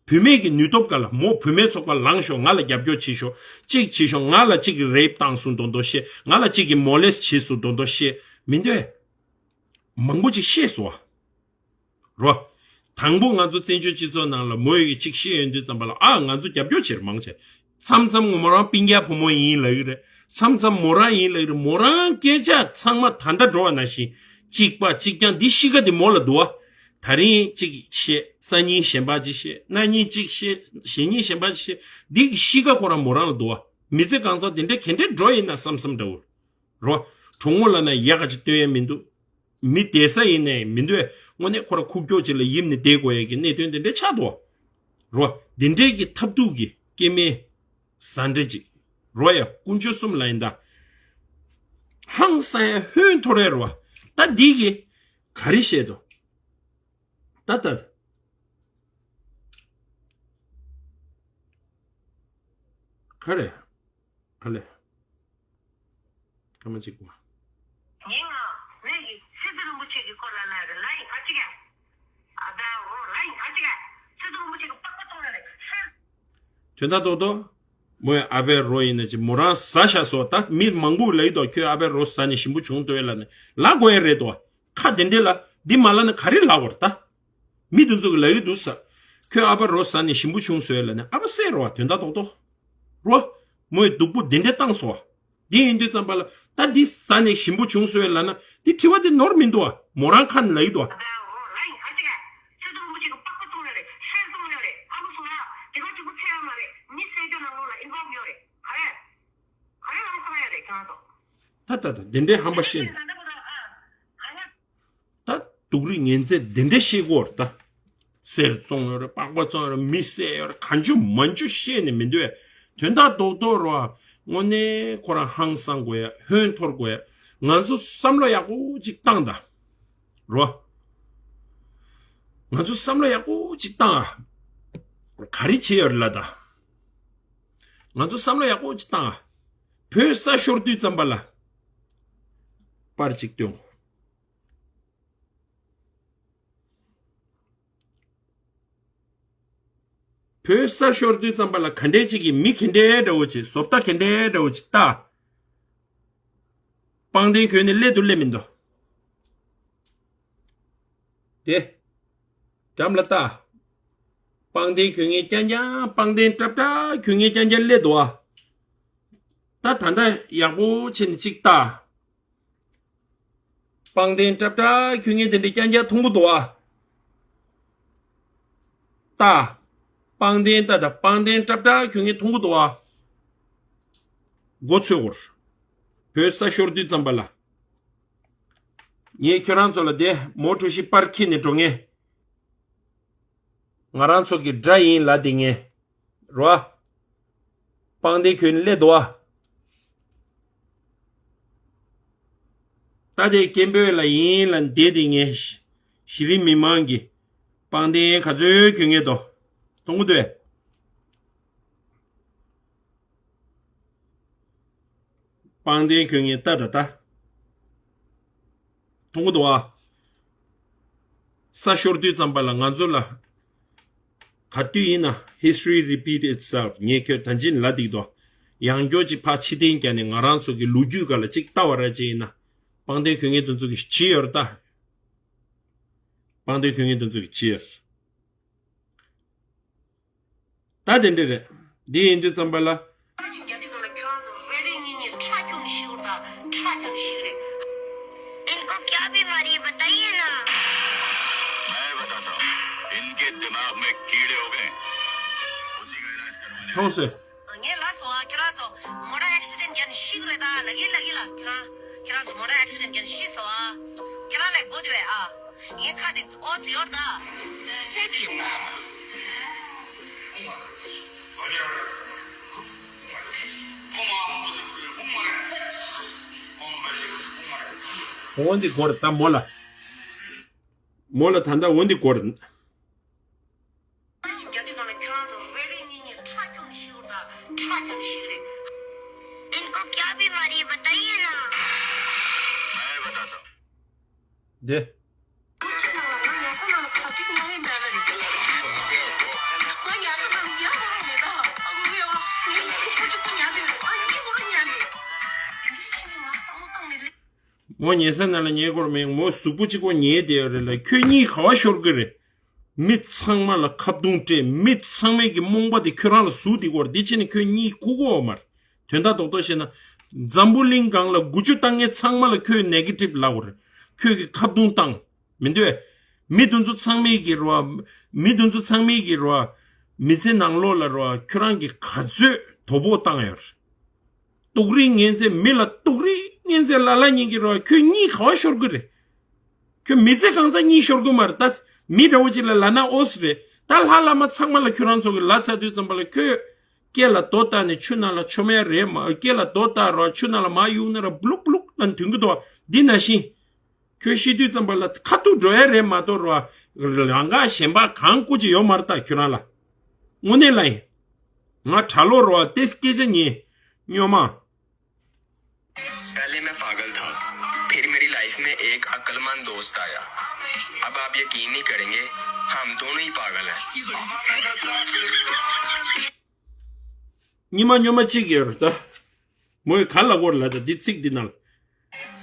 བུད་མེད་ཀྱི་ནུས་སྟོབས་ག་ལ། མོ་བུད་མེད་ཚོགས་པ་ལངས་ཤོག་ང་ལ་རྒྱབ་སྐྱོར་བྱེད་ཤོག་གཅིག་བྱེད་ཤོག་ང་ལ་གཅིག་གིས་རེབ་བཏང་སོང་མདོག་མདོག་བཤད། ང་ལ་གཅིག་གིས་མོ་ལེས་བྱས་སོང་མདོག་མདོག་བཤད་མི་འདོད། མང་པོ་ཅིག་བཤད་སོང་བ། རོ། དང་པོ་ང་ཚོ་བཙན་བྱོལ་སྤྱི་ཚོགས་ནང་ལ་མོ་ཡི་གཅིག་བཤད་ཡོང་དུས་ཙམ་པ་ལ། ཨ། ང་ཚོ་རྒྱབ་སྐྱོར་བྱེད་རེད་མང་ཆེ། མཚམས་མཚམས་མོ་རང་སྤུན་ཀྱག་བུ་མོ་ཡིན་ལབ་ཀྱི་རེད། མཚམས་མཚམས་མོ་རང་ཡིན་ལབ་ཀྱི་རེད། མོ་རང་སྐད་ཆ་ཚང་མ་ད་ལྟ་འགྲོ་བ་ནང་བཞིན་གཅིག་པ་གཅིག་རྐྱང་། འདི་གཤིས་ཀ་འདི་མོ་ལ་འདུག་བ། དེ་རིང་གཅིག་བཤད། སང་ཉིན་གཞན་པ་ཅིག་བཤད། གནངས་ཉིན་གཅིག་བཤད། གཞེས་ཉིན་གཞན་པ་ཅིག་བཤད། འདི་གི་གཤིས་ཀ་ཁོ་རང་མོ་རང་ལ་འདུག་བ། མི་ཚེ་གང་ཚང་དེ་འདྲ་ག་འདྲས་འགྲོ་ཡིན་ན་བསམ་བསམ་འདྲ་བོ། རོ། གྲོགས་མོ་ལབ་ན་ཡག་ག་ཅིག་སྟོན་ཡ་མི་འདུག་མི་བསྡད་ས་ཡིན་ནའི་མི་འདུག་དངོས་གནས་ཁོ་ར་ཁུག་ཀྱོག་ཅིག་ལ་ཡིབ་ནས་བསྡད་དགོས་ཡ་གི་གནད་དོན་དེ་འདྲ་ཆགས་འདུག་རོ། འདི་འདྲའི་གི་ཐབས་སྡུག་གི་སྐྱེ་དམན་ཟ་འདྲེ་ཅིག་རོ། ཡ་དཀོན་མཆོག་གསུམ་ལ་ཡིན་ད། ཧང་སང་ཡ་ཧོན་འཐོར་ཡ་རོ། ད་འདི་གི་ག་རེ་བཤད་དོ། ད་ད། ག་རེ། ཨ་ལེ། སྐར་མ་གཅིག་པ། ངའི་ངག་ངས་ཀྱི་ཚེ་རིང་པོ་ཆེ་གི་སྐོར་ལ་ལ་རེ་ལ་ཡིན་ཨ་ཅིག་ཨ་ད་འོ་ལ་ཡིན་ཨ་ཅིག་ཚེ་རིང་པོ་ཆེ་གི་པགས་པ་བཙོང་ལ་རེ་ཤེས། དོན་དག་རྡོག་རྡོག་མོའི་ཨ་ཕའི་རོ་ཡིན་ན་ཅི་མོ་རང་ཟ་ཤ་སོ། ད་མི་མང་པོ་ལ་ཡི་དོ་ཁྱོད་ཨ་ཕའི་རོ་ཟ་ནས་ཞིམ་པོ་བྱུང་འདུག་ལ་ནི་ལ་དགོས་ཡ་རེད་དོ། ཁ་དེ་འདྲས་ལ་འདི་མ་ལ་ནི་ག་རེ་ལ་བར་ད། མི་དེ་ཚོ་གི་ལ་ཡི་འདུག་ས། ཁྱོད་ཨ་ཕ་རོ་ཟ་ནས་ཞིམ་པོ་བྱུང་སོ་ལ་ནི་ཨ་ཕ་སེ་རོ་བ་དོན་དག་རྡོག་རྡོག་རོ། མོའི་སྡུག་པོ་འདི་འདྲས་བཏང་སོང་བ། འདི་ཡིན་དུས་ཙམ་པ་ལ་ད་འདི་ཟ་ནས་ཞིམ་པོ་བྱུང་སོ་ལ་ན་འདི་དྲི་བ་འདི་ནོར་མི་འདུག་བ། མོ་རང་ཁ་ནས་ལ་ཡི་འདུག་བ། ད་ད་ད་འདི་འདྲའི་ཧམ་པ་བཤད་ནས། ད་སྡུག་རུས་ངན་ཚད་འདི་འདྲ་ཤེས་དགོས་རེད་ད། གསེར་བཙོང་ཡོད་རེད། པགས་པ་བཙོང་ཡོད་རེད། མི་བསད་ཡོད་རེད། གང་བྱུང་མང་བྱུང་བཤད་ནས་མི་འདུག་ཨེ། དོན་དག་རྡོག་རྡོག་རོ། དངོས་གནས་ཁོ་རང་ཧང་སང་དགོས་ཡ། ཧོན་འཐོར་དགོས་ཡ། ང་ཚོ་བསམ་བློ་ཡག་པོ་ཅིག་བཏང་ད། རོ། ང་ཚོ་བསམ་བློ་ཡག་པོ་ཅིག་བཏང་ཨ། ག་རེ་བྱེད་ཡོད་རེད་ལ་ད། ང་ཚོ་བསམ་བློ་ཡག་པོ་ཅིག་བཏང་ཨ། བོད་ས་ཤོར་དུས་ཙམ་པ་ལ། པར་ཅིག་སྟོན། བོད་ས་ཤོར་དུས་ཙམ་པ་ལ་ག་འདྲས་ཅིག་གི་མི་ག་འདྲས་འདྲ་བོ་ཅིག་བཟོ་ལྟ་ག་འདྲས་འདྲ་བོ་ཅིག་ལྟ། པང་གདན་གྱོན་ནས་སླེབས་འདུག་སླེབས་མི་འདུག་དེ། འགྲམ་ལ་ལྟ། པང་གདན་གྱོན་མཁན་རྐྱང་རྐྱང་། པང་གདན་ཏྲབ་ཏྲབ་གྱོན་མཁན་རྐྱང་རྐྱང་སླེབས་འདུག་ཨ། ད་ད་ལྟ་ཡག་པོ་བྱས་ནས་ཅིག་ལྟ། པང་གདན་ཏྲབ་ཏྲབ་གྱོན་མཁན་དེ་འདྲ་རྐྱང་རྐྱང་མཐོང་གི་འདུག་ཨ། ལྟ། པང་གདན་ལྟ་ད། པང་གདན་ཏྲབ་ཏྲབ་གྱོན་མཁན་མཐོང་གི་འདུག་ཨ། མགོ་ཚོས་སྐོར། བོད་ས་ཤོར་དུས་ཙམ་པ་ལ། ངས་ཁྱོད་རང་ཚོ་ལ་དེ་མོ་གྲུ་བཞི་པར་འཁྱེར་ནས་འགྲོ་ངེས། ང་རང་ཚོ་གི་དགྲ་ཡིན་ལབ་བསྡད་མཁན་རོ། པང་གདན་གྱོན་སླེབས་འདུག་བ། ད་དེ་སྐད་འབོད་ལ་ཡིན་ལབ་བསྡད་མཁན་གཞི་རིམ་མི་མང་གི་པང་གདན་ག་ཚོད་གྱོན་མཁན་འདུག་མཐོང་གི་འདུག་གས། པང་གདན་གྱོན་མཁན་ལྟ་དང་ལྟ། མཐོང་གི་འདུག་ཨ། ས་ཤོར་དུས་ཙམ་པ་ལ་ང་ཚོ་ལ། ག་དུས་ཡིན་ན་history repeat itself ངས་ཁྱོད་ད་ཅི་ལབ་བསྡད་འདུག་ཡང་བསྐྱར་ཅིག་ཕར་ཕྱིར་འཐེན་བརྒྱབ་ནས་ང་རང་ཚོ་གི་ལོ་རྒྱུས་སྒང་ལ་ཅིག་ལྟ་བ་ར་ཅིག་ཡིན་ན། པང་གདན་གྱོན་མཁན་དེ་ཚོ་གི་ཇི་ཡོད་རེད་ད། པང་གདན་གྱོན་མཁན་དེ་ཚོ་གི་ཇི་ཡོད། ད་དེ་འདྲ་རེད། འདི་ཡིན་དུས་ཙམ་པ་ལ། ཁྱོད་རང་ཚོ་རེ་རེ་གཉིས་གཉིས་ཁྲ་ཁྱུང་ཤིག་དང་ཁྲ་ཁྱུང་ཤིག་རེད། इनको क्या बीमारी है, बताइए ना। मैं बताता हूँ। इनके दिमाग में कीड़े हो गए। उसी का इलाज करवाने। མཐོང་སོང་། ངས་ལབ་སོང་ཨ། ཁྱོད་རང་ཚོ་མོ་ཊ་ཨེག་སི་ཌེན་བརྒྱབ་ནས་ཤི་གི་རེད་ད། ལབ་ཀྱི་ལབ་ཀྱི་ལ། ཁྱོད་རང་ཁྱོད་རང་ཚོ་མོ་ཊ་ཨེག་སི་ཌེན་བརྒྱབ་ནས་ཤི་སོང་ཨ། ཁྱོད་རང་ལ་དགོས་འདུག་པས་ཨ། ངའི་ཁ་དེ་ཨོ་ཙི་ཡོད་ད། Shut your mouth. འོ་འདི་སྐོར་ད་མོ་ལ། མོ་ལ་ད་ལྟ་འོ་འདི་སྐོར། ཁྱོད་རང་ཚོ་རེ་རེ་གཉིས་གཉིས་ཁྲ་ཁྱུང་ཤིག་དང་ཁྲ་ཁྱུང་ཤིག་རེད། इनको क्या बीमारी है, बताइए ना। འདི། མོ་ཉལ་ས་ནང་ལ་ཉལ་དགོས་རེད། མོ་གཟུགས་པོ་གཅིག་པོ་ཉལ་བསྡད་ཡོད་རེད་ལ། ཁྱོད་གཉིད་ག་པར་ཤོར་གི་རེད། མི་ཚང་མ་ལ་ཁ་བརྡུང་སྤྲད། མི་ཚང་མའི་གི་རྨོངས་པ་དེ་ཁྱོད་རང་ལ་ཟུག་བསྡད་ཀྱི་ཡོད་རེད། དེ་བྱས་ནས་ཁྱོད་གཉིད་ཁུག་གི་ཡོད་མ་རེད། དོན་དག་རྡོག་རྡོག་བཤད་ན། འཛམ་བུ་གླིང་སྒང་ལ་འགུལ་སྐྱོད་བཏང་མཁན་ཚང་མ་ལ་ཁྱོད་ནེ་གེ་ཊིབ་ལབ་དགོས་རེད། ཁྱོད་ཀྱིས་ཁ་བརྡུང་བཏང་། མི་འདུག་གས། མི་དེ་ཚོ་ཚང་མས་ཀྱི་རོ། མི་དེ་ཚོ་ཚང་མས་ཀྱི་རོ། མི་ཚེ་ནང་ལོགས་ལ་རོ། ཁྱོད་རང་གིས་ག་ཚོད་དོ་ཕོག་བཏང་ཡོད་རེད། སྡུག་རུས་ངན་ཚད། མི་ལ་སྡུག་རུས་ངན་ཚད་ལ་ལ་ཉན་གྱི་རོ། ཁྱོད་གཉིད་ག་པར་ཤོར་གི་རེད། ཁྱོད་མི་ཚེ་གང་ཚང་གཉིད་ཤོར་གི་མ་རེད་ད། མི་འདྲ་བོ་ཅིག་ལ་ལབ་ན་ཨོ་སི་རེད་ད། ལྷ་བླ་མ་ཚང་མ་ལ་ཁྱོད་རང་ཚོ་གི་ལབ་ཚར་དུས་ཙམ་པ་ལ་ཁྱོད། སྐེ་ལ་རྡོ་བཏགས་ནས་ཆུ་ནང་ལ་མཆོང་ཡ་རེད་མ། སྐེ་ལ་རྡོ་བཏགས་རོ། ཆུ་ནང་ལ་མར་གཡུག་ན་ར་བླུག་བླུག་ལ་འཐོན་གི་འདུག་འདི་ནང་བཞིན། ཁྱོད་ཤི་དུས་ཙམ་པ་ལ་ཁ་ཐུག་འགྲོ་ཡ་རེད་མ་གཏོགས་རོ། རང་ག་གཞན་པ་གང་སྐུ་ཅི་ཡོད་མ་རེད་ད་ཁྱོད་རང་ལ། དངོས་གནས་ལ་ཡིན། ང་གྲྭ་ལོག་རོ། ཏེ་སྐད་ཆ་ཉན། སྨྱོན་མ། पहले मैं पागल था, फिर मेरी लाइफ में एक अक्लमंद दोस्त आया। अब आप यकीन नहीं करेंगे, हम दोनों ही पागल हैं। ཉི་མ་སྨྱོན་མ་གཅིག་ཡོད་རེད་ད། མོས་ག་ལ་གོ་ལ་ད་འདི་ཚིག་འདི་ནང་།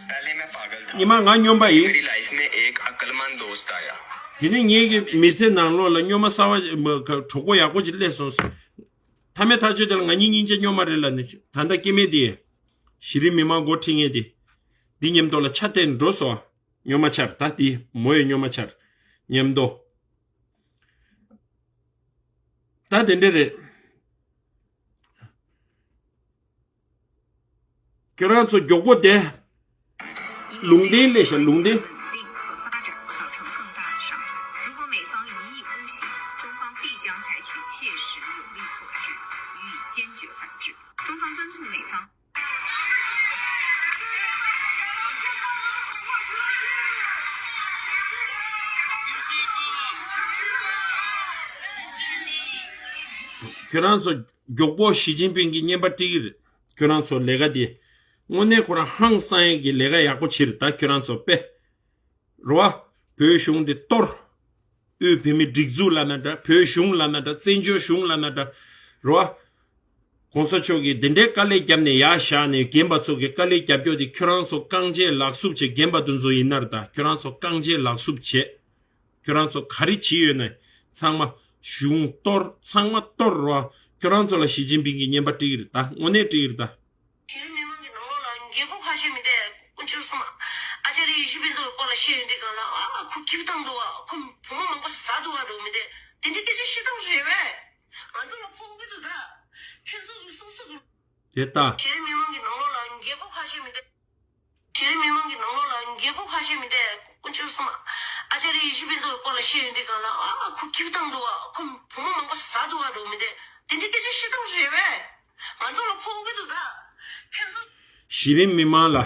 पहले मैं पागल था, ཉི་མ་ང་སྨྱོན་པ་ཡིན། मेरी लाइफ में एक अक्लमंद दोस्त आया। དེ་ནས་ངའི་གི་མི་ཚེ་ནང་ལོགས་ལ་སྨྱོན་མ་གསར་བ་གྲོགས་པོ་ཡག་པོ་ཅིག་སླེབས་སོང་། མཐའ་མའི་ཐག་གཅོད་དེ་ལ་ང་གཉིས་སྙིང་རྗེ་སྨྱོན་མ་རེད་ལབ་ནས་ད་ལྟ་སྐྱེ་དམན་དེ། གཞི་རིམ་མི་མང་འགོ་ཁྲིད་མཁན་དེ། འདི་མཉམ་དུ་ལ་ཆ་གཏད་འགྲོ་སོང་། སྨྱོན་མ་ཆར་ད་དེ་མོ་ཡི་སྨྱོན་མ་ཆར། མཉམ་དུ། ད་དེ་འདྲ་རེད། ཁྱོད་རང་ཚོ་མགྱོགས་པོ་བསྡད། ལུང་བསྟན་སླེབས་ཤག་ལུང་བསྟན། 为发展造成更大的伤害。如果美方一意孤行，中方必将采取切实有力措施，予以坚决反制。中方敦促美方 ཁྱོད་རང་ཚོ་མགྱོགས་པོ་ཞི་ཅིན་ཕིང་གི་བརྙན་པར་སྤྲད་ཀྱི་རེད། ཁྱོད་རང་ཚོ་ལས་ཀ་དེ། དངོས་གནས་ཁོ་རང་ཧང་སང་ཡས་ཀྱི་ལས་ཀ་ཡག་པོ་བྱེད་རེད་ད་ཁྱོད་རང་ཚོ་དཔེ། རེད་བ། བོད་གཞུང་དེ་གཏོར། དབུས་བོད་མིའི་སྒྲིག་འཛུགས་ལབ་ན་འདྲ། བོད་གཞུང་ལབ་ན་འདྲ། བཙན་བྱོལ་གཞུང་ལབ་ན་འདྲ། རེད་བ། གོང་ས་མཆོག་གིས་དེ་འདྲའི་དཀའ་ལས་བརྒྱབ་ནས་ཡར་བཞག་ནས་རྒན་པ་ཚོ་གི་དཀའ་ལས་རྒྱབ་སྐྱོར་དེ་ཁྱོད་རང་ཚོ་རྐང་རྗེས་ལག་སུབ་བྱས། རྒན་པ་དེ་ཚོ་ཡིན་ན་རེད་ད། ཁྱོད་རང་ཚོ་རྐང་རྗེས་ལག་སུབ་བྱས། ཁྱོད་རང་ཚོ་ག་རེ་བྱས་ཡོད་ན་ཚང་མ་གཞུང་གཏོར། ཚང་མ་གཏོར་རོ། ཁྱོད་རང་ཚོ་ལ་ཞི་ཅིན་ཕིང་གིས་བརྙན་པར་སྤྲད་ཀྱི་རེད་ད། དངོས་གནས་སྤྲད་ཀྱི་རེད་ད། གཞི་རིམ་མི་མང་གི་ནང་ལོགས་ལ་རྒད་པོ་ཁ་ཤས་མི་འདུག་དཀོན་མཆོག་གསུམ། ཨ་ཅཱརྱ་ཡེ་ཤུ་པི་ཛོ་གི་སྐོར་ལ་བཤད་ཡོང་དུས་སྒང་ལ། ཨ། ཁོ་སྐྱིད་པོ་བཏང་འདུག་བ། ཁོ་བུ་མོ་མང་པོ་བཟའ་འདུག་བ་འགྲོ་མི་འདུག་དེ་འདྲའི་སྐད་ཆ་བཤད་སྟངས་རེད་པས། ང་ཚོ་ལ་ཕོག་གི་འདུག་ད། ཁྱོད་ཚོ་གི་སོ་སོ་གི། དེ་ལྟ། གཞི་རིམ་མི་མང་གི་ནང་ལོགས་ལ་རྒད་པོ་ཁ་ཤས་མི་འདུག་གཞི་རིམ་མི་མང་གི་ནང་ལོགས་ལ་རྒད་པོ་ཁ་ ཤེས་མི་འདུག་དཀོན་མཆོག་གསུམ། ཨ་ཅར་ཡེ་ཤེས་ཕུན་ཚོགས་ཀྱི་སྐོར་ལ་བཤད་ཡོང་དུས་སྒང་ལ། ཨ་ཁོ་སྐྱིད་པོ་བཏང་འདུག་བ། ཁོ་བུ་མོ་མང་པོ་ཟ་འདུག་བ་འགྲོ་མི་འདུག་དེ་འདྲའི་སྐད་ཆ་བཤད་སྟངས་རེད་བས། ང་ཚོ་ལ་ཕོག་གི་འདུག་ད། ཁྱོད་ཚོ། གཞི་རིམ་མི་མང་ལ།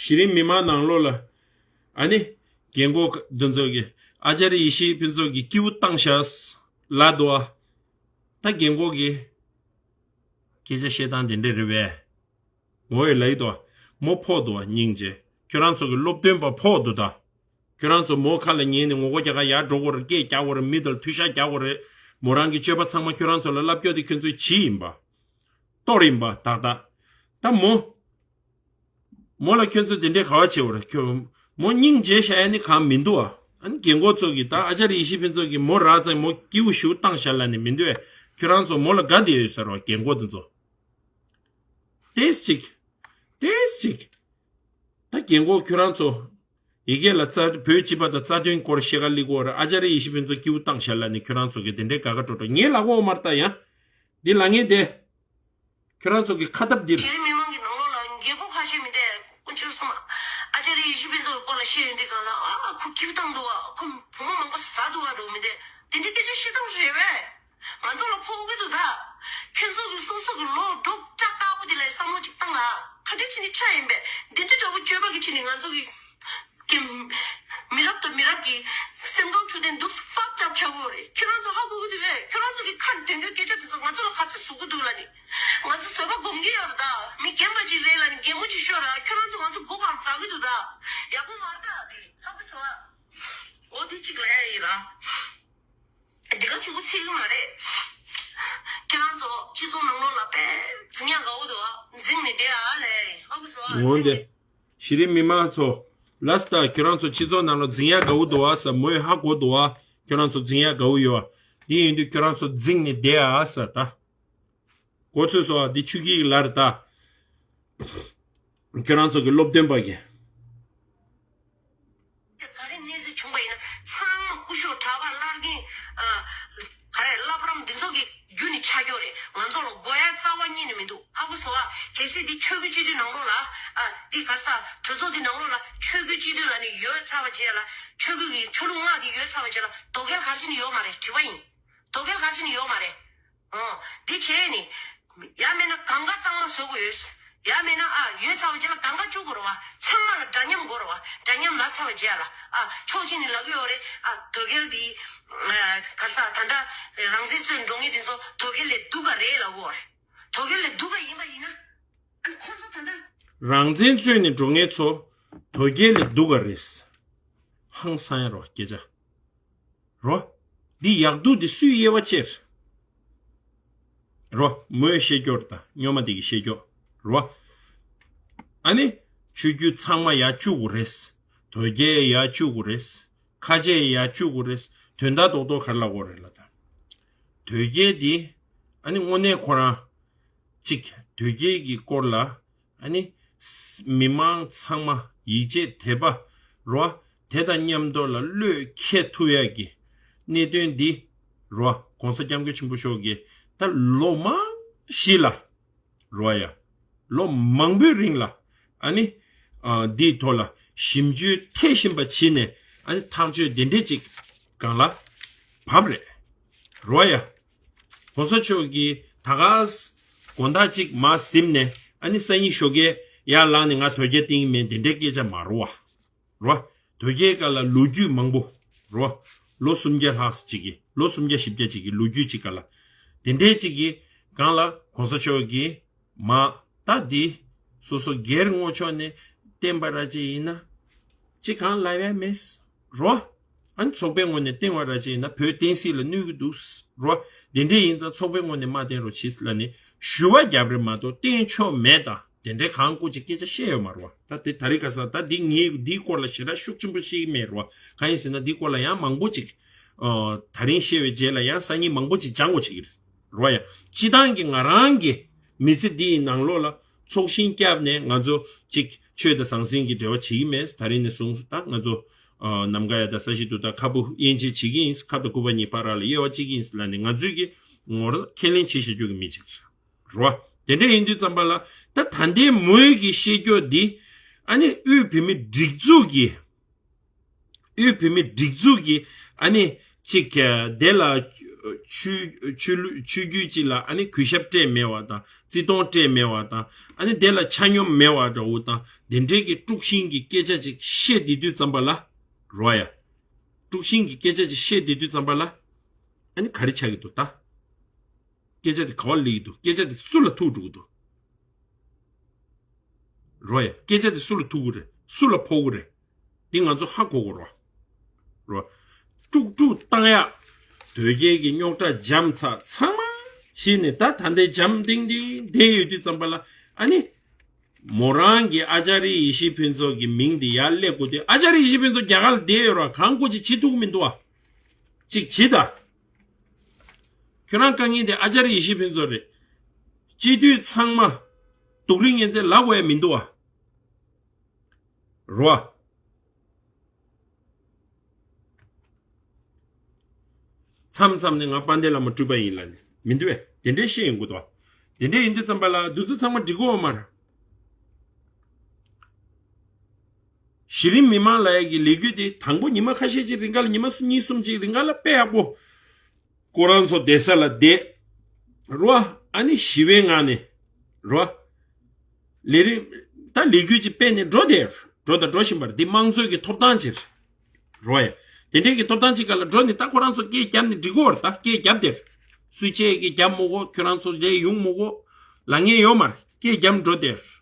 གཞི་རིམ་མི་མང་ནང་ལོགས་ལ། ཨ་ནི། རྒན་གོག་འདི་ཚོ་གི། ཨ་ཅར་ཡེ་ཤེས་ཕུན་ཚོགས་ཀྱི་སྐྱིད་པོ་བཏང་ཤག་ལབ་འདུག་བ། ད་རྒན་གོག་གི། སྐད་ཆ་བཤད་སྟངས་དེ་འདྲ་རེད་བས། མོ་ཡི་ལབ་ཀྱི་འདུག་བ། མོ་ཕོག་འདུག་བ་སྙིང་རྗེ། ཁྱོད་རང་ཚོ་གི་སློབ་སྟོན་པ་ཕོག་འདུག་ད། ཁྱོད་རང་ཚོ་མོ་ཁ་ལ་ཉན་ནས་ངོ་རྒོལ་རྒྱག་ག་ཡར་འགྲོ་དགོས་རེད། སྐད་རྒྱག་དགོས་རེད། མི་དང་མཐུན་ཤག་རྒྱག་དགོས་རེད། མོ་རང་གི་སྤྱོད་པ་ཚང་མ་ཁྱོད་རང་ཚོ་ལ་བསླབ་རྒྱུ་དེ་ཁྱོད་ཚོའི་གྲས་ཡིན་པ། གཏོར་ཡིན་པ་ཏག་ཏག་ད་མོ། མོ་ལ་ཁྱོད་ཚོ་དེ་འདྲའི་ག་བ་བྱེད་དགོས་རེད། ཁྱོད། མོ་སྙིང་རྗེ་ཤག་ཡ་ནི་གང་མི་འདུག་བ། ཨ་ནི་རྒན་གོག་ཚོ་གི་ད་ཨ་ཅར་ཡེ་ཤེས་ཕུན་ཚོགས་ཀྱི་མོ་རག་ཙང་མོ་སྐྱིད་པོ་ཞེ་པོ་བཏང་ཤག་ལབ་ནི་མི་འདུག་བས། ཁྱོད་རང་ཚོ་མོ་ལ་དགའ་བསྡད་ཡོད་ས་རེད་བ། རྒན་གོག་དེ་ཚོ། ཏོག་ཙམ་ཅིག་ཏོག་ཙམ་ཅིག་ད་རྒན་གོག་ཁྱོད་རང་ཚོ། ཡི་གེ་ལ་རྩ་བོད་སྤྱི་པ་དང་རྩ་དོན་སྐོར་བཤད་ག་སླེབས་ཀྱི་ཡོད་རེད། ཨ་ཅར་ཡེ་ཤེས་ཕུན་ཚོགས་སྐྱིད་པོ་བཏང་ཤག་ལབ་ནི་ཁྱོད་རང་ཚོ་གི་དེ་འདྲའི་དགའ་དགའ་སྤྲོ་སྤྲོ་ངས་ལབ་ཀྱི་ཡོད་མ་རེད་ད་ཡ། འདི་ལབ་མཁན་དེ། ཁྱོད་རང་ཚོ་གི་ཁ་སྟབས་འདིར། གཞི་རིམ་མི་མང་གི་ནང་ལོགས་ལ་རྒན་པོ་ཁ་ཤས་མི་འདུག་དཀོན་མཆོག་གསུམ། ཨ་ཅར་ཡེ་ཤེས་ཕུན་ཚོགས་ཀྱི་སྐོར་ལ་བཤད་ཡོང་དུས་སྒང་ལ། ཨ་ཁོ་སྐྱིད་པོ་བཏང་འདུག་བ། ཁོ་བུ་མོ་མང་པོ་ཟ་འདུག་བ་འགྲོ་མི་འདུག་དེ་འདྲའི་སྐད་ཆ་བཤད་སྟངས་རེད་བས། ང་ཚོ་ལ་ཕོག་གི་འདུག་ད། ཁྱོད་ཚོ་གི་སོ་སོ་གི་ལོ་འབྲོག་སྐྲ་དཀར་པོ་དེ་ལ་བསམ་བློ་ཅིག་བཏང་ཨ། ག་འདྲ་བྱས་ནས་ཆགས་ཡིན་པས། འདི་འདྲ་འདྲ་པོ་སྤྱོད་པ་གི་ཆ་ནས་ང་ཚོ་གི། གི། མི་རབས་དང་མི་རབས་ཀྱི་སེམས་ཁམས་འཕྲོད་བསྟེན་འདུག་སེ་fucked up ཆགས་ཀྱི་ཡོད་རེད། ཁྱོད་རང་ཚོ་ཧ་གོ་གི་འདུག་གས། ཁྱོད་རང་ཚོ་གི་ཁ་ནས་འདོན་རྒྱུའི་སྐད་ཆ་དེ་ཚོ་ང་ཚོ་ལ་ག་ཚོད་ཟུག་གི་འདུག་ལབ་ནི། ང་ཚོ་བཟོད་པ་སྒོམ་གྱི་ཡོད་རེད་ད། མི་རྒན་པ་ཅིག་རེད་ལབ་ནི་རྒན་མོ་ཅིག་ཤོར་ར། ཁྱོད་རང་ཚོ་ང་ཚོ་མགོ་སྐོར་ཟ་གི་འདུག་ད། ཡག་པོ་མ་རེད་ད། དེ་ཧ་གོ་སོང་ཨ། འོ་དེ་གཅིག་ལབ་ཡ་ཡིན་ར། འདི་ག་ཆུ་བོ་ཚིག་གི་མ་རེད། ཁྱེད་རང་ཚོ་སྤྱི་ཚོགས་ནང་ལོགས་ལ་དཔེ་འཛིང་ཡག་དགའ་བོ་འདུག་ཨ། འཛིང་ནས་བསྡད་ཨ་ལས། ཧ་གོ་སོང་ཨ། འོན་ཏེ། འཛིང་ནས། གཞི་རིམ་མི་མང་ཚོ། ལགས་སོ་ད། ཁྱོད་རང་ཚོ་སྤྱི་ཚོགས་ནང་ལ་འཛིང་ཡག་དགའ་བོ་འདུག་ཨ་ཟེར། མོས་ཧ་གོ་འདུག་ཨ། ཁྱོད་རང་ཚོ་འཛིང་ཡག་དགའ་བོ་ཡོད་ཨ། འདི་ཡིན་དུས་ཁྱོད་རང་ཚོ་འཛིང་ནས་བསྡད་ཨ་ཟེར་ད། གོ་ཚོད་སོང་ཨ། འདི་ཆུ་སྐྱིད་ཀྱི་ལར་ད། ཁྱོད་རང་ཚོ་གི་སློབ་སྟོན་པ་གི། ག་རེ་གནས་ཚུལ་བྱུང་པ་ཡིན་ན་ཚང་མ་སྐུ་ཞབས་གྲྭ་པ་བླ་རྒན། ཨ། ག་རེ་བླ་བྲང་འདི་ཚོ་གི་རྒྱུ་ནི་ཆགས་ཀྱི་ཡོད་རེད། ང་ཚོ་ལ་དགོས་ཡ་རྩ་བ་ཉིད་ནས་མི་འདུག་ཧ་གོ་སོང་ཨ། གལ་སྲིད་འདི་ཆོས་བརྒྱུད་སྤྱི་འཐུས་ནང་ལོགས་ལ། ཨ། འདི་ག་ས་གྲོས་ཚོགས་འདི་ནང་ལོགས་ལ་ཆོས་བརྒྱུད་སྤྱི་འཐུས་ལབ་ནི་ཡོད་ཚར་བ་བྱས་ལ། ཆོས་བརྒྱུད་ཀྱི་ཆོས་ལུགས་ལྔ་འདི་ཡོད་ཚར་བ་བྱས་ལ། དོལ་རྒྱལ་ག་རེ་བྱས་ནས་ཡོད་མ་རེད། དྲི་བ་ཡིན། དོལ་རྒྱལ་ག་རེ་བྱས་ནས་ཡོད་མ་རེད། ཨོ། འདི་བྱས་ནི། ཡང་མིན་ན་གང་ག་གཙང་མ་བཟོ་དགོས་ཡོད། ཡང་མིན་ན་ཨ་ཡོད་ཚར་བ་བྱས་ལ་གང་ག་བཅུག་དགོས་རེད་བ། ཚང་མ་ལ་འདྲ་མཉམ་དགོས་རེད་བ། འདྲ་མཉམ་ལབ་ཚར་བ་བྱས་ལ། ཨ་ཕྱོགས་གཅིག་ནས་ལབ་ཀྱི་ཡོད་རེད། ཨ་དོལ་རྒྱལ་འདི། ཨ་ག་ས་ད་ལྟ་རང་བཙན་རྩོད་འགྲོ་མཁན་དེ་ཚོ་དོལ་རྒྱལ་ལས་སྡུག་ག་རེད་ལབ་ཀྱི་ཡོད་རེད། དོལ་རྒྱལ་ལས་སྡུག་ག་ཡིན་པ་ཡིན་ན། ཨ་ཁོ་ཚོ་ད་ལྟ། རང་བཙན་རྩོད་ནས་འགྲོ་མཁན་ཚོ་དོལ་རྒྱལ་ལས་སྡུག་ག་རེད། ཧང་སང་ཡ་རོ་སྐད་ཆ། རོ། འདི་ཡག་སྡུག་འདི་སུའི་དབྱེ་བ་ཕྱེ། རོ། མོས་བཤད་རྒྱུ་རེད་ད། སྨྱོན་མ་འདི་གིས་བཤད་རྒྱུ། རོ། ཨ་ནི། ཆོས་བརྒྱུད་ཚང་མ་ཡར་བཅུག་དགོས་རེད། དོལ་རྒྱལ་ཡར་བཅུག་དགོས་རེད། ཁ་ཆེ་ཡར་བཅུག་དགོས་རེད། དོན་དག་རྡོག་རྡོག་ག་རེ་ལབ་དགོས་རེད་ལབ་ད། དོལ་རྒྱལ་འདི། ཨ་ནི་དངོས་གནས་ཁོ་རང་། གཅིག་དོལ་རྒྱལ་གྱི་སྐོར་ལ། ཨ་ནི། མི་མང་ཚང་མ་ཡིད་ཆེས་དད་པ་རོ། དེ་དང་མཉམ་དུ་ལ་བློས་འཁེལ་ཐུབ་ཡག་གི་གནད་དོན་འདི་རོ། ༸གོང་ས་༸སྐྱབས་མགོན་ཆེན་པོ་མཆོག་གིས་ད་ལོ་མང་ཞིག་ལ་རོ་ཡ། ལོ་མང་པོའི་རིང་ལ་ཨ་ནི། ཨ་འདིའི་ཐོག་ལ་ཞིབ་འཇུག་མཐིལ་ཕྱིན་པ་བྱས་ནས་ཨ་ནི་ཐག་གཅོད་དེ་འདྲས་ཅིག་སྒང་ལ་བབས་རེད། རོ་ཡ། ༸གོང་ས་མཆོག་གིས་ད་ག་ས་དགོང་དག་ཅིག་མར་གཟིམས་ནས་ཨ་ནི་སང་ཉིན་ཞོགས་ཀས་ཡར་ལངས་ནས་ང་དོལ་རྒྱལ་བསྟེན་གྱི་མེད་འདི་འདྲའི་སྐད་ཆ་མ་རོ་བ། རོ། དོལ་རྒྱལ་སྐབས་ལ་ལོ་རྒྱུས་མང་པོ། རོ། ལོ་སུམ་བརྒྱ་ལྷག་ཅིག་གི་ལོ་སུམ་བརྒྱ་བཞི་བརྒྱ་ཅིག་གི་ལོ་རྒྱུས་ཅིག་སྐབས་ལ། དེ་འདྲའི་ཅིག་གི་སྒང་ལ་༸གོང་ས་མཆོག་གིས་མ་ད་འདི་སོ་སོ་སྒེར་ངོས་ཕྱོགས་ནས་བསྟེན་པ་ར་ཅིག་ཡིན་ན། ཅི་གང་ལབ་ཡ་མེད། རོ། ཨ་ནི་ཚོགས་པའི་ངོས་ནས་བསྟེན་པ་ར་ཅིག་ཡིན་ན་བོད་བསྟན་སྲིད་ལ་གནོད་ཀྱི་འདུག་རོ། དེ་འདྲས་ཡིན་ཙང་ཚོགས་པའི་ངོས་ནས་མ་བསྟེན་རོགས་བྱེད་ལབ་ནས་ཞུ་བ་བརྒྱབ་རེད་མ་གཏོགས་བསྟེན་ཆོག་མེད་དང་དེ་འདྲས་གང་སྐོར་ཅིག་སྐད་ཆ་བཤད་ཡོད་མ་རེད་བ། ད་དེ་ད་རེས་ཁ་སང་ད་འདི་ངས་འདིའི་སྐོར་ལ་ཞེ་དྲག་ཤུགས་ཆེན་པོ་བཤད་ཀྱི་མེད་རེད་བ། གང་ཡིན་ཟེར་ན་འདིའི་སྐོར་ལ་ཡང་མང་པོ་ཅིག་ཨ། ད་རིང་བཤད་པའི་རྗེས་ལ་ཡང་སང་ཉིན་མང་པོ་ཅིག་སྦྱང་དགོས་བྱེད་ཀྱི་རེད། རོ་ཡ། སྤྱི་བཏང་གི་ང་རང་གི་མི་ཚེ་འདི་ཡི་ནང་ལོགས་ལ་ཚོགས་ཞིང་བསྐྱབས་ནས་ང་ཚོ་གཅིག་ཆོས་དང་ཟང་ཟིང་གི་འབྲེལ་བ་བྱེད་ཀྱི་མེད། ད་རིང་ནས་བཟུང་ད་ང་ཚོ་ཨ། ནམ་མཁའ་ཡ་དང་ས་གཞི་དུ་ད་ཁ་བུ་དབྱེ་འབྱེད་བྱེད་ཀྱི་ཡིན། ཁབ་དང་སྐུད་པ་གཉིས་བར་ལ་དབྱེ་བ་བྱེད་ཀྱི་ཡིན་ལབ་ནས་ང་ཚོས་ཀྱི་ངོ་ར་ཁས་ལེན་བྱེད་བཞག་རྒྱུ་གི་མི་གཅིག་རེད། རོ། དེ་འདྲ་ཡིན་དུས་ཙམ་པ་ལ་ད་ད་ལྟའི་མོས་ཀྱི་བཤད་རྒྱུ་འདི་ ཨ་ནི་དབུས་བོད་མིའི་སྒྲིག་འཛུགས་ཀྱི་དབུས་བོད་མིའི་སྒྲིག་འཛུགས་ཀྱི་ཨ་ནི་གཅིག་ག་དེ་ལ་ཆོས་ཆོས་ལུགས་ཆོས་བརྒྱུད་གཅིག་ལ་ཨ་ནི་གུས་ཞབས་སྤྲད་མེད་པ་དང་བརྩི་མཐོང་སྤྲད་མེད་པ་དང་ཨ་ནི་དེ་ལ་ཆ་སྙོམས་མེད་པ་འདྲ་བོ་དང་དེ་འདྲའི་གི་དཀྲུག་ཤིང་གི་སྐད་ཆ་ཅིག་བཤད་བསྡད་དུས་ཙམ་པ་ལ་རོ་ཡ། དཀྲུག་ཤིང་གི་སྐད་ཆ་ཅིག་བཤད་བསྡད་དུས་ཙམ་པ་ལ་ཨ་ནི་ག་རེ་ཆགས་ཀྱི་འདུག་ད། སྐད་ཆ་དེ་ག་བ་སླེབས་ཀྱི་འདུག་སྐད་ཆ་དེ་སུ་ལ་ཐུག་འགྲོ་གི་འདུག་རོ་ཡ། སྐད་ཆ་དེ་སུ་ལ་ཐུག་གི་རེད། སུ་ལ་ཕོག་གི་རེད། འདི་ང་ཚོ་ཧ་གོ་དགོས་རོ། རོ། དཀྲུག་དཀྲུག་བཏང་ཡག་དོལ་རྒྱལ་གྱི་རྙོག་དྲ་འཇམ་ཚགས་ཚང་མ་བྱས་ནས་ད་ད་ལྟའི་འཇམ་ཐིང་ཐིང་བསྡད་ཡོད་དུས་ཙམ་པ་ལ་ཨ་ནི། མོ་རང་གི་ཨ་ཅཱ་རི་ཡེ་ཤེས་ཕུན་ཚོགས་ཀྱི་མིང་དེ་ཡར་སླེབས་དགོས་དུས་ཨ་ཅཱ་རི་ཡེ་ཤེས་ཕུན་ཚོགས་རྒྱ་གར་ལ་བསྡད་ཡོད་རོ། གང་དགོས་ཅིག་བྱེད་ཐུབ་ཀྱི་མི་འདུག་བ། ཅིག་བྱེད་ད། ཁྱོད་རང་དཀའ་ངལ་དེ་ཨ་ཅཱ་རི་ཡེ་ཤེས་ཕུན་ཚོགས་རེད། སྤྱི་འཐུས་ཚང་མ་སྡུག་རུས་ངན་ཚད་ལབ་དགོས་ཡ་མི་འདུག་བ། རོ། མཚམས་མཚམས་ནས་ང་དཔལ་ལྡན་བླ་མ་སྤྲུལ་པ་ཡིན་ལབ་ནས་མི་འདུག་བས། དེ་འདྲའི་བཤད་ཡོང་གི་འདུག་བ། དེ་འདྲའི་ཡིན་དུས་ཙམ་པ་ལ་འདི་ཚོ་ཚང་མ་འགྲིག་གི་ཡོད་མ་རེད། གཞི་རིམ་མི་མང་ལབ་ཡ་གི་ལས་འགུལ་དེ་དང་པོ་ཉི་མ་ཁ་ཤས་ཅིག་རིང་ག་ལ་ཉི་མ་གཉིས་གསུམ་ཅིག་རིང་ག་ལ་དཔེ་ཡག་པོ། ཁོ་རང་ཚོ་བསྡད་ས་ལ་བསྡད། རོ། ཨ་ནི་ཞི་བའི་ངང་ནས། རོ། ལས་རིམ། ད་ལས་འགུལ་ཅིག་སྤེལ་ནས་འགྲོ་བསྡད། འགྲོ་དང་འགྲོ་བཞིན་པ་རེད། འདི་དམངས་གཙོའི་གི་ཐོབ་ཐང་ཅིག་རེད། རོ་ཡ། དེ་འདྲའི་གི་ཐོབ་ཐང་ཅིག་སྒང་ལ་འགྲོ་ནས་ད་ཁོ་རང་ཚོ་སྐད་བརྒྱབ་ནས་འགྲིག་གི་ཡོད་རེད། ད་སྐད་བརྒྱབ་བསྡད། སུས་ཅིག་གིས་བརྒྱབ་མི་དགོས། ཁྱོད་རང་ཚོ་ལས་ཡོང་མི་དགོས། ལབ་མཁན་ཡོད་མ་རེད། སྐད་བརྒྱབ་འགྲོ་བསྡད།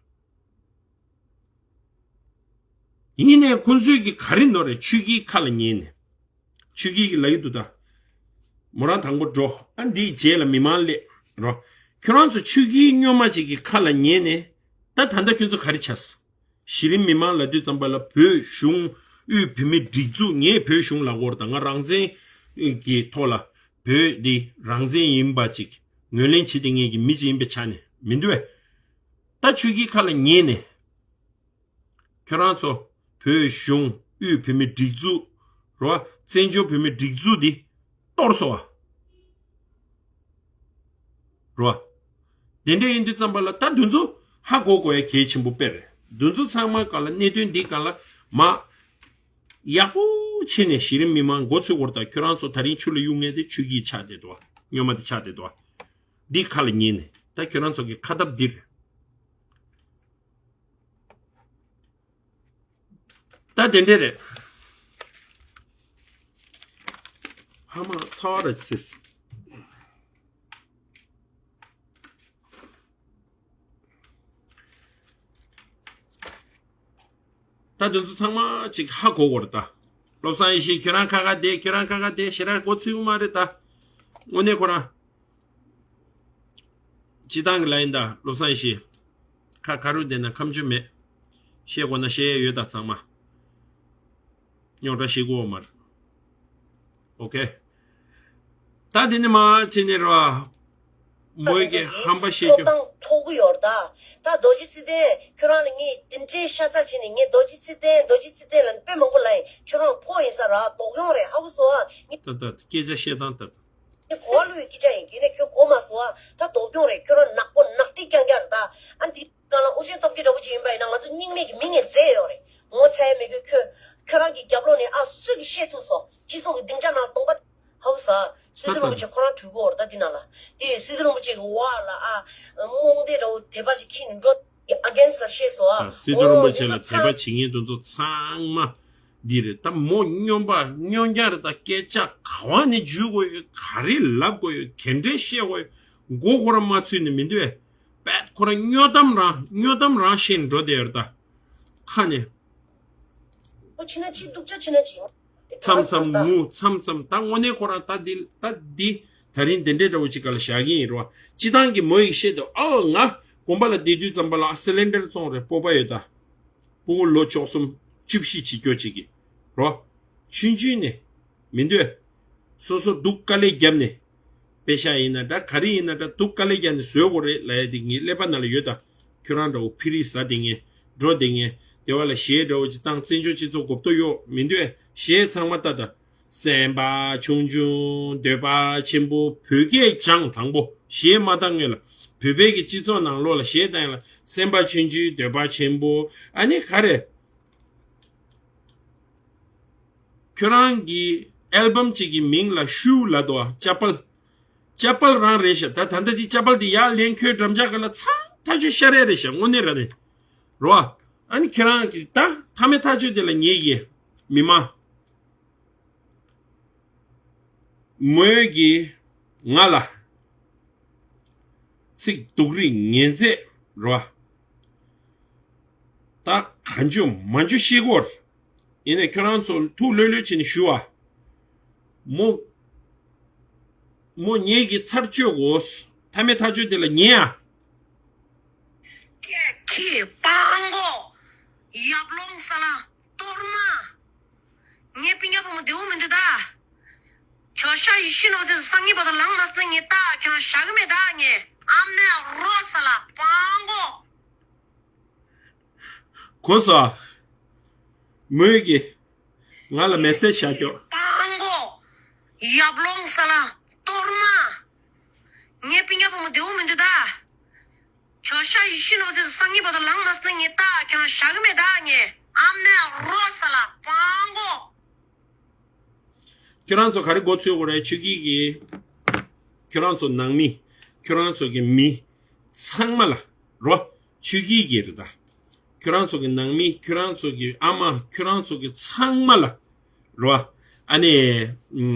ཡིན་ནའི་ཁོང་ཚོས་ཀྱི་ག་རེ་ནོར་རེད། ཆོས་བརྒྱུད་ཁ་ལ་ཉན་ནས། ཆོས་བརྒྱུད་ཀྱི་ལ་ཡི་དུ་ད། མོ་རང་དང་པོ་འགྲོ། ཨ་འདིའི་རྗེས་ལ་མི་མང་སླེབས་རོ། ཁྱོད་རང་ཚོ་ཆོས་བརྒྱུད་སྨྱོན་མ་ཅིག་གི་ཁ་ལ་ཉན་ནས། ད་ད་ལྟ་ཁྱོད་ཚོ་ག་རེ་བྱས། གཞི་རིམ་མི་མང་ལབ་དུས་ཙམ་པ་ལ་བོད་གཞུང་དབུས་བོད་མིའི་སྒྲིག་འཛུགས། ངས་བོད་གཞུང་ལབ་ཀྱི་ཡོད་རེད། ད་ང་རང་བཙན་གྱི་ཐོག་ལ་བོད་འདི་རང་བཙན་ཡིན་པ་ཅིག་ངོས་ལེན་བྱེད་བསྡད་མཁན་གྱི་མི་ཅིག་ཡིན་པའི་ཆ་ནས་མི་འདུག་བས། ད་ཆོས་བརྒྱུད་ཁ་ལ་ཉན་ནས། ཁྱོད་རང་ཚོ་བོད་གཞུང་དབུས་བོད་མིའི་སྒྲིག་འཛུགས་རོ། བཙན་བྱོལ་བོད་མིའི་སྒྲིག་འཛུགས་འདི་གཏོར་སོང་བ་རོ། དེ་འདྲ་ཡིན་དུས་ཙམ་པ་ལ་ད་འདི་ཚོ་ཧ་གོ་དགོས་ཡ་གལ་ཆེན་པོ་དཔེ་རེད། འདི་ཚོ་ཚང་མ་སྒང་ལ་གནད་དོན་འདི་སྒང་ལ་མ་ཡག་པོ་བྱས་ནས་གཞི་རིམ་མི་མང་མགོ་ཚོས་སྐོར་དང་། ཁྱོད་རང་ཚོ་ད་རིང་ཆུ་ལ་གཡུག་མཁན་དེ་ཆོས་བརྒྱུད་ཆགས་བསྡད་འདུག་བ། སྨྱོན་མ་དེ་ཆགས་བསྡད་འདུག་བ། འདི་ཁ་ལ་ཉན་ནས་ད་ཁྱོད་རང་ཚོ་གི་ཁ་སྟབས་འདི་རེད། ད་དེ་འདྲས་རེད། ཧ་མ་ཚ་བ་རེད་ཟེར། ད་དེ་ཚོ་ཚང་མ་ཅིག་ཧ་གོ་དགོས་རེད་ད། བློ་བཟང་ཡེ་ཤེས་ཁྱོད་རང་ཁ་ཁ་བསྡད། ཁྱོད་རང་ཁ་ཁ་བསྡད། ཞེ་དྲག་མགོ་ཚོས་ཀྱི་མ་རེད་ད། དངོས་གནས་ཁོ་རང་སྤྱི་བཏང་གི་ལ་ཡིན་ད། བློ་བཟང་ཡེ་ཤེས། ཁ་ཁ་རུ་བསྡད་ན་ཁ་མཆུ་མེད། བཤད་དགོས་ན་བཤད་ཡས་ཡོད་ད་ཚང་མ། རྙོག་དྲ་བཤད་དགོས་མ་རེད། ཨོ་ཁེ། ད་དེ་ནི་མ་བྱས་ནས་ར། མོས་ཀྱི་ཧམ་པ་བཤད་རྒྱུ། ཐོབ་ཐང་འཕྲོག་གི་ཡོད་ད། ད་རྡོ་རྗེ་ཚེ་བརྟན་ཁྱོད་རང་ལ་ངས་དེ་འདྲའི་ཤ་ཚ་བྱས་ནས། ངས་རྡོ་རྗེ་ཚེ་བརྟན་རྡོ་རྗེ་ཚེ་བརྟན་ལ་དཔེ་མང་པོ་ལབ་ཡིན། ཁྱོད་རང་ཕོ་ཡིན་ས་ར་སྡུག་གྱོང་རེད། ཧ་གོ་སོང་ཨ། ངས་ད་ད་སྐད་ཆ་བཤད་སྟངས་ད་ད། ངས་གོ་བ་ལོན་པའི་སྐད་ཆ་ཡིན། གལ་ཏེ་ཁྱོད་གོ་མ་སོང་ཨ། ད་སྡུག་གྱོང་རེད། ཁྱོད་རང་ནག་པོ་ནག་ཐིག་རྐྱང་རྐྱང་རེད་ད། ཨ་འདི་གང་ལ་ཨོ་ཤེ་སྟོབས་རྒྱལ་འདྲ་པོ་ཅིག་ཡིན་པ་ཡིན་ན་ང་ཚོ་རྙིང་མའི་གི་མི་ངས་མཛད་ཡོད་རེད། ངོ་ཚ་ཡ་མེད་གི། ཁྱོད་ཁྱོད་རང་གི་རྒྱབ་ལོགས་ནས་ཨ་སུས་གི་བཤད་ཐུབ་སོང་། སྤྱི་ཚོགས་ཀྱི་སྡིངས་ཆ་ནང་སྟོང་པ། ཧ་གོ་སོང་ཨ། སི་ཏུ་རིན་པོ་ཆེ་ཁོ་རང་གྲུས་ཀྱི་ཡོད་རེད་ད་འདི་ནང་ལ། དེ་སི་ཏུ་རིན་པོ་ཆེ་གི་བ་ལ་ཨ་རྨོངས་དད་འདྲ་པོ་དད་པ་ཅིག་འཁྱེར་ནས་འགྲོ། ཨ་གེན་སི་ལ་བཤད་སོང་ཨ། ད་སི་ཏུ་རིན་པོ་ཆེ་ལ་དད་པ་བྱེད་མཁན་དེ་ཚོ་ཚང་མ་འདི་རེད་ད། མོ་སྨྱོན་པ་སྨྱོན་རྐྱང་རེད་ད། སྐད་ཆ་ག་བ་ནས་འཇུ་དགོས་ཡོད། ག་རེ་ལབ་དགོས་ཡོད། ག་འདྲས་བཤད་དགོས་ཡོད། མགོ་ཁོ་རང་མ་ཚོས་ནས་མི་འདུག་བས། པད་ཁོ་རང་སྨྱོ་གཏམ་རང་སྨྱོ་གཏམ་རང་བཤད་ནས་འགྲོ་བསྡད་ཡོད་རེད་ད། ཁ་ནས། ཨོ་ཕྱི་ན་ཅི་སྡུག་ཅག་ཕྱི་ན་ཅི། མཚམས་མཚམས་ངུ། མཚམས་མཚམས་ད་དངོས་གནས་ཁོ་རང་ད་འདི་ད་འདི་ད་རིང་འདི་འདྲའི་འདྲ་བོ་ཅིག་སྒང་ལ་བཞག་གི་ཡིན་རོ། སྤྱི་བཏང་གི་མོ་ཡིས་བཤད་དུས། ཨོ་ང་དགོན་པ་ལ་བསྡད་དུས་ཙམ་པ་ལ་ཨ་སི་ལིན་ཌར་བཙོངས་རེད། སྤོབས་པ་ཡོད་ད། སྤུ་གུ་ལོ་བཅུ་གསུམ་བཅུ་བཞི་བྱེད་རྒྱུ་ཅིག་གི་རོ། ཆུང་ཆུང་ནས་མི་འདོད། སོ་སོ་སྡུག་དཀའ་ལས་བརྒྱབ་ནས། པེ་ཤ་ཡིན་ན་འདྲ་ག་རེ་ཡིན་ན་འདྲ་སྡུག་དཀའ་ལས་བརྒྱབ་ནས་བཟོ་དགོས་རེད་ལབ་ཡ་དེ་ངའི་ཀླད་པ་ནང་ལ་ཡོད་ད། ཁྱོད་རང་འདྲ་བོ་ཕི་རི་ཟ་བསྡད་མཁན་འགྲོ་བསྡད་མཁན་དེ་བ་ལ་གཞས་འདྲ་བོ་ཅིག་བཏང་། བཙན་བྱོལ་སྤྱི་ཚོགས་གོ་བརྡ་གཡོག་མི་འདོད། གཞས་ཚང་མ་ལྟ་ད། སེམས་པ་ཆུང་ཆུང་འདོད་པ་ཆེན་པོ། བོད་སྐད་སྦྱངས། དང་པོ་ གཞས་མ་བཏང་སྔོན་ལ། བོད་པའི་གི་སྤྱི་ཚོགས་ནང་ལོགས་ལ་གཞས་བཏང་ཡ་ལ་སེམས་དཔའ་ཆུང་ཆུང་འདོད་པ་ཆེན་པོ། ཨ་ནི་ག་རེ། ཁྱོད་རང་གི་ཨལ་བམ་གཅིག་གི་མིང་ལ་ཤུ་ལབ་འདུག་ཨ། ཅ་པལ། ཅ་པལ་རང་རེད་ཤག་ད་ད་ལྟ་འདི་ཅ་པལ་འདི་ཡར་ལེན། ཁྱོད་འགྲམ་ལྕག་སྒང་ལ་ཚང་ཐག་ཆོད་ཤར་ཡ་རེད་ཤག་དངོས་གནས་ར་ནས། རོ། ཨ་ནི་ཁྱེད་རང་གི་ད་མཐའ་མའི་ཐག་ཆོད་དེ་ལ་ཉེ་གི་མི་མང་། མོས་གི་ང་ལ་ཚིག་སྡུག་རིགས་ངན་ཚད་རོ། ད་གང་བྱུང་མང་བྱུང་ཤེས་གོ། ཡིན་ནས་ཁྱོད་རང་ཚོ་ཐུགས་ལྷོད་ལྷོད་བྱས་ནས་ཞུ་བ། མོ། མོ་ངེད་ཀྱི་ཚར་གཅོད་དགོས། མཐའ་མའི་ཐག་གཅོད་དེ་ལ་ཉེ་ཡ། ཀྱེ་ཁྱི་སྤྲང་པོ། ཡབ་ལོང་ས་ལ་གཏོར་མ། ངའི་སྤུན་ཀྱག་བུ་མོ་བདེ་བོ་མི་འདུག་ད། ཁྱོད་ཤ་ཡི་ཤི་ནོ་དེ་སང་ཉིན་བར་དུ་ལངས་མ་སོང་ན་ངས་ད་ཁྱོད་རང་བཞག་གི་མེད་ད། ངས་ཨ་མའི་རོ་ས་ལ་སྤྲང་པོ། གོ་སོང་། མོས་ཀྱིས་ང་ལ་མེ་སེ་ཇི་བཞག་ཀྱོག་སྤྲང་པོ། ཡབ་ལོང་ས་ལ་གཏོར་མ། ངའི་སྤུན་ཀྱག་བུ་མོ་བདེ་བོ་མི་འདུག་ད། ཁྱོད་ཤ་ཡི་ཤི་ནོ་དེ་སང་ཉིན་བར་དུ་ལངས་མ་སོང་ན་ངས་ད་ཁྱོད་རང་བཞག་གི་མེད་ད། ངས་ཨ་མའི་རོ་ས་ལ་སྤྲང་པོ། ཁྱོད་རང་ཚོ་ག་རེ་མགོ་ཚོས་དགོས་རེད། ཆོས་སྐྱིད་ཀྱིས། ཁྱོད་རང་ཚོ་ནང་མི། ཁྱོད་རང་ཚོ་གི་མི་ཚང་མ་ལ་རོ། ཆོས་སྐྱིད་ཀྱིས་རེད་ད། ཁྱོད་རང་ཚོ་གི་ནང་མི། ཁྱོད་རང་ཚོ་གི་ཨ་མ། ཁྱོད་རང་ཚོ་གི་ཚང་མ་ལ་རོ། ཨ་ནི་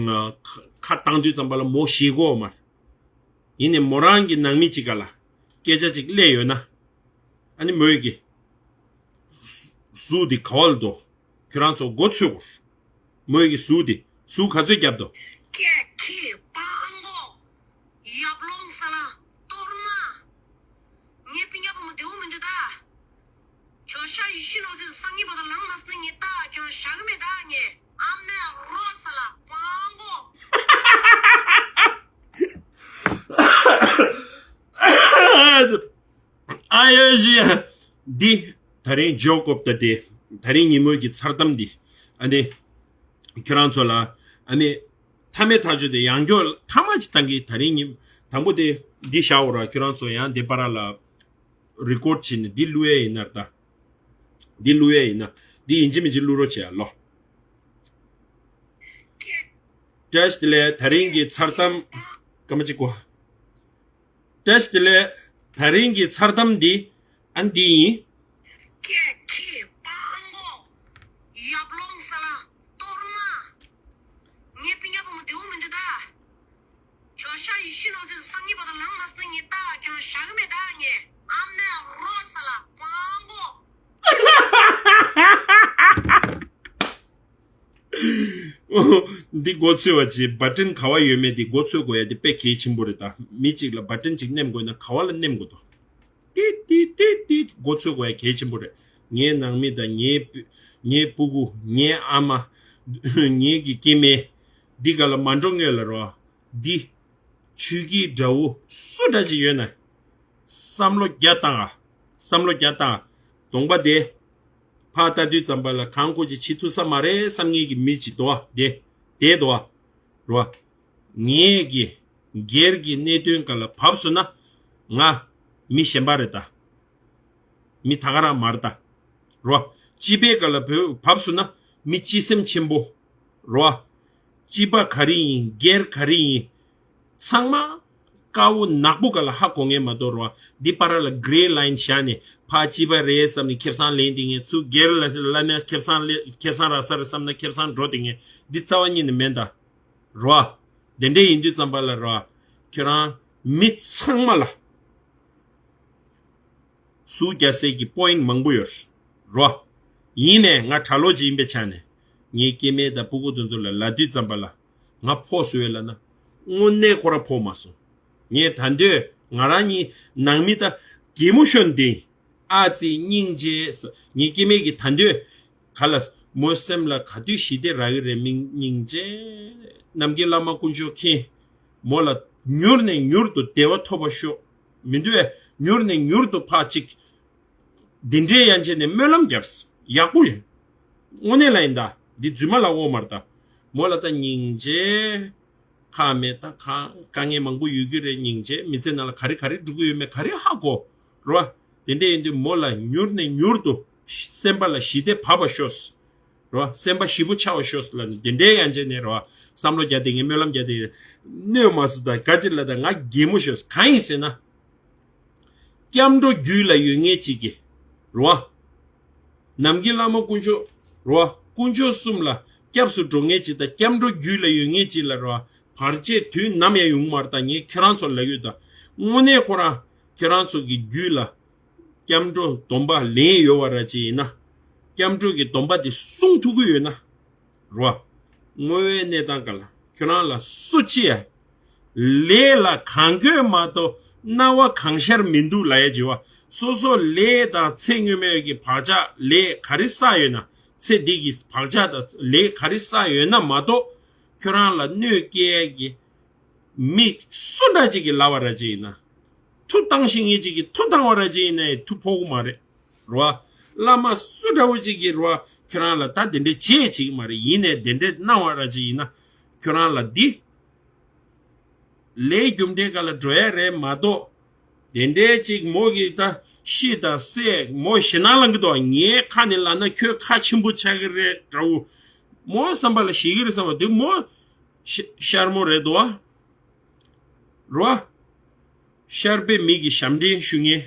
ཁ་བཏང་དུས་ཙམ་པ་ལ་མོ་ཞེད་གོ་མ་རེད། ཡིན་ནའི་མོ་རང་གི་ནང་མི་གཅིག་ག་ལ་སྐད་ཆ་གཅིག་སླེབས་ཡོད་ན། ཨ་ནི་མོས་ཀྱི་གཟུགས་འདི་ག་བ་ལ་འདུག་ཁྱོད་རང་ཚོ་མགོ་ཚོས་གོ། མོས་ཀྱི་གཟུགས་འདི་གཟུགས་ག་ཚོད་བརྒྱབ་འདུག་ཀྱེ་ཁྱི་སྤྲང་པོ། ཡབ་ལོང་ས་ལ་གཏོར་མ། ངའི་སྤུན་ཀྱག་བུ་མོ་བདེ་བོ་མི་འདུག་ད། ཁྱོད་ཤ་ཡི་ཤི་ནོ་དེ་སང་ཉིན་བར་དུ་ལངས་མ་སོང་ན་ངས་ད་ཁྱོད་རང་བཞག་གི་མེད་ད། ངས་ཨ་མའི་རོ་ས་ལ་སྤྲང་པོ། ཨ་ཡོ་ཞི་ཡ། འདི་ད་རིང་ཇོ་ཀོབ་ད་དེ། ད་རིང་ཉིན་མོ་གི་མཚར་གཏམ་འདི། ཨ་ནི་ཁྱོད་རང་ཚོ་ལ་ཨ་ནི་མཐའ་མའི་ཐག་གཅོད་དེ་ཡང་སྐྱོར་མཐའ་མ་ཅིག་བཏང་གི། ད་རིང་ཉིན་དང་པོ་དེ་འདི་བཞག་འོ་ར། ཁྱོད་རང་ཚོ་ཡང་དེ་པ་ར་ལ་རི་ཀོར་ཌི་བྱས་ནས་འདི་བླུག་ཡས་ཡིན་ན་ད། འདི་བླུག་ཡས་ཡིན་ན། འདི་ཡིན་གཅིག་མིན་གཅིག་བླུག་རོགས་བྱས་ཨ་ལོ། བཀྲ་ཤིས་བདེ་ལེགས། ད་རིང་གི་མཚར་གཏམ་སྐར་མ་གཅིག་གོ། བཀྲ་ཤིས་བདེ་ལེགས། ད་རིང་གི་མཚར་གཏམ་འདི་ཨ་འདི་ཡིན། ཀྱེ་ཁྱི་སྤྲང་པོ། ཡབ་ལོང་ས་ལ་གཏོར་མ། ངའི་སྤུན་ཀྱག་བུ་མོ་བདེ་བོ་མི་འདུག་ད། ཁྱོད་ཤ་ཡི་ཤི་ནོ་དེ་སང་ཉིན་བར་དུ་ལངས་མ་སོང་ན་ངས་ད་ཁྱོད་རང་བཞག་གི་མེད་ད། ངས་ཨ་མའི་རོ་ས་ལ་སྤྲང་པོ། འདི་མགོ་ཚོས་པ་ཅིག་བ་ཊན་ག་བ་ཡོད་མེད་འདི་མགོ་ཚོས་དགོས་ཡ་འདི་དཔེ་གལ་ཆེན་པོ་རེད་ད། མི་གཅིག་ལ་བ་ཊན་གཅིག་ནེམ་དགོས་ན་ག་བ་ལ་ནེམ་དགོས་འདུག་ཏིག་ཏིག་ཏིག་ཏིག་མགོ་ཚོས་དགོས་ཡ་གལ་ཆེན་པོ་རེད། ངའི་ནང་མི་དང་ངའི་ངའི་སྤུ་གུ། ངའི་ཨ་མ། ངའི་གི་སྐྱེ་དམན། འདི་ག་ལ་མ་འགྲོ་སྔོན་ལ་རོ། འདི། ཆོས་སྐྱིད་དགྲ་བོ་སུ་འདྲ་ཅིག་ཡོད་ན། བསམ་བློ་རྒྱ་བཏང་ཨ། བསམ་བློ་རྒྱ་བཏང་ཨ། གདོང་པ་དེ། ཕར་ལྟ་དུས་ཙམ་པ་ལ་གང་ཁོ་ཅིག་བྱེད་ཐུབ་ས་མ་རེད་བསམ་ངེས་ཀྱི་མི་ཅིག་འདུག་ཨ། དེ། དེ་འདུག་ཨ། རོ། ངེད་ཀྱི་སྒེར་གྱི་གནད་དོན་སྒང་ལ་བབས་སོང་ན། ང་མི་གཞན་པ་རེད་ད། མི་ད་ག་རང་མ་རེད་ད། རོ། སྤྱི་པའི་སྒང་ལ་བབས་སོང་ན་མི་སྤྱི་སེམས་ཆེན་པོ། རོ། སྤྱི་པ་ག་རེ་ཡིན། སྒེར་ག་རེ་ཡིན། ཚང་མ་དཀར་པོ་ནག་པོ་སྒང་ལ་ཧ་གོ་ངེས་མ་གཏོགས་རོ། འདི་བར་ལ་གྷི་རེ་ལའིན་བཞག་ནས་ཕར་སྤྱི་པ་རེད་བསམ་ནས་ཁེ་བཟང་ལེན་བསྡད་མཁན། ཚུར་སྒེར་ལ་ལབ་ན་ཁེ་བཟང་ལེ་ཁེ་བཟང་རག་ས་རེད་བསམ་ན་ཁེ་བཟང་འགྲོ་བསྡད་མཁན། འདི་རྩ་བ་ཉིད་ནས་མེད་ད། རོ། དེ་འདྲ་ཡིན་དུས་ཙམ་པ་ལ་རོ། ཁྱོད་རང་མི་ཚང་མ་ལ་ཟུག་རྒྱག་སའི་གི་པོ་ཡིན་ཊི་མང་པོ་ཡོད་རོ། ཡིན་ནའི་ང་གྲྭ་ལོག་ཅིག་ཡིན་པའི་ཆ་ནས་ངའི་སྐྱེ་དམན་དང་སྤུ་གུ་དེ་ཚོ་ལ་ལབ་དུས་ཙམ་པ་ལ་ང་ཕོག་སོང་བས་ལབ་ན་དངོས་གནས་ཁོ་རང་ཕོག་མ་སོང་། ངས་ད་འདོད་ང་རང་གཉིས་ནང་མི་དང་གད་མོ་ཤོར་འདི། ཨ་ཙི་སྙིང་རྗེ། ངའི་སྐྱེ་དམན་གྱིས་ད་འདོད་ག་ལ་མོའི་སེམས་ལ་ག་དུས་ཞི་བདེ་རག་གི་རེད། མི་སྙིང་རྗེ། ནམ་མཁའི་བླ་མ་དཀོན་མཆོག་མཁྱེན། མོ་ལ་མྱུར་ནས་མྱུར་དུ་བདེ་བ་ཐོབ་པ་ཤོག་མི་འདུག་བས། མྱུར་ནས་མྱུར་དུ་ཕར་ཅིག་འདི་འདྲའི་ཡན་ཆད་ནས་སྨོན་ལམ་བརྒྱབ། ཡག་པོ་ཡིན། དངོས་གནས་ལ་ཡིན་ད། འདི་རྫུན་མ་ལབ་དགོས་མ་རེད་ད། མོ་ལ་ད་སྙིང་རྗེ། ཁག་མེད་ད། ཁག་དཀའ་ངལ་མང་པོ་ཡོད་ཀྱི་རེད། སྙིང་རྗེ། མི་ཚེ་ནང་ལ་ག་རེ་ག་རེ་འགྲོ་གི་ཡོད་མེད་ག་རེ་ཧ་གོ་རེད་བ། དེ་འདྲ་ཡིན་དུས་མོ་ལ་མྱུར་ནས་མྱུར་དུ་སེམས་པ་ལ་ཞི་བདེ་བབས་པ་ཤོག་རེད་བ། སེམས་པ་ཞི་པོ་ཆགས་པ་ཤོག་ལབ་ནས་དེ་འདྲའི་ཡང་བྱས་ནས་རེད་བ། བསམ་བློ་རྒྱག་དེ་ངས་སྨོན་ལམ་རྒྱག་དེ་གནོད་མ་སོང་ད་ག་ཅི་ལ་ད་ང་གད་མོ་ཤོར། གང་ཡིན་ཟེར་ན། སྐྱབས་འགྲོ་རྒྱུད་ལ་ཡོད་མཁན་ཅིག་གིས་རེད་བ། ནམ་མཁའི་བླ་མ་དཀོན་མཆོག་རེད་བ། དཀོན་མཆོག་གསུམ་ལ་སྐྱབས་སུ་འགྲོ་མཁན་ཅིག་དང་སྐྱབས་འགྲོ་རྒྱུད་ལ་ཡོད་མཁན་ཅིག་ལ་རེད་བ། བར་ཆད་དུས་ནམ་ཡང་ཡོང་མ་རེད། ད་ངས་ཁྱེད་རང་ཚོ་ལ་ཡོད་ད། དངོས་གནས་ཁོ་རང་ཁྱེད་རང་ཚོ་གི་རྒྱུད་ལ་སྐྱབས་འགྲོ་སྡོམ་པ་ལེན་ཡོད་པ་ར་ཅིག་ཡིན་ན། སྐྱབས་འགྲོ་གི་སྡོམ་པ་དེ་སྲུང་ཐུབ་ཀྱི་ཡོད་ན། རེད་བ། དངོས་ཡོད་གནས་སྟངས་ག་ལ་ཁྱོད་རང་ལ་སུ་གཅིག་ཡ། ལས་ལ་གང་དགོས་མ་གཏོགས་སྣང་བ་གང་ཤར་མི་འདུག་ལབ་ཡ་ཅིག་བ། སོ་སོ་ལས་དང་ཚེ་སྔོན་མའི་གི་བག་ཆགས་ལས་ག་རེ་བསགས་ཡོད་ན། ཚེ་འདི་གི་བག་ཆགས་དང་ལས་ག་རེ་བསགས་ཡོད་ན་མ་གཏོགས་ཁྱོད་རང་ལ་གནོད་སྐྱེལ་ཡ་གི་མི་སུ་འདྲ་ཅིག་གིས་ལབ་པ་ར་ཅིག་ཡིན་ན། ཐུགས་བཏང་ཤེས་མཁན་ཅིག་གིས་ཐུགས་བཏང་བ་ར་ཅིག་ཡིན་ན་ཐུགས་ཕོག་གི་མ་རེད། རེད་བ། བླ་མ་སུ་འདྲ་བོ་ཅིག་གིས་རེད་བ། ཁྱོད་རང་ལ་ད་དེ་འདྲས་བྱེད་བྱེད་ཀྱི་མ་རེད། ཡིན་ནའི་དེ་འདྲས་གནང་བ་ར་ཅིག་ཡིན་ན། ཁྱོད་རང་ལ་འདི་ལས་རྒྱུ་འབྲས་ག་ལ་འགྲོ་ཡ་རེད་མ་གཏོགས། དེ་འདྲས་ཅིག་མོ་གིས་ད་ཤི་དང་བསད་མོ་ཞེད་སྣང་ལངས་ཀྱི་འདུག་ངའི་ཁ་ནས་ལབ་ན་ཁྱོད་ཁ་ཆེན་པོ་ཆགས་ཀྱི་རེད་འདྲ་བོ། མོ་བསམ་པ་ལ་ཞེད་ཀྱི་རེད་བསམ་པ་དེ་མོ་ཤ- ཤར་མོ་རེད་འདུག་བ། རེད་བ། ཤར་པའི་མི་གི་ཞབས་འདྲེན་ཞུ་མཁན།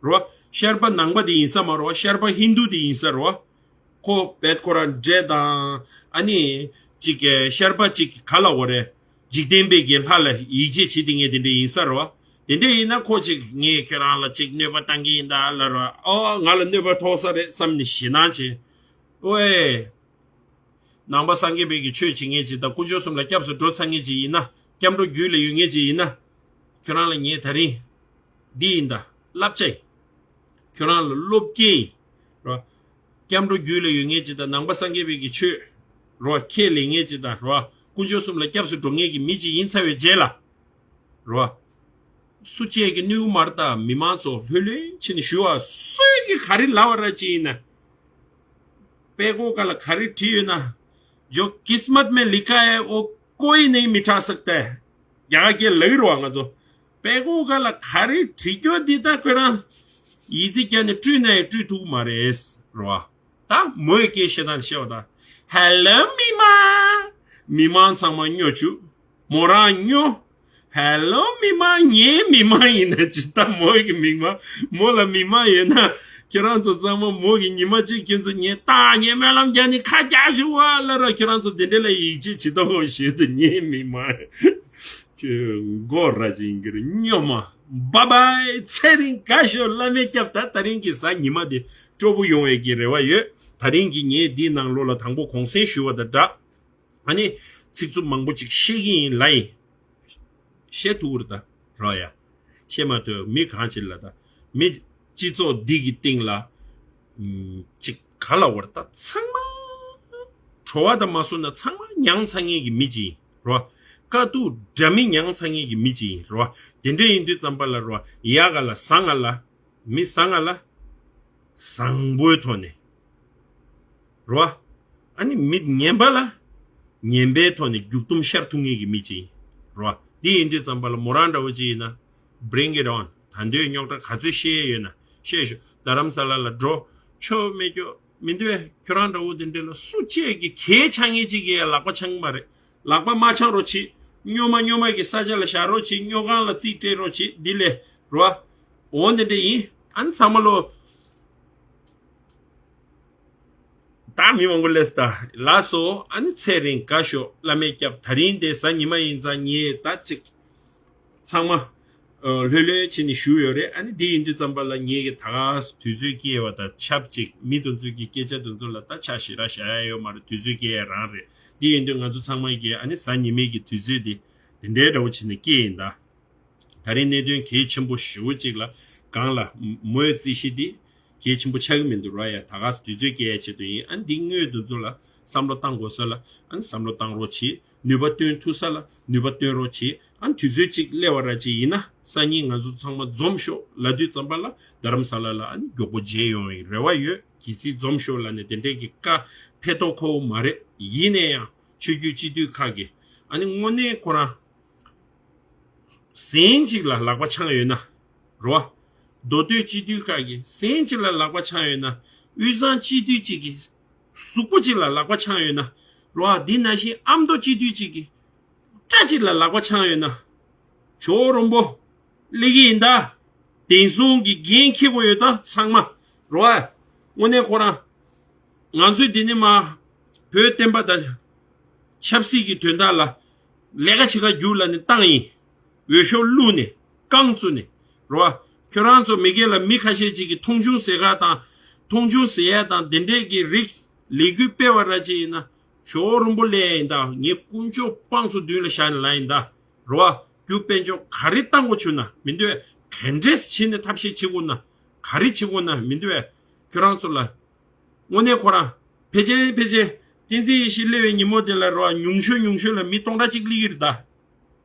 རེད་བ། ཤར་པ་ནང་པ་དེ་ཡིན་ས་མ་རེད་བ། ཤར་པ་ཧིན་དུ་དེ་ཡིན་ས་རེད་བ། ཁོ་བེད་ཁོ་རང་འདྲེ་དང་ཨ་ནི་ཅིག་གི་ཤར་པ་ཅིག་ག་ལ་འོ་རེད། འཇིག་རྟེན་པའི་གི་ལྷ་ལ་ཡིད་ཆེས་བྱེད་དེ་ངས་དེ་འདྲ་ཡིན་ས་རེད་བ། དེ་འདྲ་ཡིན་ན་ཁོ་ཅིག་ངས་ཁྱོད་རང་ལ་ཅིག་གནོད་པ་བཏང་གི་ཡིན་ད་ལ་རེད་བ། ཨོ་ང་ལ་གནོད་པ་ཐོགས་ས་རེད་བསམ་ནས་ཞེད་སྣང་བྱེད། ཨོའེ། ནང་པ་སངས་རྒྱས་པའི་གི་ཆོས་བྱེད་མཁན་ཅིག་དང་དཀོན་མཆོག་གསུམ་ལ་སྐྱབས་སུ་འགྲོ་ཚར་མཁན་ཅིག་ཡིན་ན། སྐྱབས་འགྲོ་རྒྱུད་ལ་ཡོད་མཁན་ཅིག་ཡིན་ན། ཁྱོད་རང་ལ་ངས་ད་རིང་འདི་ཡིན་ད་བསླབ་བྱ་ཡིན། ཁྱོད་རང་ལ་སློབ་སྐྱེ་ཡིན། རོ། སྐྱབས་འགྲོ་རྒྱུད་ལ་ཡོད་མཁན་ཅིག་དང་ནང་པ་སངས་རྒྱས་པའི་གི་ཆོས། རོ། ཁས་ལེན་མཁན་ཅིག་དང་རོ། དཀོན་མཆོག་གསུམ་ལ་སྐྱབས་སུ་འགྲོ་མཁན་གྱི་མི་ཅིག་ཡིན་ཚར་བའི་རྗེས་ལ། རོ། སུ་གཅིག་གི་གནོད་མ་རེད་ད། མི་མང་ཚོ་ལྷོད་ལྷོད་བྱས་ནས་ཞུ་བ། སུས་གི་ག་རེ་ལབ་པ་ར་ཅིག་ཡིན་ན། དཔེ་ཀོ་ག་ལ་ག་རེ་བྲིས་ཡོད་ན། जो किस्मत में लिखा है वो कोई नहीं मिटा सकता है། རྒྱ་གར་སྐད་ལབ་ཀྱི་རེད་བ་ང་ཚོ། དཔེ་ཀོ་ག་ལ་ག་རེ་བྲིས་རྒྱུ་འདི་ད་ཁོ་རང་ཡིག་ཚིག་བརྒྱབ་ནས་བྲིས་ན་ཡང་བྲིས་ཐུབ་ཀྱི་མ་རེད། རེད་བ། ད་མོ་ཡི་སྐད་བཤད་སྟངས་བཤད་པ་ད། Hello མི་མང་། མི་མང་ཚང་མ་སྨྱོ་བཅུག་མོ་རང་སྨྱོ། Hello མི་མང་། ངའི་མི་མང་ཡིན་ན་ཅི་ད་མོ་གི་མི་མང་། མོ་ལ་མི་མང་ཡོད་ན། ཁྱེད་རང་ཚོ་ཚང་མ་མོ་གི་ཉི་མ་གཅིག་ཁྱེད་ཚོ་ངས་ད་ངས་སྨོན་ལམ་རྒྱག་ནས་ཁ་རྒྱག་ཞུ་བ་ལ་ར་ཁྱེད་རང་ཚོ་དེ་འདྲ་ལ་ཡིད་ཆེས་བྱེད་ཐུབ་པ་ཞུ་དུ་ངའི་མི་མང་། ཁྱོད་མགོ་ར་ཅིག་ཡིན་གྱི་རེད་སྨྱོ་མ། Bye bye། ཚེ་རིང་དགའ་ཤོག་བླ་མའི་སྐྱབས། ད་ད་རིང་གི་གཟའ་ཉི་མ་དེ་སྤྲོ་པོ་ཡོང་བའི་གི་རེ་བ་ཡོད། ད་རིང་གི་ངས་འདིའི་ནང་ལོགས་ལ་དང་པོ་གུང་སེང་ཞུ་བ་དང་སྦྲགས། ཨ་ནི་ཚིག་རྩུབ་མང་པོ་ཅིག་བཤད་ཀྱི་ཡིན་ལ་ཡིན། བཤད་ཐུབ་ཀྱི་རེད་ད། རོ་ཡ། བཤད་མ་ཐུབ་མི་གང་ཅིག་ལ་ད། མི་སྤྱི་ཚོགས་འདི་གི་སྟེང་ལ། ཨམ། ཅིག་ག་ལ་བར་ད་ཚང་མ། བྲོ་བ་དང་མ་སོང་ན་ཚང་མ་མྱངས་ཚར་མཁན་གྱི་མི་ཅིག་ཡིན་རོ། དཀའ་སྡུག་འདྲ་མིན་མྱངས་ཚར་མཁན་གྱི་མི་ཅིག་ཡིན་རོ། དེ་འདྲ་ཡིན་དུས་ཙམ་པ་ལ་རོ། ཡག་ག་ལ་བཟང་ང་ལ། མི་བཟང་ང་ལ། བཟང་པོའི་ཐོག་ནས། རོ། ཨ་ནི་མི་ངན་པ་ལ། ངན་པའི་ཐོག་ནས་རྒྱུག་དུམ་ཤར་ཐུབ་མཁན་གྱི་མི་ཅིག་ཡིན། རོ། འདི་ཡིན་དུས་ཙམ་པ་ལ་མོ་རང་འདྲ་བོ་ཅིག་ཡིན་ན། Bring it on། ད་འདོད་རྙོག་དྲ་ག་ཚོད་བཤད་ཡས་ཡོད་ན་བཤད་ཤོག་རྡ་རམ་ས་ལ་ལ་འགྲོ། ཆོ་མེད་ཀྱོ་མི་འདུག་བས། ཁྱོད་རང་འདྲ་བོ་འདི་འདྲ་ལ་སུ་གཅིག་གིས་གད་ཆགས་མཁན་ཅིག་གིས་ལག་པ་འཆང་གི་མ་རེད། ལག་པ་མ་འཆང་རོགས་བྱེད། སྨྱོ་མ་སྨྱོ་མ་གི་ས་ཆ་ལ་བཞག་རོགས་བྱེད། སྨྱོ་ཁང་ལ་རྩིས་སྤྲད་རོགས་བྱེད། འདི་ལས། རོ། འོ་འདི་འདྲ་ཡིན། ཨ་ནི་ཚང་མ་ལོ། ད་མི་མང་པོ་སླེབས་ད། ལགས་སོ། ཨ་ནི་ཚེ་རིང་དགའ་ཤོག་བླ་མའི་སྐྱབས། ད་རིང་དེ་གཟའ་ཉི་མ་ཡིན་ཙང་ངས་ད་ཅིག་ཚང་མ། ཨ། ལྷོད་ལྷོད་བྱས་ནས་བཞུགས་ཡོད་རེད། ཨ་ནི་འདི་ཡིན་དུས་ཙམ་པ་ལ་ངེད་ཀྱི་ད་ག་དུས་ཚོད་སྐྱེལ་བ་དང་ཆབས་ཅིག་མི་དེ་ཚོ་གི་སྐད་ཆ་དེ་ཚོ་ལ་ད་ཆ་ཞེ་དྲག་བཞག་ཡ་ཡོད་མ་རེད། དུས་ཚོད་སྐྱེལ་ཡ་རང་རེད། འདི་ཡིན་དུས་ང་ཚོ་ཚང་མ་གིས་ཨ་ནི་གཟའ་ཉི་མའི་གི་དུས་ཚོད་འདི་དེ་འདྲའི་འདྲ་བོ་བྱས་ནས་སྐྱེལ་ཡིན་ད། ད་རིང་གནད་དོན་གལ་ཆེན་པོ་ཞེ་པོ་ཅིག་ལ་སྒང་ལ་མོའི་རྩིས་གཞི་འདི་གལ་ཆེན་པོ་ཆགས་ཀྱི་མི་འདུག་ར་ཡ། ད་ག་དུས་ཚོད་སྐྱེལ་ཡ་ཆེད་དུ་ཡིན། ཨ་ནི་འདི་དངོས་དེ་ཚོ་ལ་བསམ་བློ་བཏང་དགོས་ས་ལ་ཨ་ནི་བསམ་བློ་བཏང་རོགས་བྱེད། ནུས་པ་བཏོན་ཐུབ་ས་ལ་ནུས་པ་བཏོན་རོགས་བྱེད། ཨ་ནི་དུས་ཚོད་ཅིག་སླེབས་པ་ར་ཅིག་ཡིན་ན་སང་ཉིན་ང་ཚོ་ཚང་མ་འཛོམས་ཤོག་ལབ་དུས་ཙམ་པ་ལ་རྡ་རམ་ས་ལ་ལ་ཨ་ནི་མགྱོགས་པོ་མཇལ་ཡོང་བའི་རེ་བ་ཡོད། གལ་སྲིད་འཛོམས་ཤོག་ལབ་ནས་དེ་འདྲས་ཀྱི་བཀའ་ཕེབས་མདོག་ཁ་པོ་མ་རེད། ཡིན་ན་ཡང་ཆོས་བརྒྱུད་སྤྱི་འཐུས་ཁག་གིས་ཨ་ནི་དངོས་གནས་ཁོ་རང་ གཟན་གཅིག་ལ་ལག་པ་འཆང་ཡོད་ན། རོ། མདོ་སྟོད་སྤྱི་འཐུས་ཁག་གིས་གཟན་གཅིག་ལ་ལག་པ་འཆང་ཡོད་ན། དབུས་གཙང་སྤྱི་འཐུས་གཅིག་གིས་གཟུགས་པོ་གཅིག་ལ་ལག་པ་འཆང་ཡོད་ན། རོ། འདི་ནང་བཞིན་ཨ་མདོ་སྤྱི་འཐུས་གཅིག་གིས་སྐྲ་གཅིག་ལ་ལག་པ་འཆང་ཡོད་ན། ཇོ་བོ་རོང་པོ་སླེབས་ཀྱི་ཡིན་ད། བདེན་སྲུང་གི་འགན་འཁྱེར་དགོས་ཡོད་ད་ཚང་མ། རོ། དངོས་གནས་ཁོ་རང་། ང་ཚོས་འདི་ནས་མར་བོད་བསྟན་པ་དང་ཆབ་སྲིད་ཀྱི་དོན་དག་ལ་ལས་ཀ་བྱེད་ག་རྒྱུགས་ལབ་ནས་བཏང་ཡིན། འོས་ཤོག་བླུགས་ནས་རྐང་བཙུགས་ནས། རོ། ཁྱོད་རང་ཚོ་མི་སྒེར་ལ་མི་ཁ་ཤས་ཅིག་གིས་མཐོང་ཆུང་ཟེར་ག་དང་། མཐོང་ཆུང་ཟེར་ཡ་དང་དེ་འདྲས་ཀྱི་རིགས་ལས་འགུལ་སྤེལ་བ་ར་ཅིག་ཡིན་ན། ཇོ་བོ་རོང་པོ་སླེབས་ཡིན་ད། ངས་དཀོན་མཆོག་དཔང་སོ་མདུན་ལ་བཞག་ནས་ལབ་ཡིན་ད། རོ། རྒྱུ་དཔལ་འབྱོར་ག་རེ་བཏང་དགོས་བྱུང་ན་མི་འདོད། ག་འདྲས་བྱས་ནས་ཐབས་ཤེས་བྱེད་དགོས་ན། ག་རེ་བྱེད་དགོས་ན་མི་འདོད། ཁྱོད་རང་ཚོ་ལ། དངོས་གནས་ཁོ་རང་། ཕལ་ཆེར་ཕལ་ཆེར་བསྟན་འཛིན་ཡེ་ཤེས་སླེབས་པའི་ཉིན་མོ་དེ་ལ་རོ། ཉུང་ཤོས་ཉུང་ཤོས་ལ་མི་སྟོང་ཕྲག་གཅིག་སླེབས་ཀྱི་རེད་ད།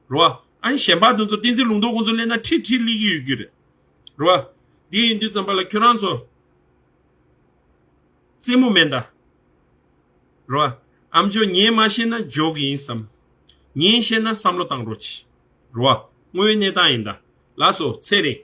རོ། ཨ་ནི་གཞན་པ་དེ་ཚོ་བསྟན་འཛིན་ལུང་རྟོགས་ཁོང་ཚོ་སླེབས་ན་ཁྲི་ཁྲི་སླེབས་ཀྱི་ཡོད་ཀྱི་རེད། རོ། འདི་ཡིན་དུས་ཙམ་པ་ལ་ཁྱོད་རང་ཚོ། རྩེད་མོ་མེད་ད། རོ། ཨ་མཆོག་ཉན་མ་ཤེས་ན་འཇོག་གི་ཡིན་བསམ། ཉན་ཤེས་ན་བསམ་བློ་བཏང་རོགས་གྱིས། རོ། དངོས་ཡོད་གནས་སྟངས་ཡིན་ད། ལགས་སོ། ཚེ་རིང་